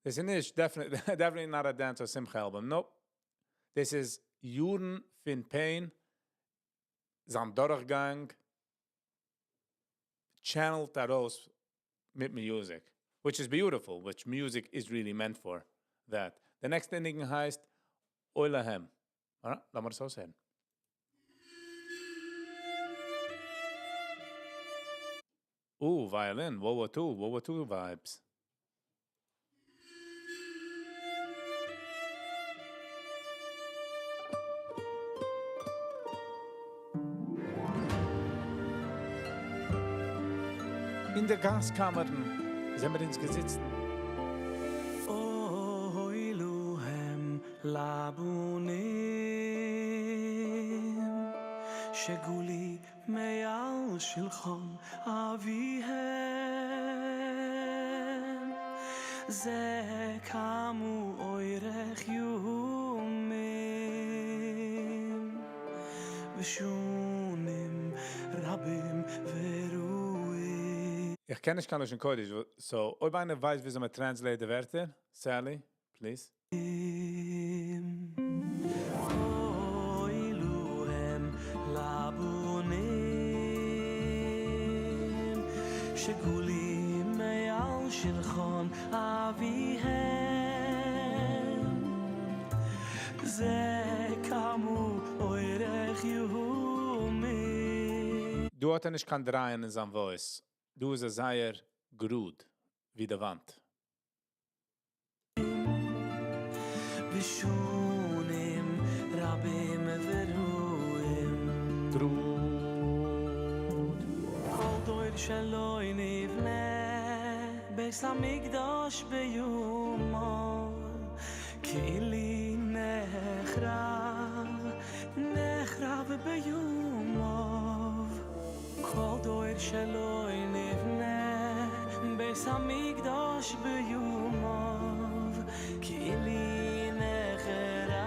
דאס איז נישט, definitely not a dance or שמחה album. Nope. דאס איז יארן פון pain, זיין דורכגאנג, channeled ארויס מיט music, which is beautiful, which music is really meant for that. The next ניגון הייסט אוי להם. Alright, לאמיר עס אויסהערן. Ooh, violin, World War II, World War II vibes. אין די גאז־קאמערן זענען מיר אונז געזעסן. אוי להם לבנים שגולי מעל שלחן אביהם זה קמו אוירך יומים ושונים רבים ורועים איך קען נישט קיין לשון קודש, so אויב איינער ווייסט, ווי מען translate די ווערטער, Sally, please. אוי להם לבנים שגולי מעל שלחן אביהם זה קמו אוירך יומים דא האט ער נישט קיין דרייען אין זיין voice. דא איז ער זייער גראד, ווי די וואנט. ושונים רבים ורועים גראד. כל דור שלא נבנה בית המקדש ביומו כאילו נחרב נחרב ביומו כל דור שלא נבנה בית המקדש ביומו כאילו נחרב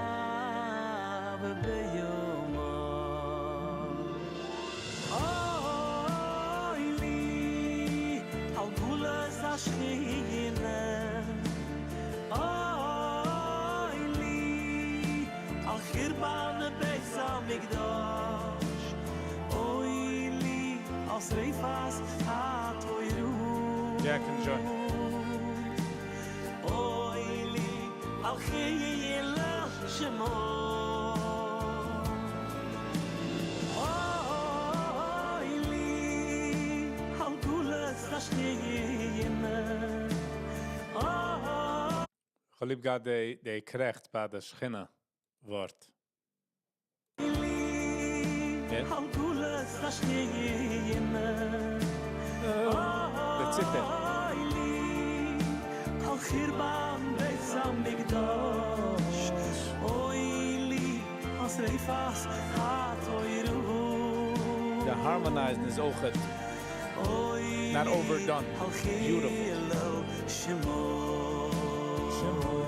ביומו אוי לי על גולת השכינה אוי לי על חורבן בית המקדש אוי לי על שריפת התורה Jack and Joy. אוי לי על חילול שמו אוי לי על גולת השכינה אוי איך האב ליב געהאט די, די קרעכץ ביי די שכינה ווארט. לי על גולת השכינה די ציטער. אוי לי על חורבן בית המקדש אוי לי על שריפת התורה The harmonizing איז אויך אוי not overdone. על Beautiful. חילול שמו שמו.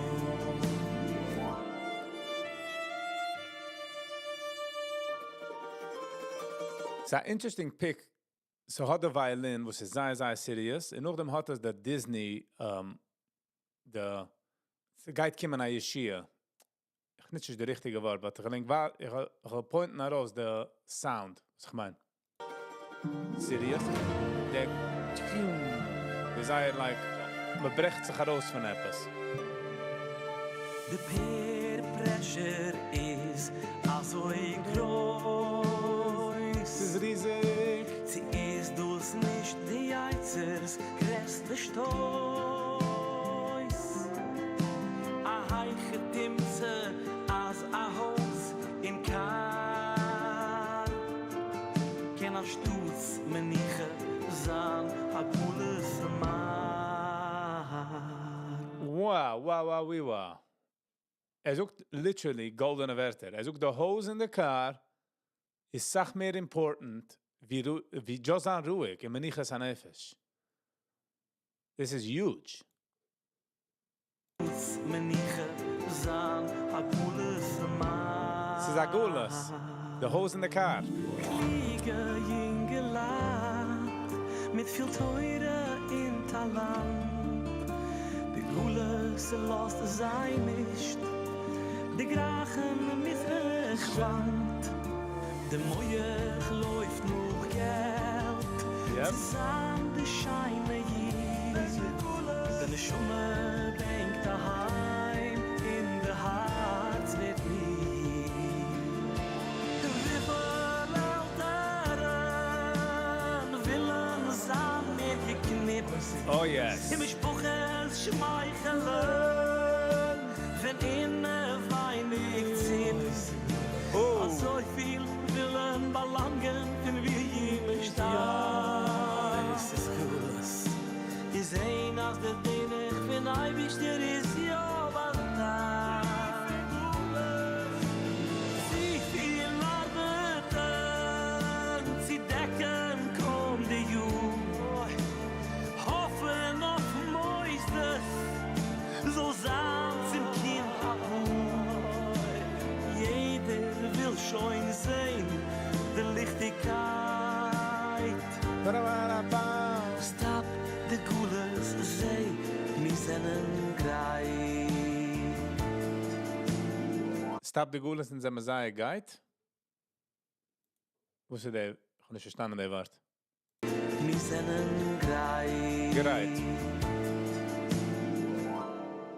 It's an interesting pick. So האט די violin, וואס איז זייער, זייער serious. און נאכדעם האט עס די Disney, די, ס'גייט קומען א ישועה. איך נישט די ריכטיגע ווארט, but איך געדענק, איך, איך וויל point ן ארויס די sound, וואס איך מיין. Serious? דער, דער זייער like, מען ברעכט זיך ארויס פון עפעס. The peer pressure איז אזוי גרויס. ס'איז ריזיג. צי איז דאס נישט די יצר'ס גרעסטע שטויס. א היכי תמצא אז א הויז אין קאר קען אנשטאט מנוחה זיין א גלות מר. Wow, wee, wow. ער זאגט literally גאלדענע ווערטער. ער זאגט, the הויז אין the car איז אסאך מער important ווי, ווי just זיין רואיג אין מנוחת הנפש. This is huge. מנוחה זיין א גלות מאן. ס'איז א גלות. The hose in the car. קלוגע יונגעלייט מיט פיל תורה און טאלאנט, די גלות לאזט זיי נישט דערגרייכן מזרח וואנט, די מח לויפט נאך געלט צו זיין די שיינע איד, די נשמה בענקט אהיים און די הארץ ווערט מיד. וויפיל עלטערן ווילן זיין מער געקניפט, Oh yes. און משפחות שמייכלען ווען אינעווייניג ציפט. אזויפיל ווילן באלאנגען פון ווי מען שטאמט. עס איז גלות איז זען אז דער דרך פון אייבישטער איז יא באלטאנט. צופיל ארבעטן צו דעקן קוים די יאר, האפן אויף מוסדות זאל זיין צום קינד א האר. יעדער וויל שוין זען די ליכטיגקייט. Stop די גלות, זע מיר זענען גרייט. Stop די גלות און זעמיר זייער גרייט. וואס איז דער? איך האב נישט פארשטאנען דער ווארט. מיר זענען גרייט. גרייט.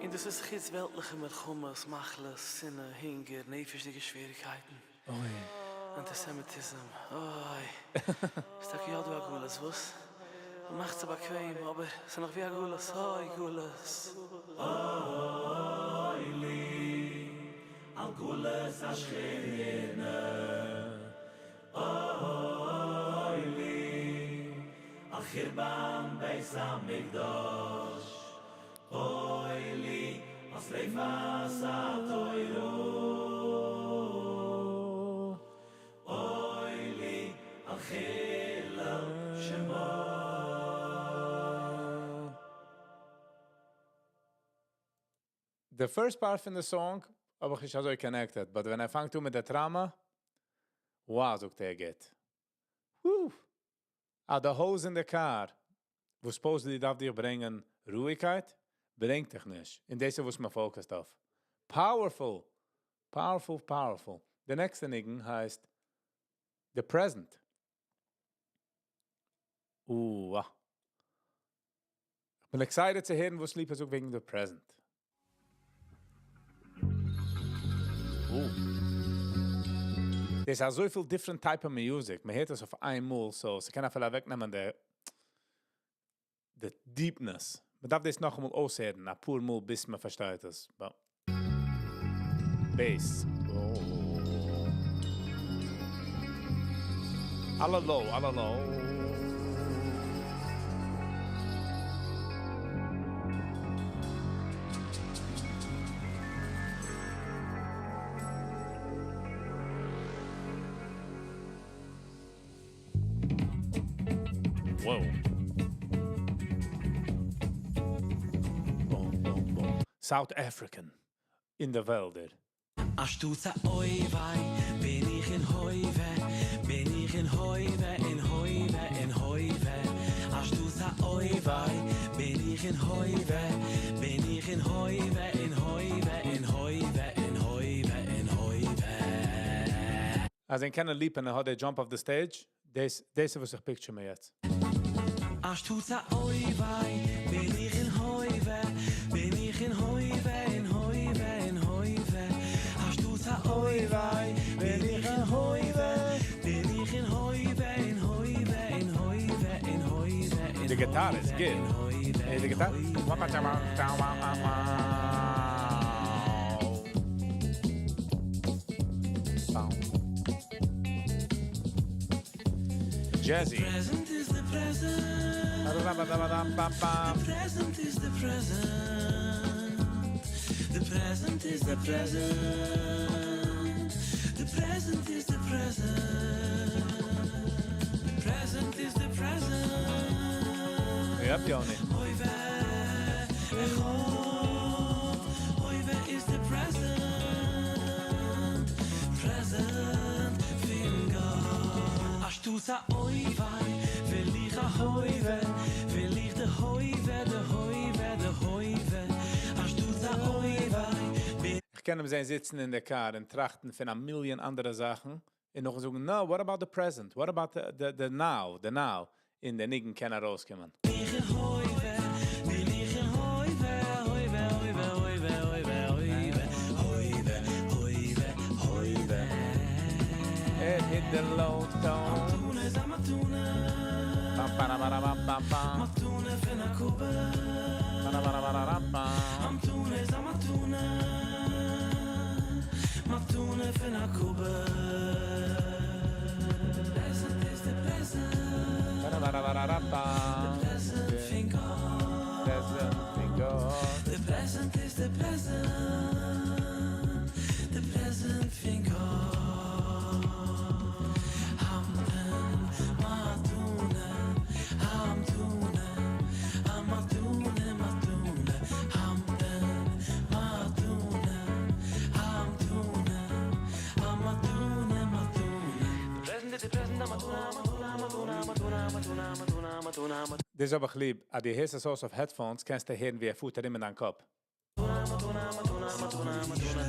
און דאס איז חוץ וועלטליכע מלחמות, מחלות, שנאה, הונגער, נפש'דיגע שוועריגקייטן. אוי. אנטיסעמיטיזם. אוי. ס'איז טאקע יא דא א גלות, וואס? מ'מאכט זיך באקוועם, אבער ס'איז נאך ווי א גלות. אוי, גלות. אוי לי, על גלות השכינה. אוי לי, על חורבן בית המקדש. אוי לי, על שריפת התורה. אוי לי, על חילול שמו. The first part פון די song האב איך נישט אזוי connected, but ווען ער פאנגט אן מיט די טראמא, wow, זאגט ער גוט. Woo. Ah, the hose in the car, וואס supposedly דארף דיר ברענגען רואיגקייט, ברענגט דיך נישט. און דאס איז וואס מען focused אויף. Powerful. Powerful, powerful. The next ניגון הייסט The Present. Ah. איך בין excited צו הערן, וואס ליפא זאגט וועגן The Present. There's אזויפיל different type of music. מען הערט עס אויף איינמאל, so ס'קען אפילו אוועקנעמען די deepness. מען דארף דאס נאכאמאל אויסהערן, א פאר מאל, ביז מען פארשטייט עס. But bass. Oh. אלע low, אלע low. Whoa. Boom, boom, boom. South African אין די וועלדער. אנשטאט א אוי וויי, בין איך אין הווה, בין איך אין הווה, אין הווה, אין הווה. אנשטאט א אוי וויי, בין איך אין הווה, בין איך אין הווה, אין הווה, אין הווה, אין הווה, אין הווה. אז אין קענען ליפן, האט ער jump off the stage, דאס איז וואס איך picture מיר יעצט. אנשטאט א אוי וויי, בין איך אין הווה, בין איך אין הווה, אין הווה, אין הווה. אנשטאט א אוי וויי, בין איך אין הווה, בין איך אין הווה, אין הווה, אין הווה, אין הווה, אין The guitar is הווה, good. אין הווה, Hey, the guitar. אין הווה. Jazzy. Present is the present. The present is the present. The present is the present. The present is the present. The present is the present. Yep, Yoni. אוי וויי, אַ אוי וויי, וויל איך אַ הויווע, וויל איך די הויווע, די הויווע, די הויווע. אַנשטאָט אַ אוי וויי, בין איך קען אים זען זיצן אין דער car און טראכטן פון א million אנדערע זאכן און נאך זאגן, "No, what about the present? What about the now, the now?" און דער ניגון קען ארויסקומען. איך אין הויווע, בין איך אין הויווע, הויווע, הויווע, הויווע, הויווע, הויווע, הויווע, הויווע, הויווע. It hit the low tone. מתנה איז א מתנה. Bam, ba, ba, ba, bam, bam. מתנה פון הקב"ה. Ba, ba, ba, ba, ba, bam. מתנה איז א מתנה. מתנה פון הקב"ה. Present is the present. Ba, ba, ba, ba, ba, bam. The present פון גאט. Present פון גאט. The present is the present. The present פון גאט. המתן מתנה, המתנה, המתנה, מתנה, המתן מתנה, המתנה, המתנה, מתנה. The present is the present, מתנה, מתנה, מתנה, מתנה, מתנה, מתנה, מתנה, מתנה. דאס האב איך ליב. אז דו הערסט עס אויס אויף headphones, קענסטו הערן, ווי ער פארט ארום אין דיין קאפ. מתנה, מתנה, מתנה, מתנה.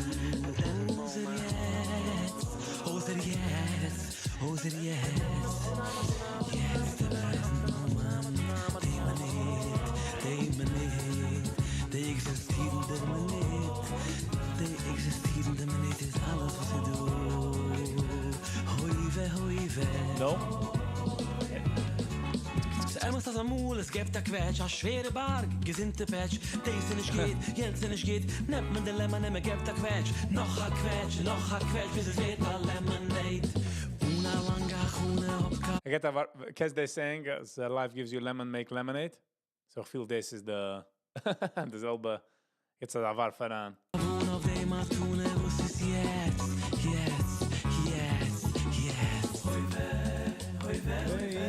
אויסער יעצט, אויסער יעצט, אויסער יעצט. יעצט the present moment. די מינוט, די מינוט, די עקזיסטירנדע מינוט. די עקזיסטירנדע מינוט איז אלעס, וואס איז דא. הויווע, הויווע. No? ס'אמת אז אמאל עס גיט א קוועטש, א שווערע בארג, געזונטע פעטש, דאס איז נישט גוט, יענץ איז נישט גוט, נעמט מען די lemon און מען גיט א קוועטש, נאך א קוועטש, נאך א קוועטש, ביז עס ווערט א lemonade. אן א לאנגע הכנה האב I get that, קענסט they saying, as life gives you lemon, make lemonade. So איך פיל, דאס איז די זעלבע, יעצט א ווארף אריין. אויף די מתנה, וואס איז יעצט, יעצט, יעצט, יעצט. הויווע, הויווע, הויווע,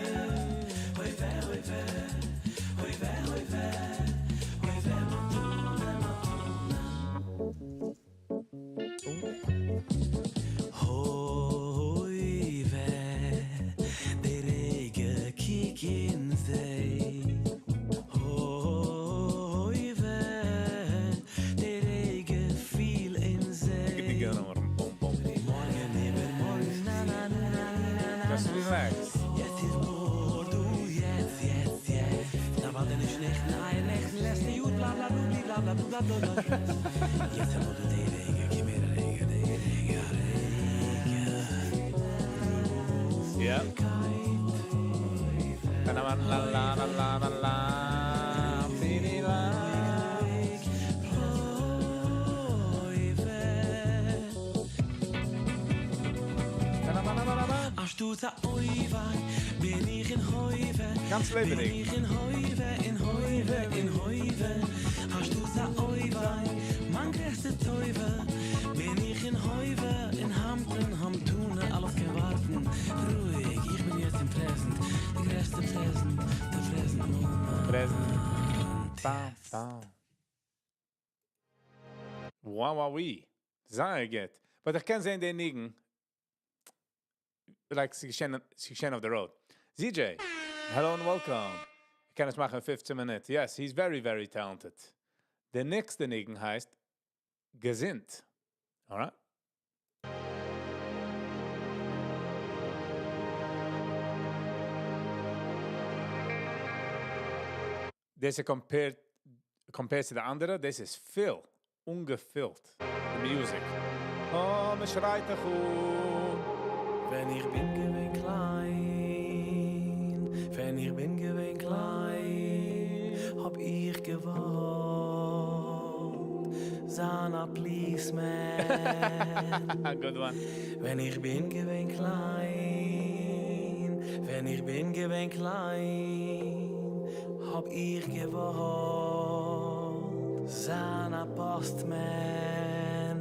הויווע, הויווע, הויווע, הויווע, מתנה, מתנה. הויווע, די רגע קיק אין זיי. הויווע, די רגע פיל אין זיי. מארגן איבערמארגן, נא נא נא נא נא נא. Just relax. יעצט איז נאר דא, יעצט, יעצט, יעצט. דא וואלט נישט נישט, ניין, נעכטן, לעצטע יאר, בלא בלא בלא בלא בלא בלא בלא בלא. יעצט איז נאר דא די רגע, גיב מיר א רגע, די רגע, רגע. Yeah. La la la la la la la la la. הויווע. אנשטאט א אוי וויי, בין איך אין הויווע. גאנץ לעבעדיג. בין איך אין הויווע, אין הויווע, אין הויווע. אנשטאט א אוי וויי, מיין גרעסטע טובה. בין איך אין הויווע, אין המתן, המתנה, אלעס קען ווארטן. רואיג, איך בין יעצט אין present. די גרעסטע present, the present moment. Present. Bam, bam. Wow, wow, wee. זייער גוט. But איך קען זען דעם ניגון. Like, ס'איז געשען, ס'איז געשען off the road. ZJ, hello and welcome. איך קען עס מאכן 15 minutes. Yes, he's very, very talented. דער נעקסטע ניגון הייסט געזונט. Alright? דאס איז compared צו די אנדערע, דאס איז פיל, אנגעפילט. The music. Oh, מען שרייט דאך אן. ווען איך בין געווען קליין, ווען איך בין געווען קליין, האב איך געוואלט זיין א policeman. Good one. ווען איך בין געווען קליין, ווען איך בין געווען קליין, האב איך געוואלט זיין א postman.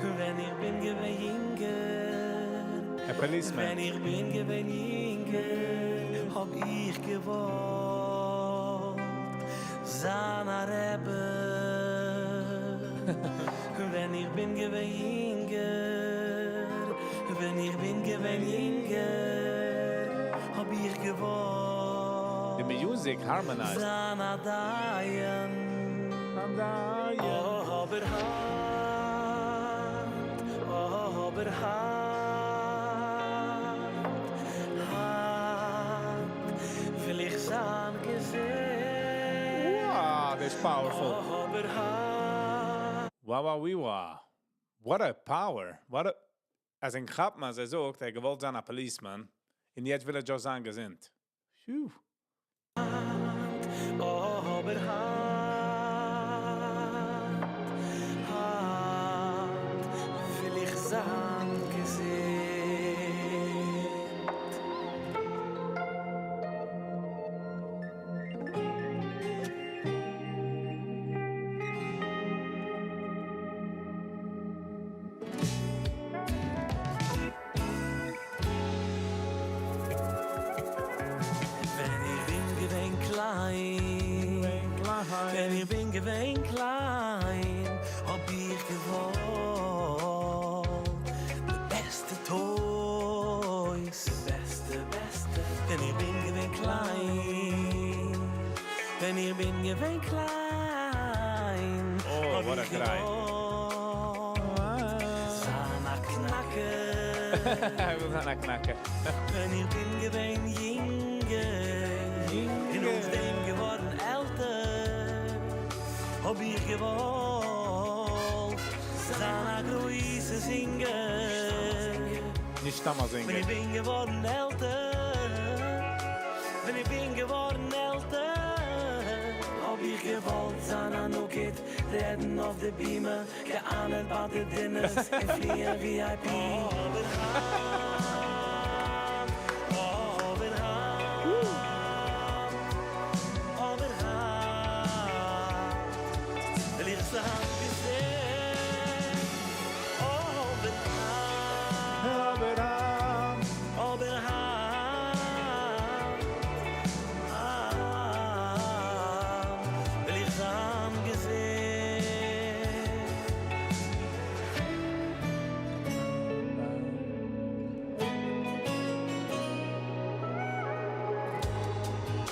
ווען איך בין געווען יונגער, A policeman. ווען איך בין געווען יונגער, האב איך געוואלט זיין א רבי. ווען איך בין געווען יונגער, ווען איך בין געווען יונגער, האב איך געוואלט The music harmonized. זיין א דיין. אבער היינט, אבער היינט, היינט וויל איך זיין געזונט. Wow, that's powerful. אבער היינט Wow, wee, wow. What a power. What a... אז אין כאפ מאן, ער זאגט, ער געוואלט זיין א policeman, און יעצט וויל ער just זיין געזונט. Phew. אבער היינט, היינט וויל איך זיין געזונט. ווען איך בין געווען קליין, ווען איך בין געווען קליין, האב איך געוואלט די בעסטע toys, די בעסטע, בעסטע. ווען איך בין געווען קליין, ווען איך בין געווען קליין, Oh, האב what a איך cry. געוואלט זיין א קנאקער. ער וויל זיין א קנאקער. ווען איך בין געווען יונגער, און נאכדעם געווארן עלטער, האב איך געוואלט זיין א גרויסער singer. נישט סתם א ווען singer. איך בין געווארן עלטער, ווען איך בין געווארן עלטער, האב איך געוואלט זיין א נגיד, רעדן אויף די בימה, געאנערט ביי די dinners, און פליען VIP. אבער היינט, אבער היינט, אבער היינט, וויל איך זיין געזונט. אבער היינט, אבער היינט, היינט, וויל איך זיין געזונט.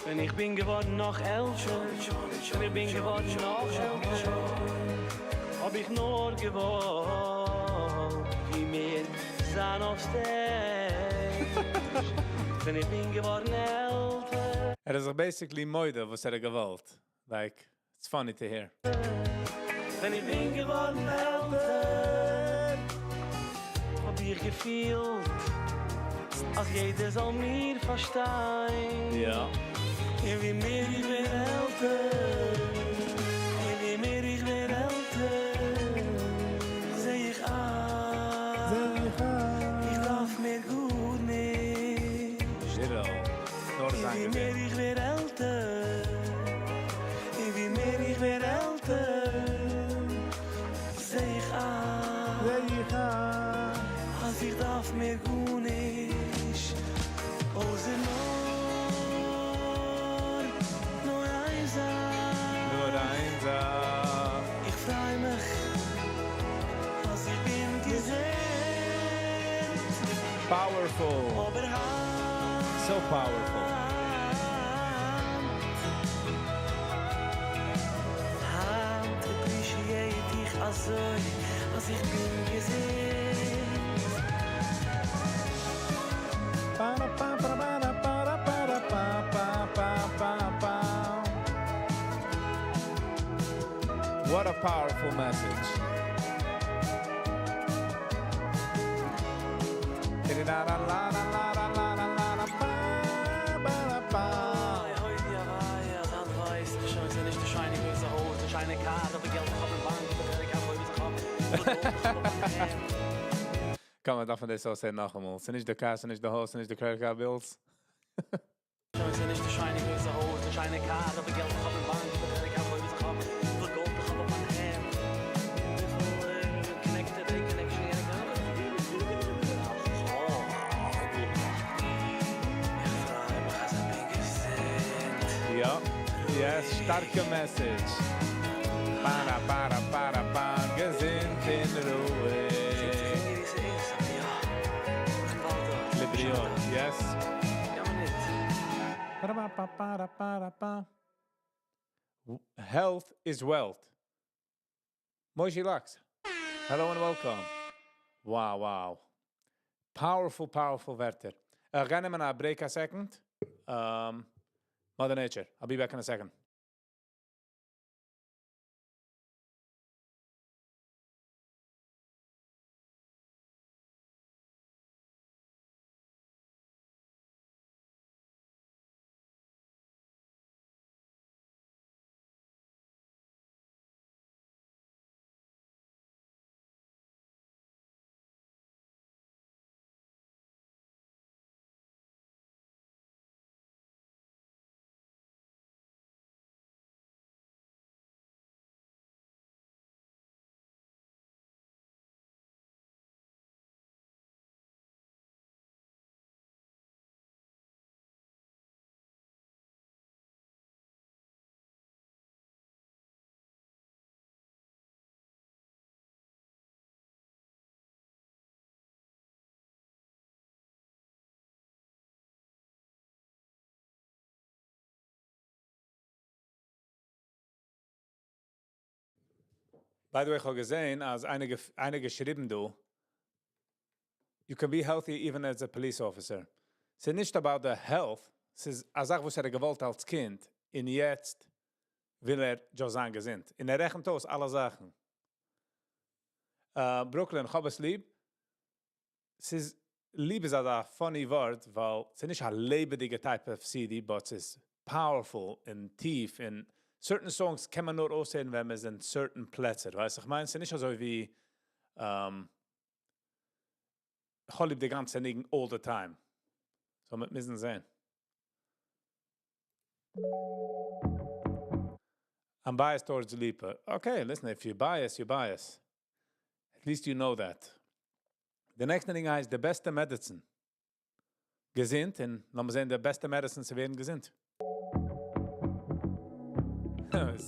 ווען איך בין געווארן נאך עלטער, ווען איך בין געווארן נאך עלטער, האב איך נאר געוואלט, ווי מער זיין אויף stage. ווען איך בין געווארן עלטער, ער איז basically מודה, וואס ער האט געוואלט. Like, it's funny to hear. ווען איך בין געווארן עלטער, האב איך געפילט, אז יעדער זאל מיר פארשטיין. Ja. און ווי מער איך ווער עלטער, און ווי מער איך ווער עלטער, זע איך איין, איך דארף מער גארנישט. Ditto. נאר און זיין ווי מער געזונט. איך ווער עלטער, און ווי מער איך ווער עלטער, זע איך איין, אז איך דארף מער גארנישט. אויסער נאר, נאר איין זאך. נאר איין זאך. איך פריי מיך, אז איך בין געזונט. Powerful. אבער היינט, So powerful. היינט appreciate איך אזוי, אז איך בין געזונט. Pa, pa, pa, pa, pa, pa, pa, pa, pa, pa, pa. What a powerful message. La la la la la la la la la ba ba ba. אוי, יא, יא, דאן ווייסט דו שוין, ס'איז נישט די שיינע גרויסע הויז, די שיינע car, אבער געלט איך האב אין באנק, אבער credit card, וואו איך האב, גאלד איך האב אין האנט. קען מען דארף מען דאס אויך זען נאכאמאל. ס'איז נישט די car, ס'איז נישט די הויז, ס'איז נישט די credit card bills. שוין, ס'איז נישט די שיינע גרויסע הויז, די שיינע car, אבער געלט איך האב אין באנק, אבער credit card, וואו איך האב, גאלד איך האב אין האנט. וויפיל connected, a connection, יענע איך פריי מיך, אז איך בין געזונט. Ja. Yes, שטארקע message. Para, para, para, pa, געזונט און רואיג. לבריאות, yes. Ja, Ba-da-ba-ba-ba-da-ba-da-ba. Health is wealth. Moishi Lux. Hello and welcome. Wow. Powerful, powerful ווערטער. גיי נעמען א break a second. Mother Nature. I'll be back in a second. By the way, איך האב געזען, אז איינער געשריבן דא, you can be healthy even as a police officer. ס'איז נישט about the health, ס'איז א זאך, וואס ער האט געוואלט אלס קינד, און יעצט וויל ער just זיין געזונט. און ער רעכנט אויס אלע זאכן. Brooklyn, איך האב עס ליב. ס'איז, ליב איז א funny ווארט, ווייל ס'איז נישט א לעבעדיגע type of CD, but ס'איז powerful און טיף און certain songs קען מען נאר אויסהערן, ווען מען איז אין certain פלעצער. ווייסט, איך מיין, ס'איז נישט אזוי ווי איך האב ליב די גאנצע ניגון all the time. So, מיר מוזן זען. I'm biased towards Lipa. Okay, listen, if you're biased, you're biased. At least you know that. The next thing הייסט די בעסטע medicine. געזונט, און לאמיר זען, די בעסטע medicine צו ווערן געזונט.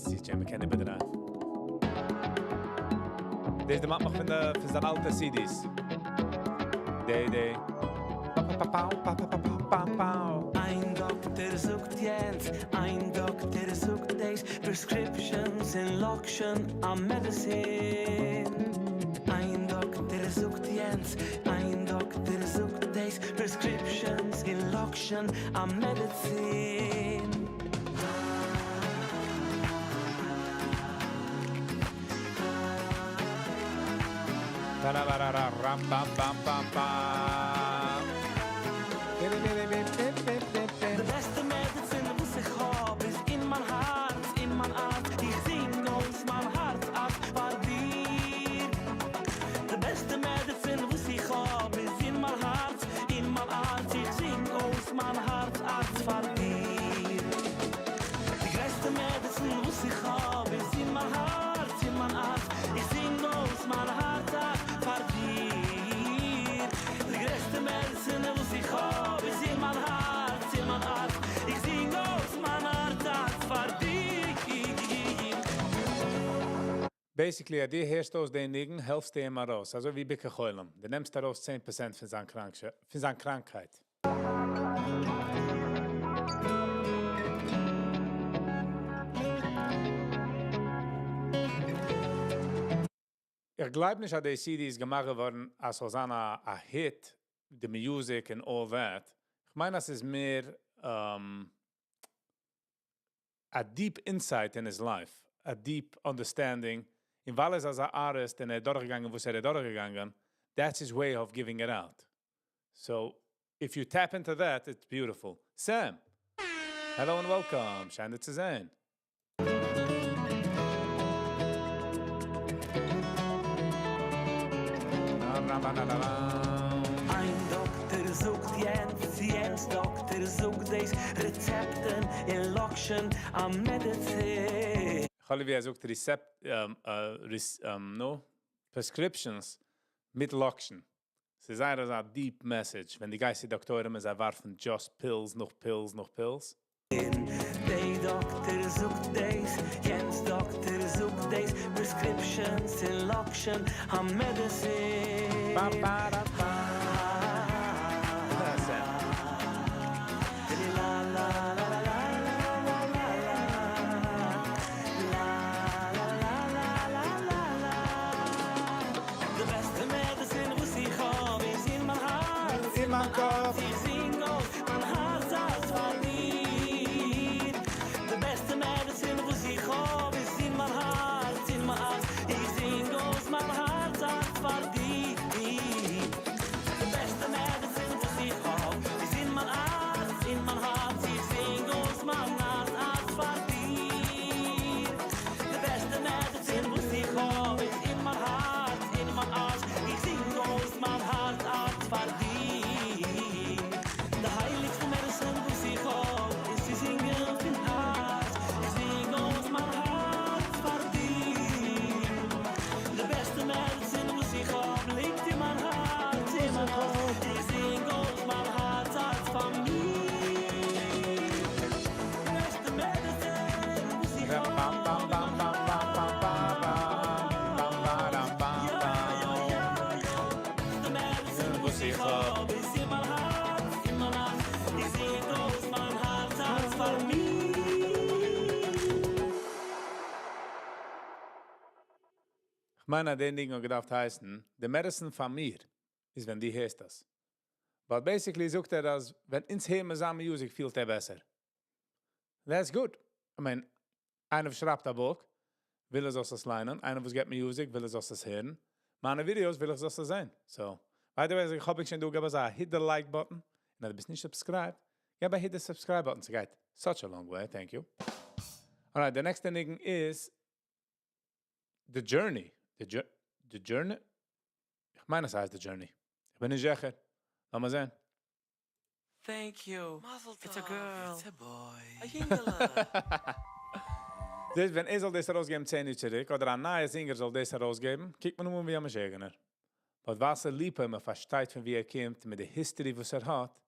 CJ McKenna ביטע. דאס דערמאנט מיך פון זיינע אלטע CDs. Day, day. Pa, pa, pa, pa, pa, pa, pa, pa, pa. איין דאקטער זאגט יענץ, איין דאקטער זאגט דאס, prescriptions און לאקשן, א medicine. איין דאקטער זאגט יענץ, איין דאקטער זאגט דאס, prescriptions און לאקשן, א medicine. Ta-ra-ra-ra-ra-ram, bam, bam, bam, bam. די בעסטע medicine, וואס איך האב, איז אין מיין הארץ, אין מיין הארץ. איך זינג אויס מיין הארץ פאר דיר. די בעסטע medicine, וואס איך האב, איז אין מיין הארץ, אין מיין הארץ. איך זינג אויס מיין הארץ פאר דיר. די גרעסטע medicine, וואס איך האב, איז אין מיין הארץ, אין מיין הארץ. איך זינג אויס מיין הארץ פאר דיר. די גרעסטע medicine, וואס איך האב, איז אין מיין הארץ, אין מיין הארץ. איך זינג אויס מיין הארץ פאר דיר. Basically, אז דו הערסט אויס דעם ניגון, העלפסטו אים ארויס. אזוי ווי ביקור חולים. דו נעמסט ארויס 10% פון זיין קראנקהייט. איך גלייב נישט, אז די CD איז געמאכט געווארן, אז ס'זאל זיין א hit, the music and all that. איך מיין, אז ס'איז מער a deep insight in his life, a deep understanding. און ווייל ער איז אזא artist און ער איז דורכגעגאנגען, וואס ער איז דורכגעגאנגען, that's his way of giving it out. So, if you tap into that, it's beautiful. Sam, hello and welcome. שיין דיך צו זען. איין דאקטער זאגט יענץ, יענץ דאקטער זאגט דאס, רעצעפטן און לאקשן, א medicine. איך האב ווי ער זאגט רעצעפט, no, prescriptions מיט לאקשן. ס'איז זייער א deep message, ווען דו גייסט צו דאקטוירים, זיי ווארפן just pills, נאך pills, נאך pills. דער דאקטער זאגט דאס, יענץ דאקטער זאגט דאס, prescriptions און לאקשן, א medicine. Ba, ba, da, ba. That's it. La, la, la. מיין קאפ. איך זינג אויס מיין הארץ אלץ פאר דיר. די בעסטע medicine וואס איך האב איז אין מיין הארץ, אין מיין הארץ. איך זינג אויס מיין הארץ אלץ פאר דיר. די בעסטע medicine וואס איך האב איז אין מיין הארץ, אין מיין הארץ. איך זינג אויס מיין הארץ אלץ פאר דיר. די בעסטע medicine וואס איך האב איז אין מיין הארץ, אין מיין הארץ. איך זינג אויס מיין הארץ אלץ פאר דיר. די הייליגסטע medicine וואס איך האב איז צו זינגען פון הארץ. איך זינג אויס מיין הארץ פאר דיר. די בעסטע medicine וואס איך האב ליגט אין מיין הארץ, אין מיין הארץ. איך זינג אויס מיין הארץ אלץ פאר מיר. די בעסטע medicine וואס איך Bam, האב bam, bam, bam, bam, bam, bam, bam, bam, bam, bam. די medicine וואס איך האב איז אין מיין הארץ, אין מיין הארץ. איך זינג אויס מיין הארץ אלץ פאר מיר. איך מיין, דער ניגון האט געדארפט הייסן, the medicine פאר מיר, איז ווען דו הערסט דאס. But basically זאגט ער, אז ווען אונז הערן זיין music, פילט ער בעסער. That's good. I mean, איינער שרייבט א book, וויל ער זאל עס ליינען, איינער וואס גיט music, וויל ער זאל עס הערן. מיינע videos וויל איך זאל עס זען. So, by the way, איך האב שוין דא געגעבן א hit the like button. און אז דו ביסט נישט subscribed, געב א hit the subscribe button. ס'גייט such a long way, thank you. Alright, the next ניגון is The Journey. The Journey? איך מיין, עס הייסט The Journey. איך בין נישט זיכער. לאמיר זען. Thank you. Mazel It's a tov. girl. It's a boy. א ייִנגעלע. דאס, ווען ער זאל דאס ארויסגעבן 10 יאר צוריק, אדער א נייער singer זאל דאס ארויסגעבן, קוקט מען אים אן ווי א משוגענער. But וואס ער ליפא, מען פארשטייט פון וואו ער קומט, מיט די history וואס ער האט,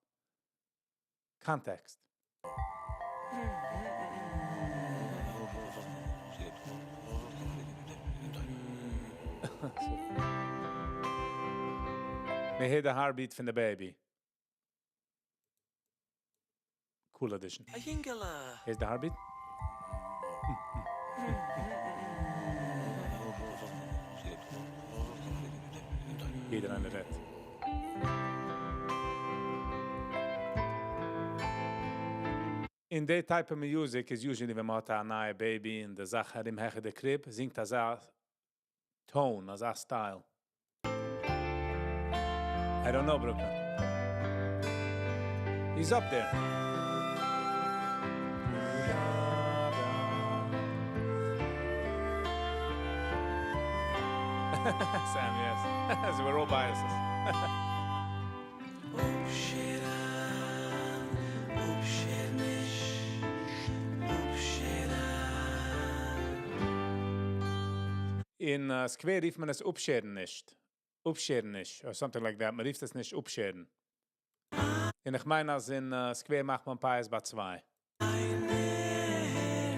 context. מען הערט the heartbeat פון the baby. Cool addition. א ייִנגעלע. Here's the heartbeat. יעדער איינער רעדט. אין די type of music is usually ווען מען האט א נייע baby און די זאך ארום העכער די crib, זינגט אזא tone, אזא style. I don't know, Brooklyn. He's up there. Sam, yes. So we're all biases. אפשערן, אפשער נישט, אפשערן. אין סקווער רופט מען עס אפשערן נישט. אפשערן נישט, or something like that. מען רופט עס נישט אפשערן. און איך מיין, אז אין סקווער מאכט מען פיאות ביי צוויי.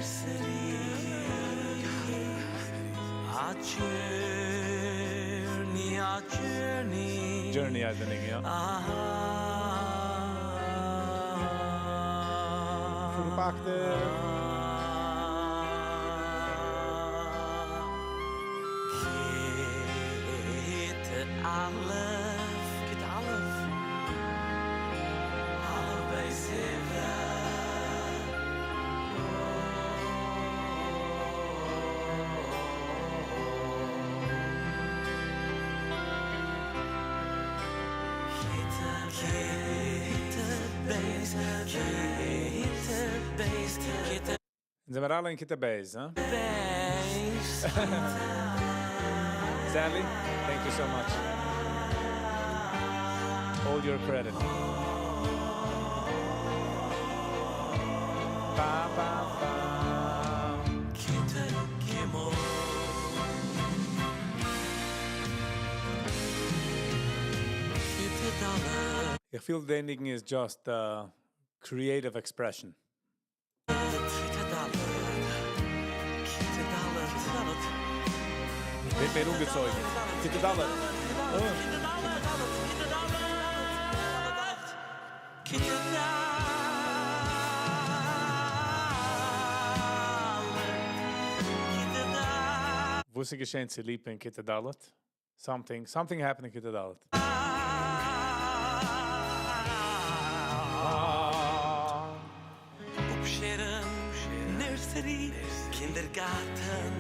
Nursery. A journey, a journey. Journey הייסט דער ניגון, יא. Ah. פארפאקטע. כיתה אלף, כיתה אלף, אלף בית ספר. כיתה, כיתה בית, כיתה בית, כיתה זענען מיר אלע אין כיתה בית, huh? בית. Sally, thank you so much. Hold your credit. Ba, ba, ba. כיתה גימל. כיתה דלת. איך פיל דער ניגון is just creative expression. כיתה דלת. כיתה דלת. דלת. ווערט מער אנגעצויגן. כיתה דלת. Oh. כיתה דלת. כיתה דלת. כיתה דלת. וואס איז געשען צו ליפא אין כיתה דלת? Something happened in כיתה דלת. קינדערגארטן,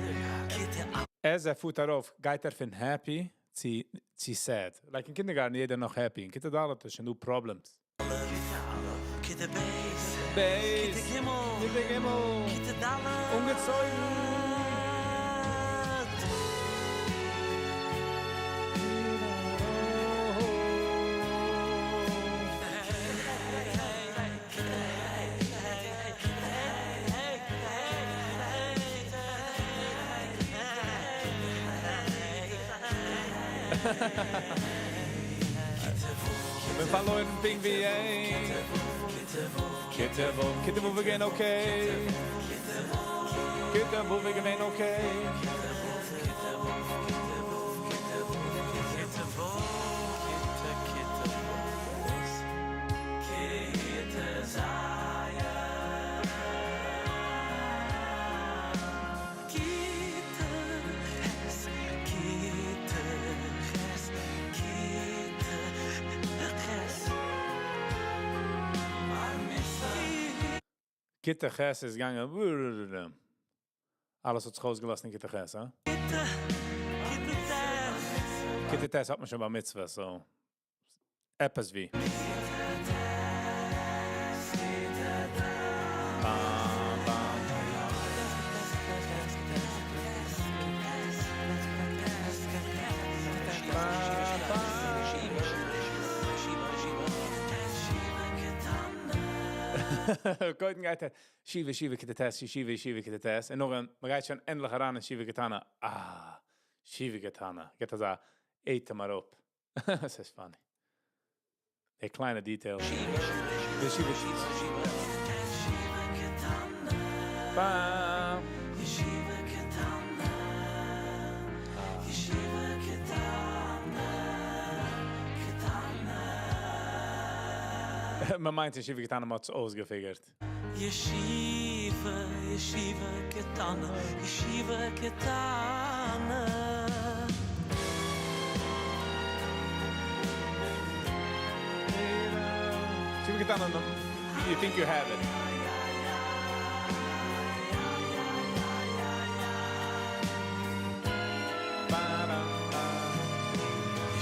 כיתה א'. אז ער פארט ארויף, גייט ער פון happy צו sad. Like אין קינדערגארטן יעדער נאך happy. אין כיתה ד' איז שוין דא problems. כיתה ב', ב', כיתה ג', כיתה ג', כיתה ד', אנגעצויגן. כ'בין פארלוירן פונקט ווי אים. כיתה ו', כיתה ו' געווען okay. כיתה ו' געווען okay. כיתה ח' איז געגאנגען. אלעס האט זיך אויסגעלאזט אין כיתה ח', הא? כיתה ט' האט מען שוין בר מצוה, so עפעס ווי. באם, באם. באם, באם. קודם גייט ער, ישיבה, ישיבה, כיתה ט', ישיבה, ישיבה, כיתה ט'. און נאכדעם, מען גייט שוין ענדליך אריין אין ישיבה קטנה. אה, ישיבה קטנה. גייט אזא אטעם אראפ. עס איז funny. די קליינע details. ישיבה, ישיבה. באם. ישיבה קטנה, ישיבה קטנה, קטנה. מען מיינט ישיבה קטנה מ'האט עס אויסגע figured. ישיבה, ישיבה קטנה, ישיבה קטנה. ישיבה קטנה, you think you have it.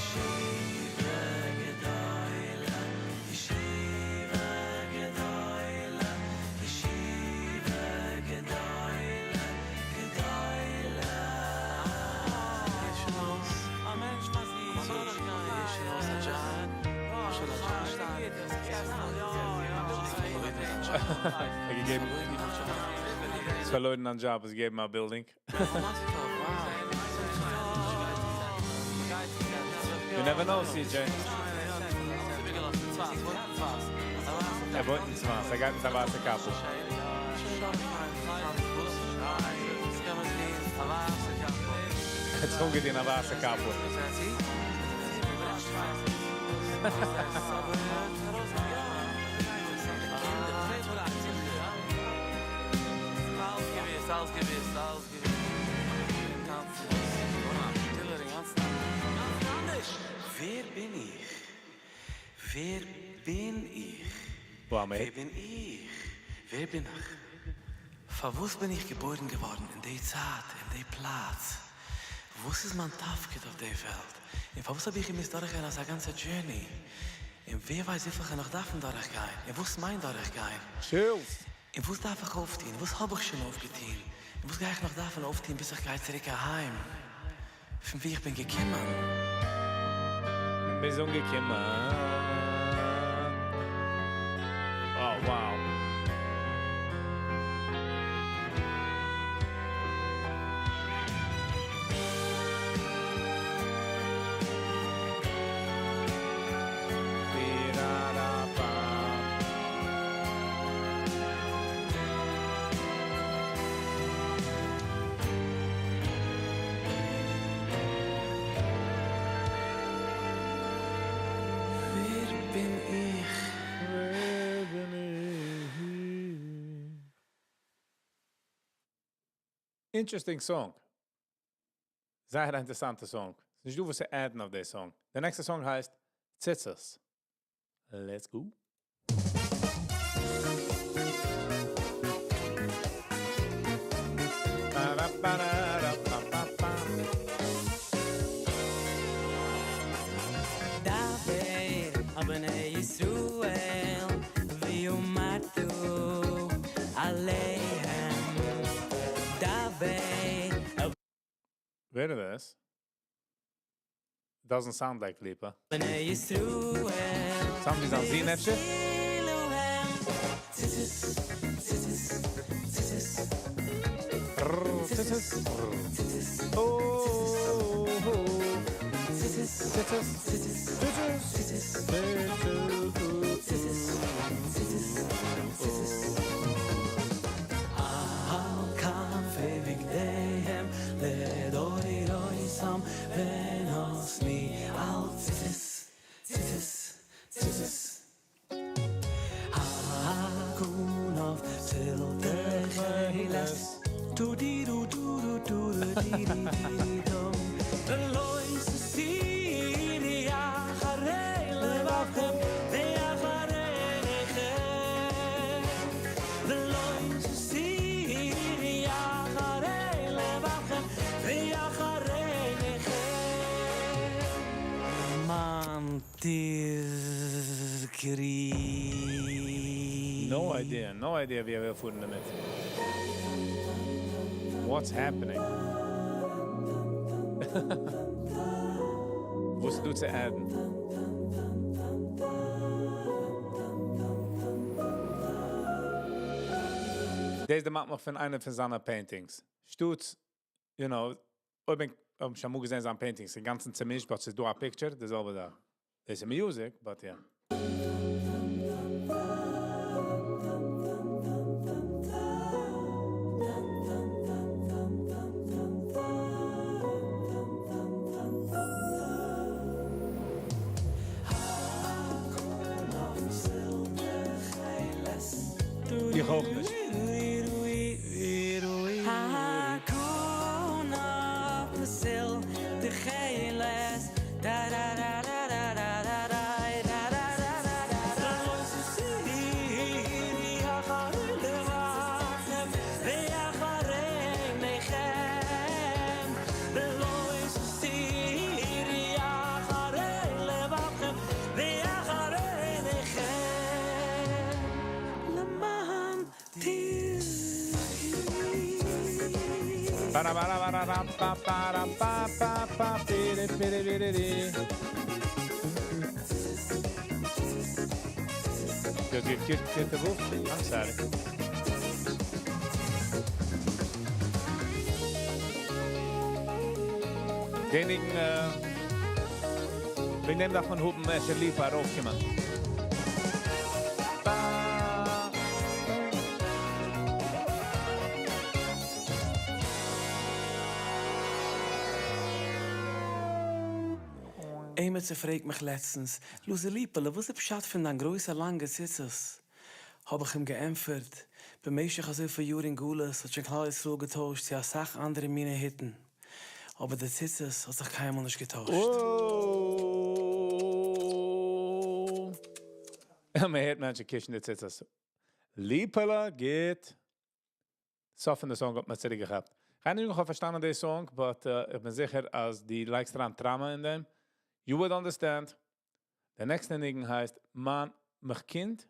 ישיבה גדולה, ישיבה גדולה, ישיבה גדולה, גדולה. א מענטש פאר זיך, ער געגעבן עס פארלוירן א job, עס געגעבן א building. You never know, CJ. ער וואוינט אין צפת, ער גייט מיט א ווייסע קאפל. ער האט זיך אנגעטון א ווייסע קאפל. אלעס געוויס, אלעס געוויס. ווער בין איך? ווער בין איך? Wow, ווער בין איך? ווער בין איך? פארוואס בין איך געבוירן געווארן אין די צייט, אין די פלאץ? וואס איז מיין תפקיד אויף די וועלט? און פארוואס האב איך געמוזט דורכגיין אזא גאנצע journey? און ווער ווייסט וויפיל איך נאך דארפן דורכגיין? און וואס מיינט דורכגיין? Chills. און וואס דארף איך אויפטון? וואס האב איך שוין אויפגעטון? און וואס גיי איך נאך דארפן אויפטון, ביז איך גיי צוריק אהיים? פון וואו איך בין געקומען? ביז אנגעקומען. Oh, wow. ווער בין איך? ווער בין איך? Interesting song. זייער אינטערעסאנטע song. נישט דא וואס צו add ן אויף די song. דער נעקסטע song הייסט ציצית. Let's go. בני ישראל ואמרת עליהם דבר Wait a this. Doesn't sound like Lipa. בני ישראל Sound ווי זיין זון אפשר? ציצית, ציצית, ציצית, ציצית. ציצית, Oh, oh. ציצית, ציצית. ציצית, ציצית. ציצית, ציצית, ציצית. על כנפי בגדיהם לדורותם ונתנו על ציצית, ציצית, ציצית. הכנף פתיל תכלת דו די דו דו דו דו די די די דום ולא תסירי אחרי לבבכם ואחרי עיניכם ולא תסירי אחרי לבבכם ואחרי עיניכם למען תזכרי. No idea, no idea ווי ער וויל פארן דערמיט. What's happening? וואס דא צו add ן? דאס דערמאנט מיך פון איינע פון זיינע paintings. שטוץ, אויב איך האב שוין אמאל געזען זיינע paintings, אינגאנצן צעמישט, but ס'איז דא א picture, דאס זעלבע דא. There's a music, but yeah. איך אויך נישט. הכנף פתיל תכלת da da da da da da da da da da da da da. ולא תסירי אחרי לבבכם ואחרי עיניכם ולא תסירי אחרי לבבכם ואחרי עיניכם למען תזכרי. Para para para pa pa para pa pa pa piri piri piri ri. Good, good, good, good, the wolf. I'm sorry. דעם ניגון, וועגן דעם דארף מען האבן, ליפא ארויפקומען. Ba. עמעצער פרעגט מיך לעצטנס, לוזי ליפעלע, וואס איז פשט פון דיין גרויסע לאנגע ציצית? האב איך אים געענטפערט, במשך אזויפיל יאר אין גלות האט שוין כלל ישראל געטוישט צו א סך אנדערע מיני היטן. אבער די ציצית האט זיך קיינמאל נישט געטוישט. Oh. מען הערט מענטשן קישן די ציצית. ליפעלע גייט. סוף פון די song האט מען צוריקגעכאפט. איך האב נישט נאך פארשטאנען די song, but איך בין זיכער, אז דו לייגסט אריין טראמא אין דעם, you would understand. דער next ניגון הייסט מאן מיך קינד.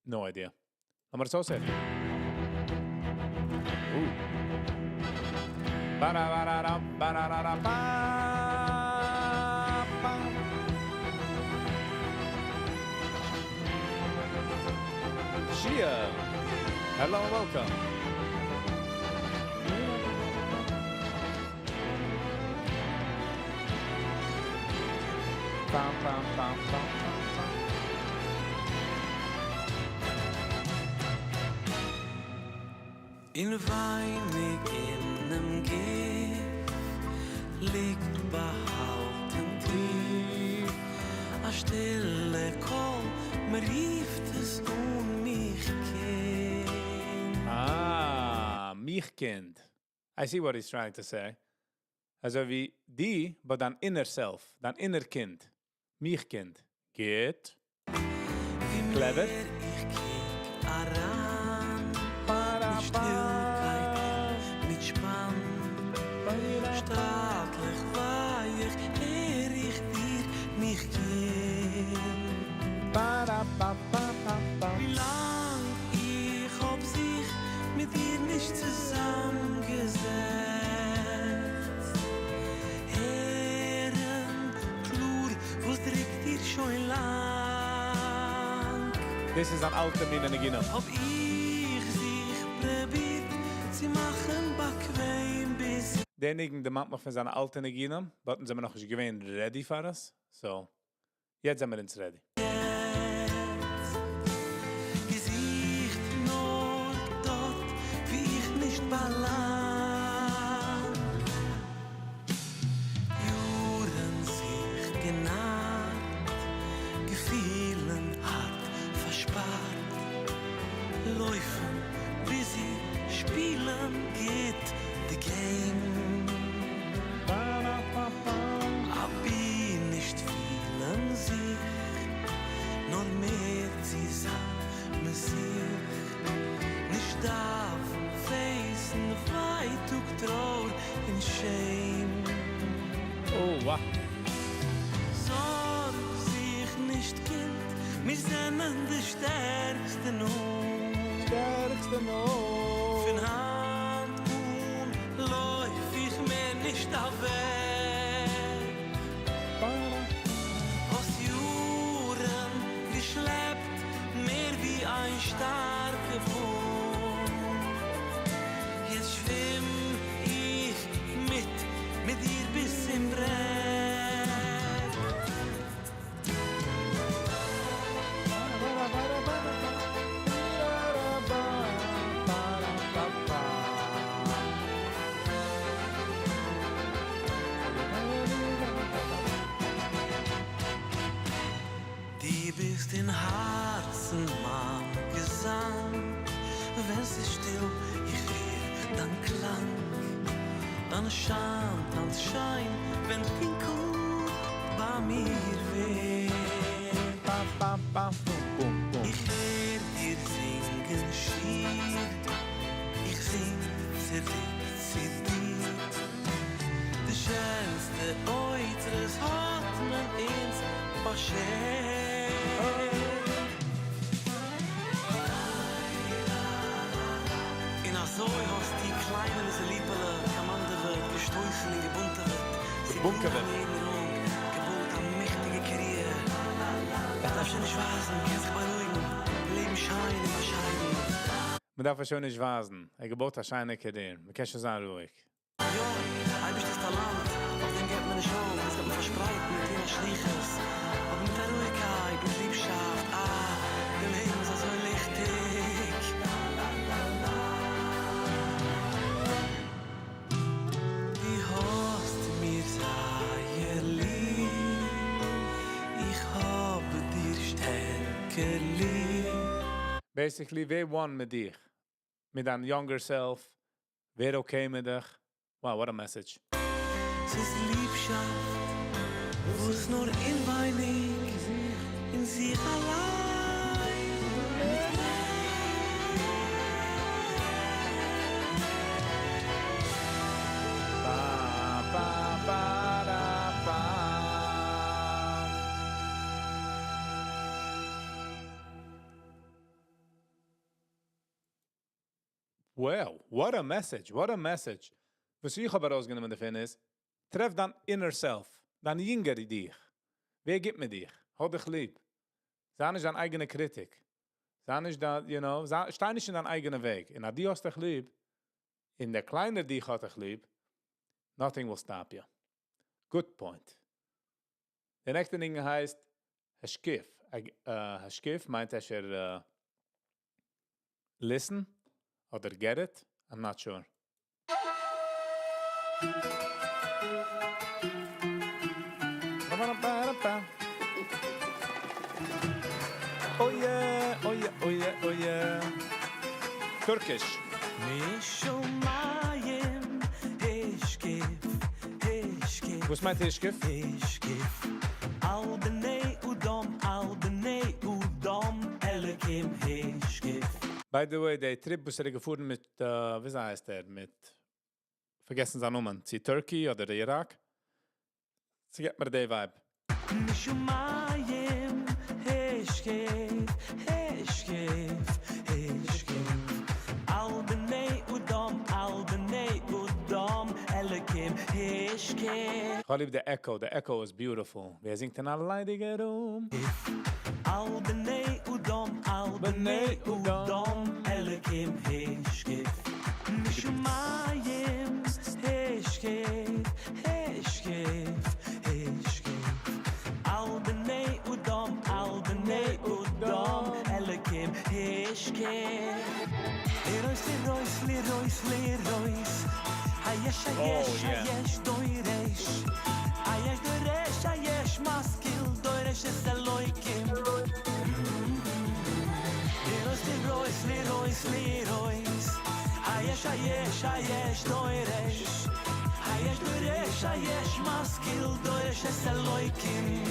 No idea. לאמיר עס אויסהערן. Ba-da-ba-da-dam, ba-da-da-da-ba, ba. Shia, hello and welcome. Bam, bam, bam, bam, bam, bam. אין ווייניק אינעם גוף ליגט באהאלטן טיף א שטילע קול מיר רופט עס אן מיך קינד. Ah, מיך קינד. I see what he's trying to say. אזוי ווי די, but דיין inner self, דיין inner קינד. מיך קינד. גוט. ווי Clever. מער איך קוק אריין, מיט שטילקייט, מיט שפאן, שטאטלעך ווייך, הער איך דיר, מיך קינד. דאס איז אן אלטע מינע ניגונים. האב איך זיך פרובירט צו מאכן באקוועם ביז. דער ניגון דערמאנט מיך פון זיינע אלטע ניגונים, but אונז זעמיר נאכנישט געווען ready פאר עס, so יעצט זעמיר אונז ready. יעצט געזוכט נאר דארט וואו איך נישט באלאנג. יארן זיך גענארט, געפילן הארט פארשפארט, לויפן busy שפילן גוט די game. אבי נישט פילן זיך, נאר מער צו זיין מיט זיך. נישט דארפן face ן ווייטאג, טרויער און shame. Oh, wow. זארג זיך נישט, קינד, מיר זענען די שטערקסטע נו. שטערקסטע נו. פון היינט אן לויף איך מער נישט אוועק. האסט יארן געשלעפט מער ווי איין שטארקע וואונד. יעצט שווים איך מיט, מיט דיר ביז צום ברעג. דו ביסט אין הארצן מיין געזאנג, ווען ס'איז שטיל, איך הער דיין קלאנג. דיין שיין טאנצט שיין, ווען טונקל ביי מיר ווערט. Bam, bam, bam, boom, boom, boom. איך הער דיר זינגען שיר, איך זינג צוריק צו דיר. די שענסטע אוצרות האט מען אונז באשערט. און אזוי האסט די קליינע ליפעלע קאמאנדעוועט, געשטויסן און געבונטעוועט. זי געבונקעוועט. אין יעדן ראנג, געבויט א מעכטיגע קאריערע. איך דארף שוין נישט ווייזן, קען זיך בארואיגן, לעבן שיין און באשיידן. מען דארף שוין נישט ווייזן. ער געבויט א שיינע קאריערע. מען קען שוין זיין רואיג. יא, אייבערשטער'ס טאלאנט, אויף דעם געבט מען נישט אויף, דאס גייט מען פארשפרייטן מיט אירע שליחות. אבער מיט א רואיגקייט, מיט ליבשאפט, אה, דער לעבן איז אזוי ליכטיג. דו האסט מיר זייער ליב, איך האב דיר שטערקער ליב. Basically, ווער one מיט דיך. מיט דיין younger self. ווער okay מיט דיך. Wow, what a message. ס'איז ליבשאפט, וואס נאר אינווייניג, אין זיך אליין. Ba, ba, ba, da, ba. Well, what a message, what a message. וואס איך האב ארויסגענומען דערפון איז, טרעף דיין inner self, דיין יונגער דיך. ווער גוט מיט דיך? האב דיך ליב. זיי נישט דיין אייגענע critic. זיי נישט דא, זיי, שטיי נישט אין דיין אייגענע וועג. און אז דו האסט דיך ליב, און דער קליינער דיך האט דיך ליב, nothing will stop you. Good point. דער נעקסטע דינג הייסט השקיף. השקיף מיינט אפשר listen אדער get it. I'm not sure. Oh yeah, oh yeah, oh yeah, oh yeah. Turkish. משמיים השקיף, השקיף. וואס מיינט השקיף? השקיף. על בני אדם, על בני אדם, אלוקים השקיף. By the way, דער trip וואס ער איז געפארן מיט, ווי הייסט ער, מיט, פארגעסן זיין נאמען, צו Turkey אדער איראק. ס'געבט מיר די vibe. משמיים השקיף, השקיף, השקיף. על בני אדם, על בני אדם, אלוקים השקיף. איך ליב די echo, the echo is beautiful. ווי ער זינגט אין א ליידיגע room. על בני אדם, על בני אדם אלקים השקיף משמיים השקיף השקיף השקיף על בני אדם על בני אדם אלקים השקיף לרויס לרויס לרויס לרויס היש היש Oh, yeah. היש דוירש היש דוירש היש משכיל דוירש את אלוהיקים לרויס לרויס לרויס לרויס היש היש היש דוירש היש דוירש היש משכיל דוירש את אלוהיקים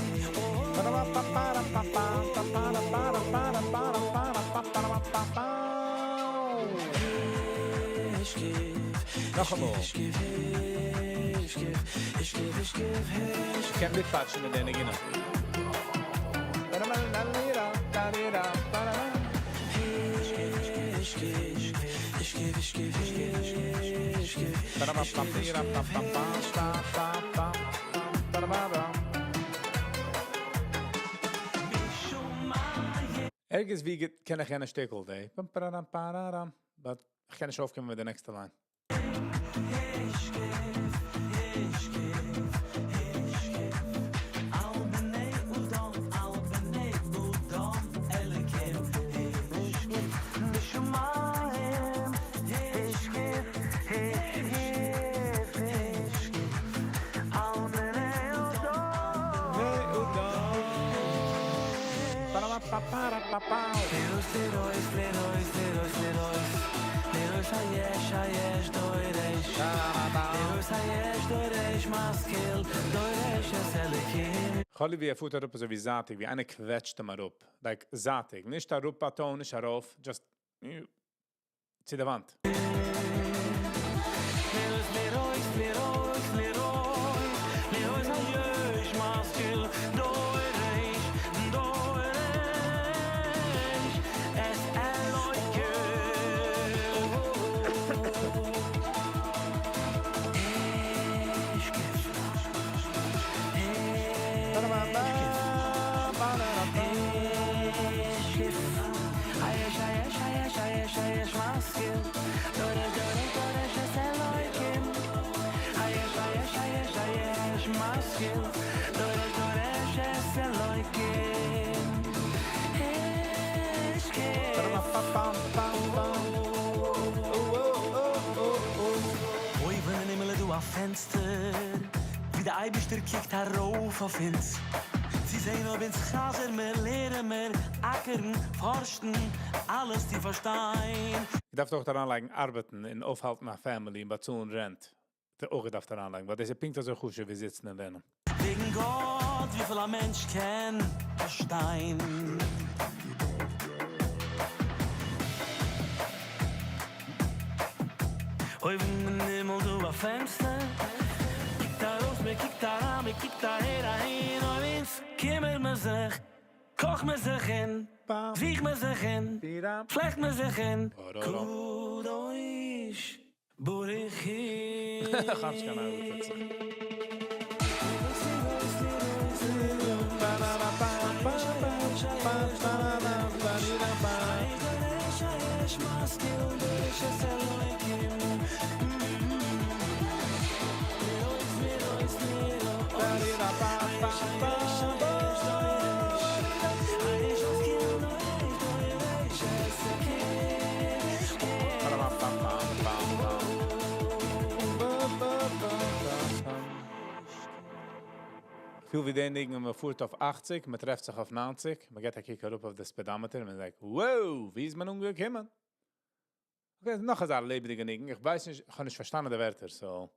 נאכאמאל. קען מיטפאטשן מיט די ניגונים. ערגעץ וואו קען איך יענע שטיקל, די. But איך קען נישט אויפקומען מיט די נעקסטע line. כאלי ווי ער פארט אראפ אזוי ווי זייטיג, ווי איינער קוועטשט אים אראפ. Like זייטיג, נישט אראפ א tone, נישט ארויף, just צו די וואנט. אויבן אין הימל איז דא א פענסטער, ווי דער אייבערשטער קוקט ארויף אויף אונז. צו זען אויב אונז חזר'ן מיר, לערנען מיר, אקערן, פארשן, אלעס צו פארשטיין. געדארפט אויך אריינלייגן ארבעטן און אויפהאלטן א family און באצאלן rent. אויך געדארפט אריינלייגן, ווייל דאס איז פונקט אזוי חשוב ווי זיצן און לערנען. וועגן גאט, וויפיל א מענטש קען פארשטיין. אויבן אין הימל דא א פענסטער, קוקט ארויס, מען קוקט אריין, מען קוקט אהער אהין, אויב אונז קימער מען זיך, קאך מען זיך אין, זוך מען זיך אין, פלעכט מען זיך אין, קדוש ברוך הוא. איך האב נישט קיין אהנונג וואס טוט זיך. פיל ווי די ניגון ווען מען פארט אויף אכציג, מען טרעפט זיך אויף ניינציג, מען געט א קוק אראפ אויף די speedometer און מען איז like, wow, ווי איז מען אנגעקומען? Okay, נאך אזא לעבעדיגע ניגון, איך ווייס נישט, איך האב נישט פארשטאנען די ווערטער, so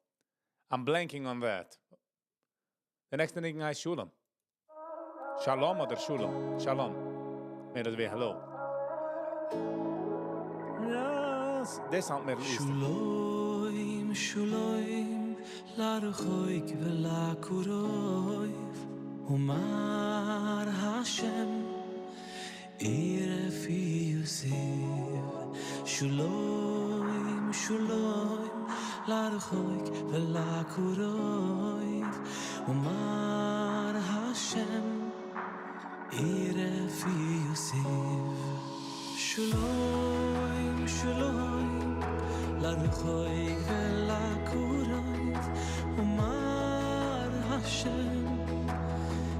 I'm blanking on that. די נעקסטע ניגון הייסט שלום. שלום אדער שלום? שלום. מער אזוי ווי hello. Yes. דאס האלט מער ליסט. שלום, שלום, לרחוק ולקרוב, ומר השם, ירפי יוסיף. שלום, שלום, לרחוק ולקרוב, ומר השם, ירפי יוסיף. שלום, שלום, לרחוק ולקרוב, ומר השם,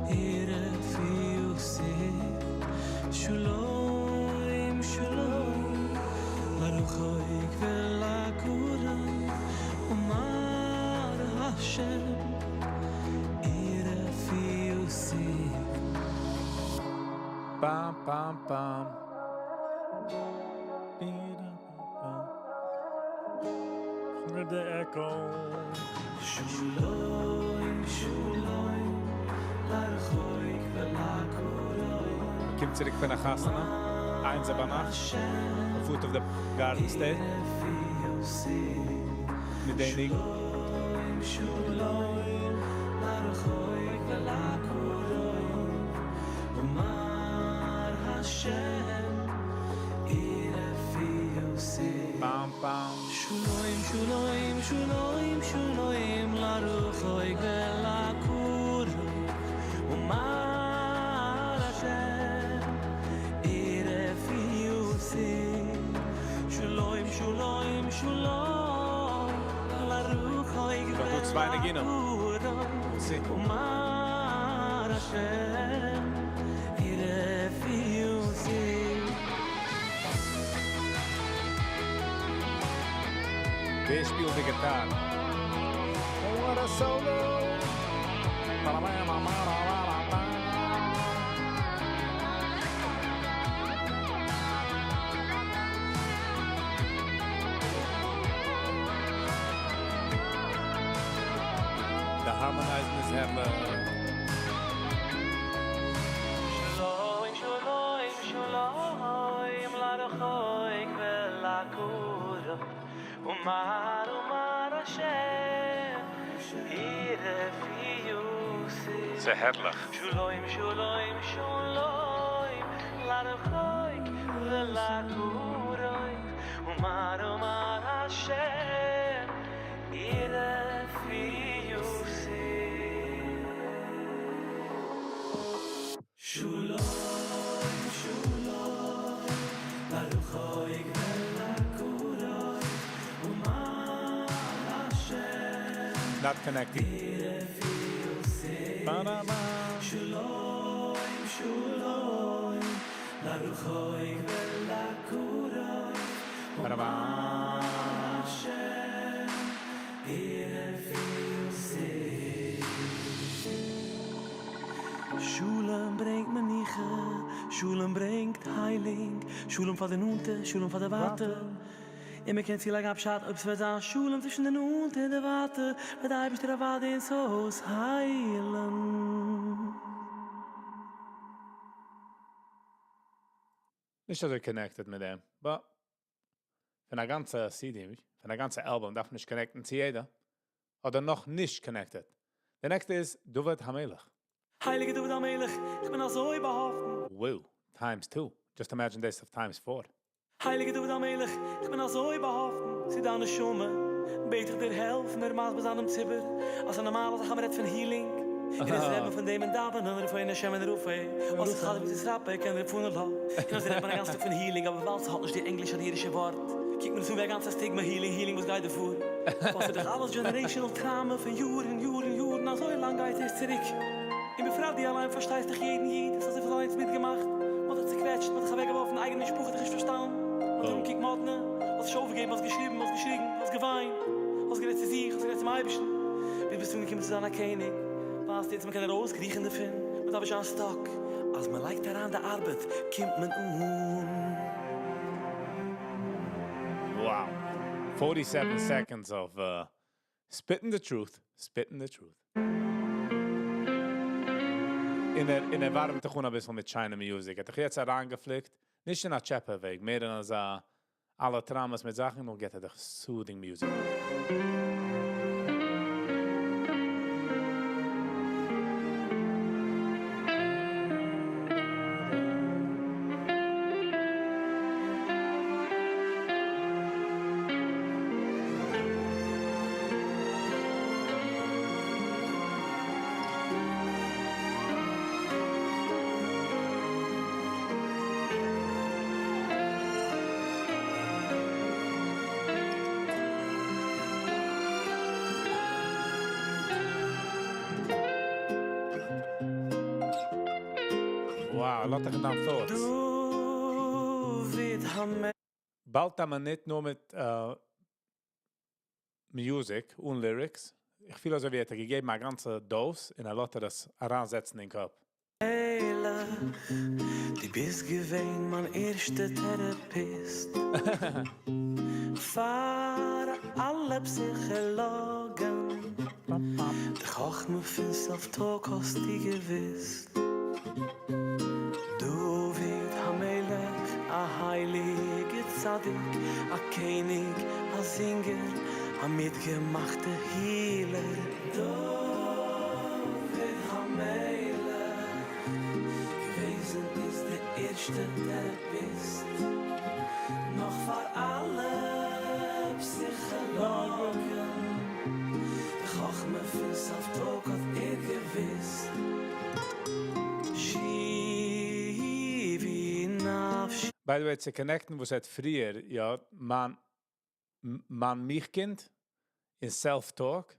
ירפי יוסיף. שלום, שלום, לרחוק ולקרוב, ומר השם, ירפי יוסיף. Bam, bam, bam. Bam. The echo. שלום, שלום, לרחוק ולקרוב. קומט צוריק פון א חתונה. איינס ביינאכט. The foot of the Garden State. מיט דעם ניגון. שלום, לרחוק ולקרוב, ומר השם, ירפי יוסיף. Bam, bam. שלום, שלום, שלום, שלום, לרחוק ולקרוב, ומר השם, ירפי יוסיף. שלום, שלום, שלום, לרחוק דאך דא צוויי ניגונים. ולקרוב, We'll see. ומר השם, ירפי יוסיף. ווער שפילט די guitar? What a solo! Ba-da-ba-ba-ba-ba-ba-ba. The harmonizing איז הערליך. שלום, שלום, שלום, לרחוק ולקרוב, ומר ומר השם, ירפי יוסיף. ס'איז הערליך. שלום, שלום, שלום, לרחוק ולקרוב, ומר ומר השם, ירפי יוסיף. שלום, שלום, לרחוק ולקרוב, ומר השם, Not connecting. ירפי יוסיף. Ba-da-ba. שלום, שלום, לרחוק ולקרוב, Ba-da-ba. השם, ירפי יוסיף. שלום ברענגט מנוחה, שלום ברענגט היילונג, שלום פאר די נאנטע, שלום פאר די ווייטע. און מען קען צולייגן א פשט, אויב ס'וועט זיין שלום צווישן די נאנטע און די ווייטע, וועט דער אייבערשטער אוודאי אונז אויסהיילן. נישט אזוי connected מיט דעם. But פון א גאנצע CD, פון א גאנצע album דארף מען נישט connecten צו יעדער. אדער נאך נישט connected. The next is דוד המלך. הייליגער דוד המלך, איך בין אזוי באהאפטן. Wow, times two. Just imagine this of times four. הייליגער דוד המלך, איך בין אזוי באהאפטן. צו דיין נשמה, בעט איך דיר העלף מיר מסביר זיין דעם ציבור. אז א נארמאלע זאך מ'רעדט פון healing. און עס רעדט מען פון דעם אין דאווענען, רפואה השם און רופא. וואס איך האלט ווי ס'ראפע, קען דער פון לא. און אז רעדט מען א גאנצע טאג פון healing, אבער ווייל ס'האט נישט די ענגלישע אדער אידישע ווארט. קוקט מען צו ווי א גאנצע stigma healing, healing, וואס גייט דא פאר? וואס איז דאך אלעס generational trauma פון יארן, יארן, יארן, אזוי לאנג גייט עס צוריק. און בפרט דו אליין פארשטייסט דאך יעדן איד, האסט אזויפיל אליינס מיטגעמאכט. מ'האט דיך צעקוועטשט, מ'האט דיך אוועקגעווארפן, אייגענע משפחה האט דיך נישט פארשטאנען. מ'האט Oh. ארומגעקוקט מאדנע, האסט זיך אויפגעגעבן, האסט געשריבן, האסט געשריגן, האסט געוויינט, האסט גערעדט צו זיך, האסט גערעדט צום אייבערשטן. ווי ביסטו אנגעקומען צו זיין א קעניג? ווייסט יעצט, מען קען ארויסקריכן דערפון, מען דארף נישט זיין stuck. אז מען לייגט אריין די ארבעט, קומט מען אן. Wow. 47 seconds of spitting the truth, spitting the truth. אין דער ווארעמט זיך א ביסל מיט שיינע music. האט דאך יעצט אריינגעפליקט, נישט אין א טשעפע וועג, מער אין אזא אלע traumas מיט זאכן, נאר געט ער דאך soothing music. ער לאזט דיך אין דיין thoughts. דוד המלך. באלד א מינוט נאר מיט music אן lyrics. איך פיל אזוי ווי ער האט געגעבן א גאנצע dose און ער לאזט דיר עס אריינזעצן אין קאפ. דו ביסט געווען מיין ערשטע therapist. פאר אלע פסיכאלאגן. די חכמה פון self-talk האסטו געוויסט. דוד המלך, א הייליגע צדיק, א קעניג, א זינגער, א מיטגעמאכטע healer. דוד המלך, געוועזן איז דער ערשטע therapist. נאך פאר אלע פסיכאלאגן. די חכמה פון self-talk האט ער געוויסט. שיבי נפשי. By the way, צו connect ן, וואס האט פריער, יא, מיין מיך קינד, אין self-talk,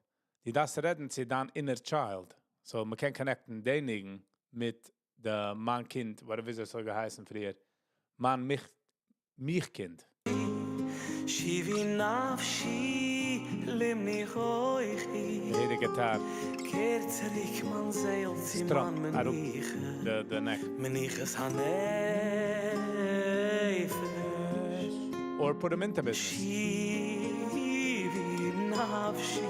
די דארפסט רעדן צו דיין inner child. So, מען קען connect ן די ניגון מיט די מיין קינד, whatever איז עס זאל געהייסן פריער. מיין מיך קינד. שיבי נפשי למנוחי. Hey, די guitar. קער צוריק מיין זעל צו Strum, מיין אראפ מנוחה. די neck. מנוחת הנפש. Or put him into business. שיבי נפשי,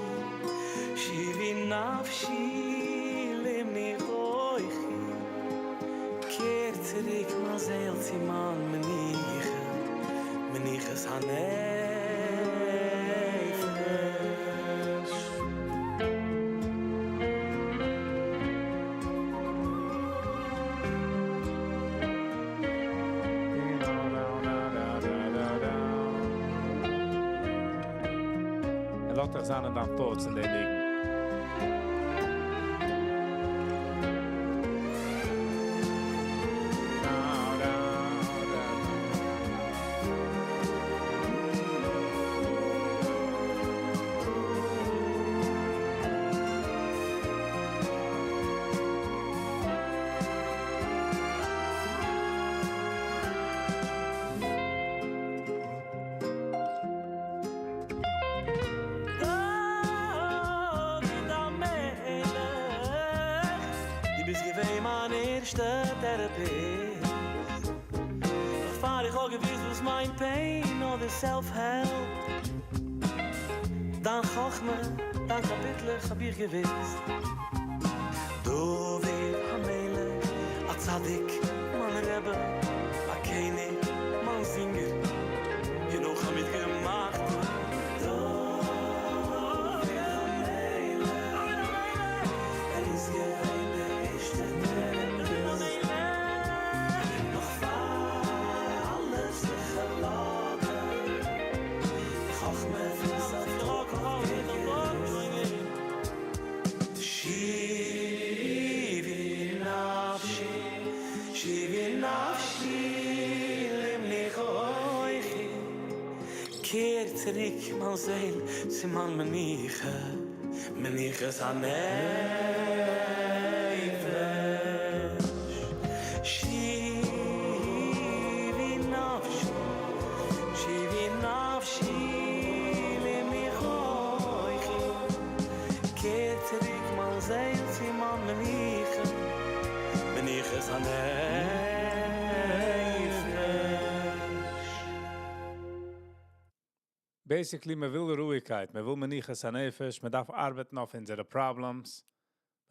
שיבי נפשי למנוחי. קער צוריק מיין זעל צו מיין מנוחה. מנוחת הנפש. ער לאזט דיך זיין אין דיין thoughts אין די ניגון. Therapist. פאר איך האב געוויסט וואס מיינט pain אדער self-help. דיין חכמה, דיין קאפיטלעך האב איך געוויסט. דוד המלך, א צדיק, מיין רבי, א קעניג, מיין זינגער, גענוג האב מיטגעמאכט. דוד המלך, ער איז געווען דער ערשטער therapist. נאך פאר אלע פסיכאלאגן. חכמה פון self-talk האט ער געוויסט. שיבי נפשי, שיבי נפשי למנוחי. קער צוריק מיין זעל צו מיין מנוחה, מנוחת הנפש. שיבי נפשי, שיבי נפשי למנוחי. קער צוריק מיין זעל צו מיין מנוחה, מנוחת הנפש. Basically, מען וויל רואיגקייט, מען וויל מנוחת הנפש, מען דארף ארבעטן אויף אונזערע problems,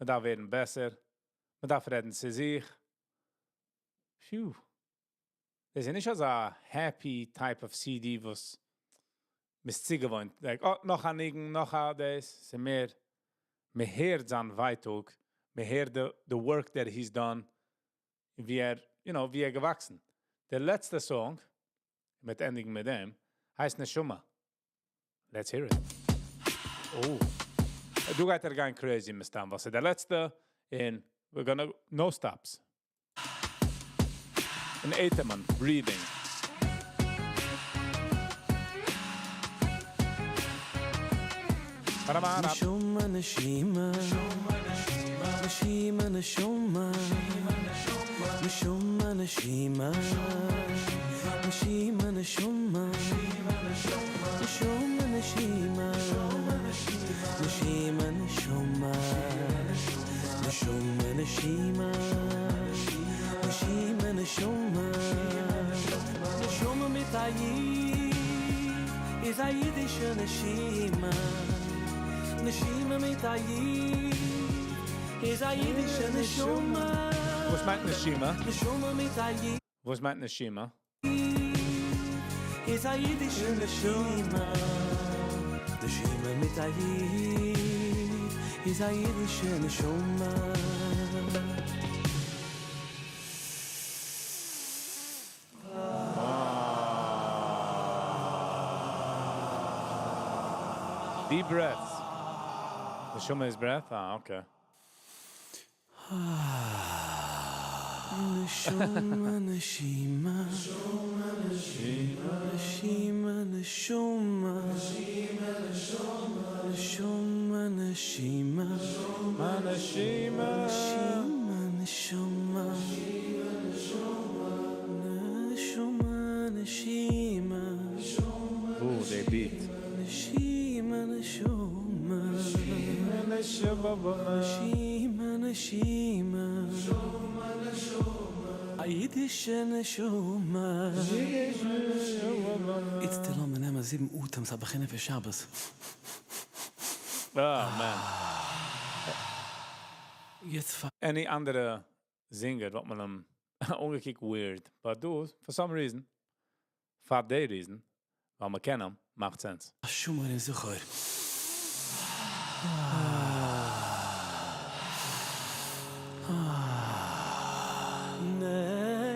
מען דארף ווערן בעסער, מען דארף רעדן צו זיך. Phew. דאס איז נישט אזא happy type of CD, וואס מ'איז צוגעוואוינט. Like, oh, נאך א ניגון, נאך א דאס. ס'איז מער, מען הערט זיין ווייטאג, מען הערט the work that he's done, ווי ער, ווי ער געוואקסן. דער לעצטע song, מיט ענדיגן מיט דעם, הייסט נשמה. Let's hear it. Oh. דא גייט ער גיין crazy, מסתם, וואס איז דער לעצטע, and we're gonna, no stops. אן אטעמען, breathing. נשמה, נשימה, נשימה, נשמה, נשמה נשימה נשימה נשמה נשמה נשימה נשימה נשמה נשמה נשימה נשימה נשמה נשמה מיט א איד איז א אידישע נשימה נשימה מיט א איד איז א אידישע נשמה וואס מיינט נשימה? נשמה מיט א איד וואס מיינט נשימה? איז א אידישע נשימה נשימה מיט א איד איז א אידישע נשמה. Deep breaths. נשמה איז breath? אה, okay. נשמה נשימה נשימה נשמה נשמה נשימה נשימה נשימה נשמה נשמה נשימה Ooh, they beat. נשימה נשמה נשימה נשימה א אידישע נשמה איצט לאמיר נעמען זיבן אטעמס א בחינה פון שבת. Oh man. יעצט פאר. Any אנדערע singer וואלט מען אים אנגעקוקט weird. But דא, for some reason, פאר די reason, ווייל מען קען אים, מאכט sense. שמור און זכור.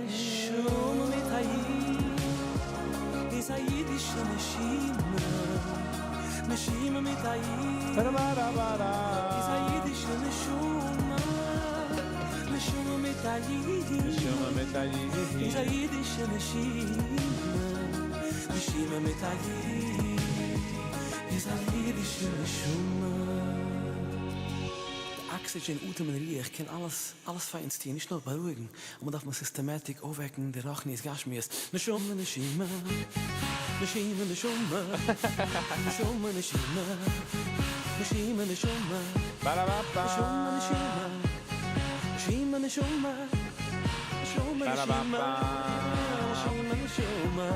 נשמה מיט א איד איז א אידישע נשימה נשימה מיט א איד איז א אידישע נשמה נשמה מיט א איד נשמה מיט א איד איז א אידישע נשימה נשימה מיט א איד איז א אידישע נשמה. די oxygen אטעמען רוח קען אלעס אלעס פאר אונז טון, נישט נאר בארואיגן, אמאל דארף מען systematic אויפוועקן די רוחניות גשמיות. נשמה נשימה נשימה נשמה נשמה נשימה נשימה נשמה נשמה נשימה נשימה נשמה נשמה נשימה נשמה נשמה נשמה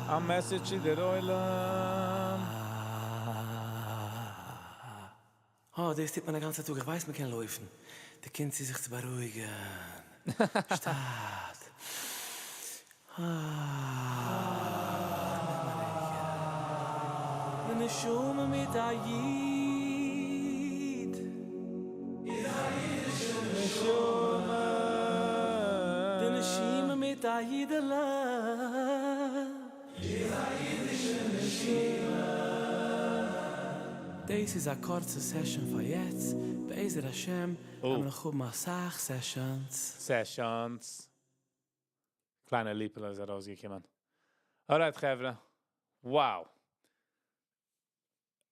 א message צו דער עולם. אה, דאס טוט מען א גאנצע טאג, איך ווייס מען קען לויפן. די קונסט איז זיך צו בארואיגן. שטאט. אה, נעם א רגע. די נשמה מיט א איד. איז א אידישע נשמה. די נשימה מיט א אידעלע. איז א אידישע נשימה. דאס איז א קורצע session פאר יעצט. בעזר השם, Oh. האבן מיר נאך האבן אסאך sessions. Sessions. קליינע ליפעלע איז ארויסגעקומען. Alright, חברה. Wow.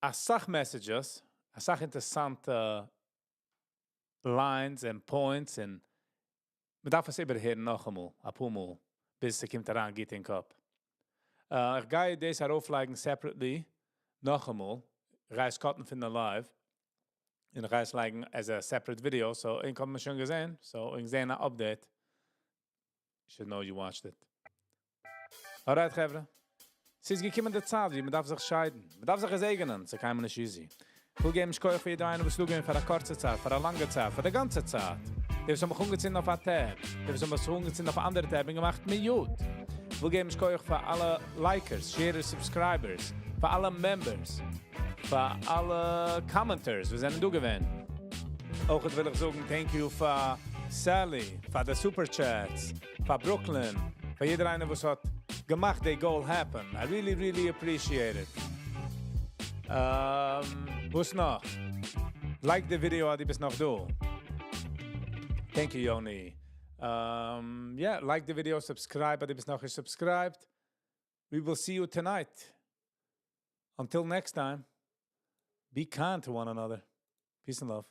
אסאך messages, אסאך אינטערעסאנטע lines and points און מען דארף עס איבערהערן נאכאמאל, א פאר מאל, ביז עס קומט אריין גוט אין קאפ. איך גיי דאס ארויפלייגן separately נאכאמאל, איך גיי עס cut ן פון די live, און איך גיי עס לייגן as a separate video, so ענק האבן עס שוין געזען, so ענק זעען א update. You should know you watched it. Alright, חברה. ס'איז געקומען די צייט, ווי מען דארף זיך שיידן. מען דארף זיך געזעגענען, ס'איז קיינמאל נישט easy. איך וויל געבן שכוח פאר יעדער איינער, וואס איז דא געווען פאר א קורצע צייט, פאר א לאנגע צייט, פאר די גאנצע צייט. די וואס האבן מיך אנגעצינדן אויף א tab, די וואס האבן מיך אנגעצינדן אויף אן אנדערע tab און געמאכט mute. איך וויל געבן שכוח פאר אלע likers, sharers, subscribers, פאר אלע members, פאר אלע commenters, וואס זענען דא געווען. אויך וויל איך זאגן thank you פאר Sally, פאר די super chats, פאר Brooklyn, פאר יעדער איינער וואס האט געמאכט די goal happen. I really, really appreciate it. וואס נאך? Like די video, אז דו ביסט נאך דא. Thank you, Yoni. Yeah, like the video, subscribe, אז דו ביסט נאך נישט subscribed. We will see you tonight. Until next time, be kind to one another. Peace and love.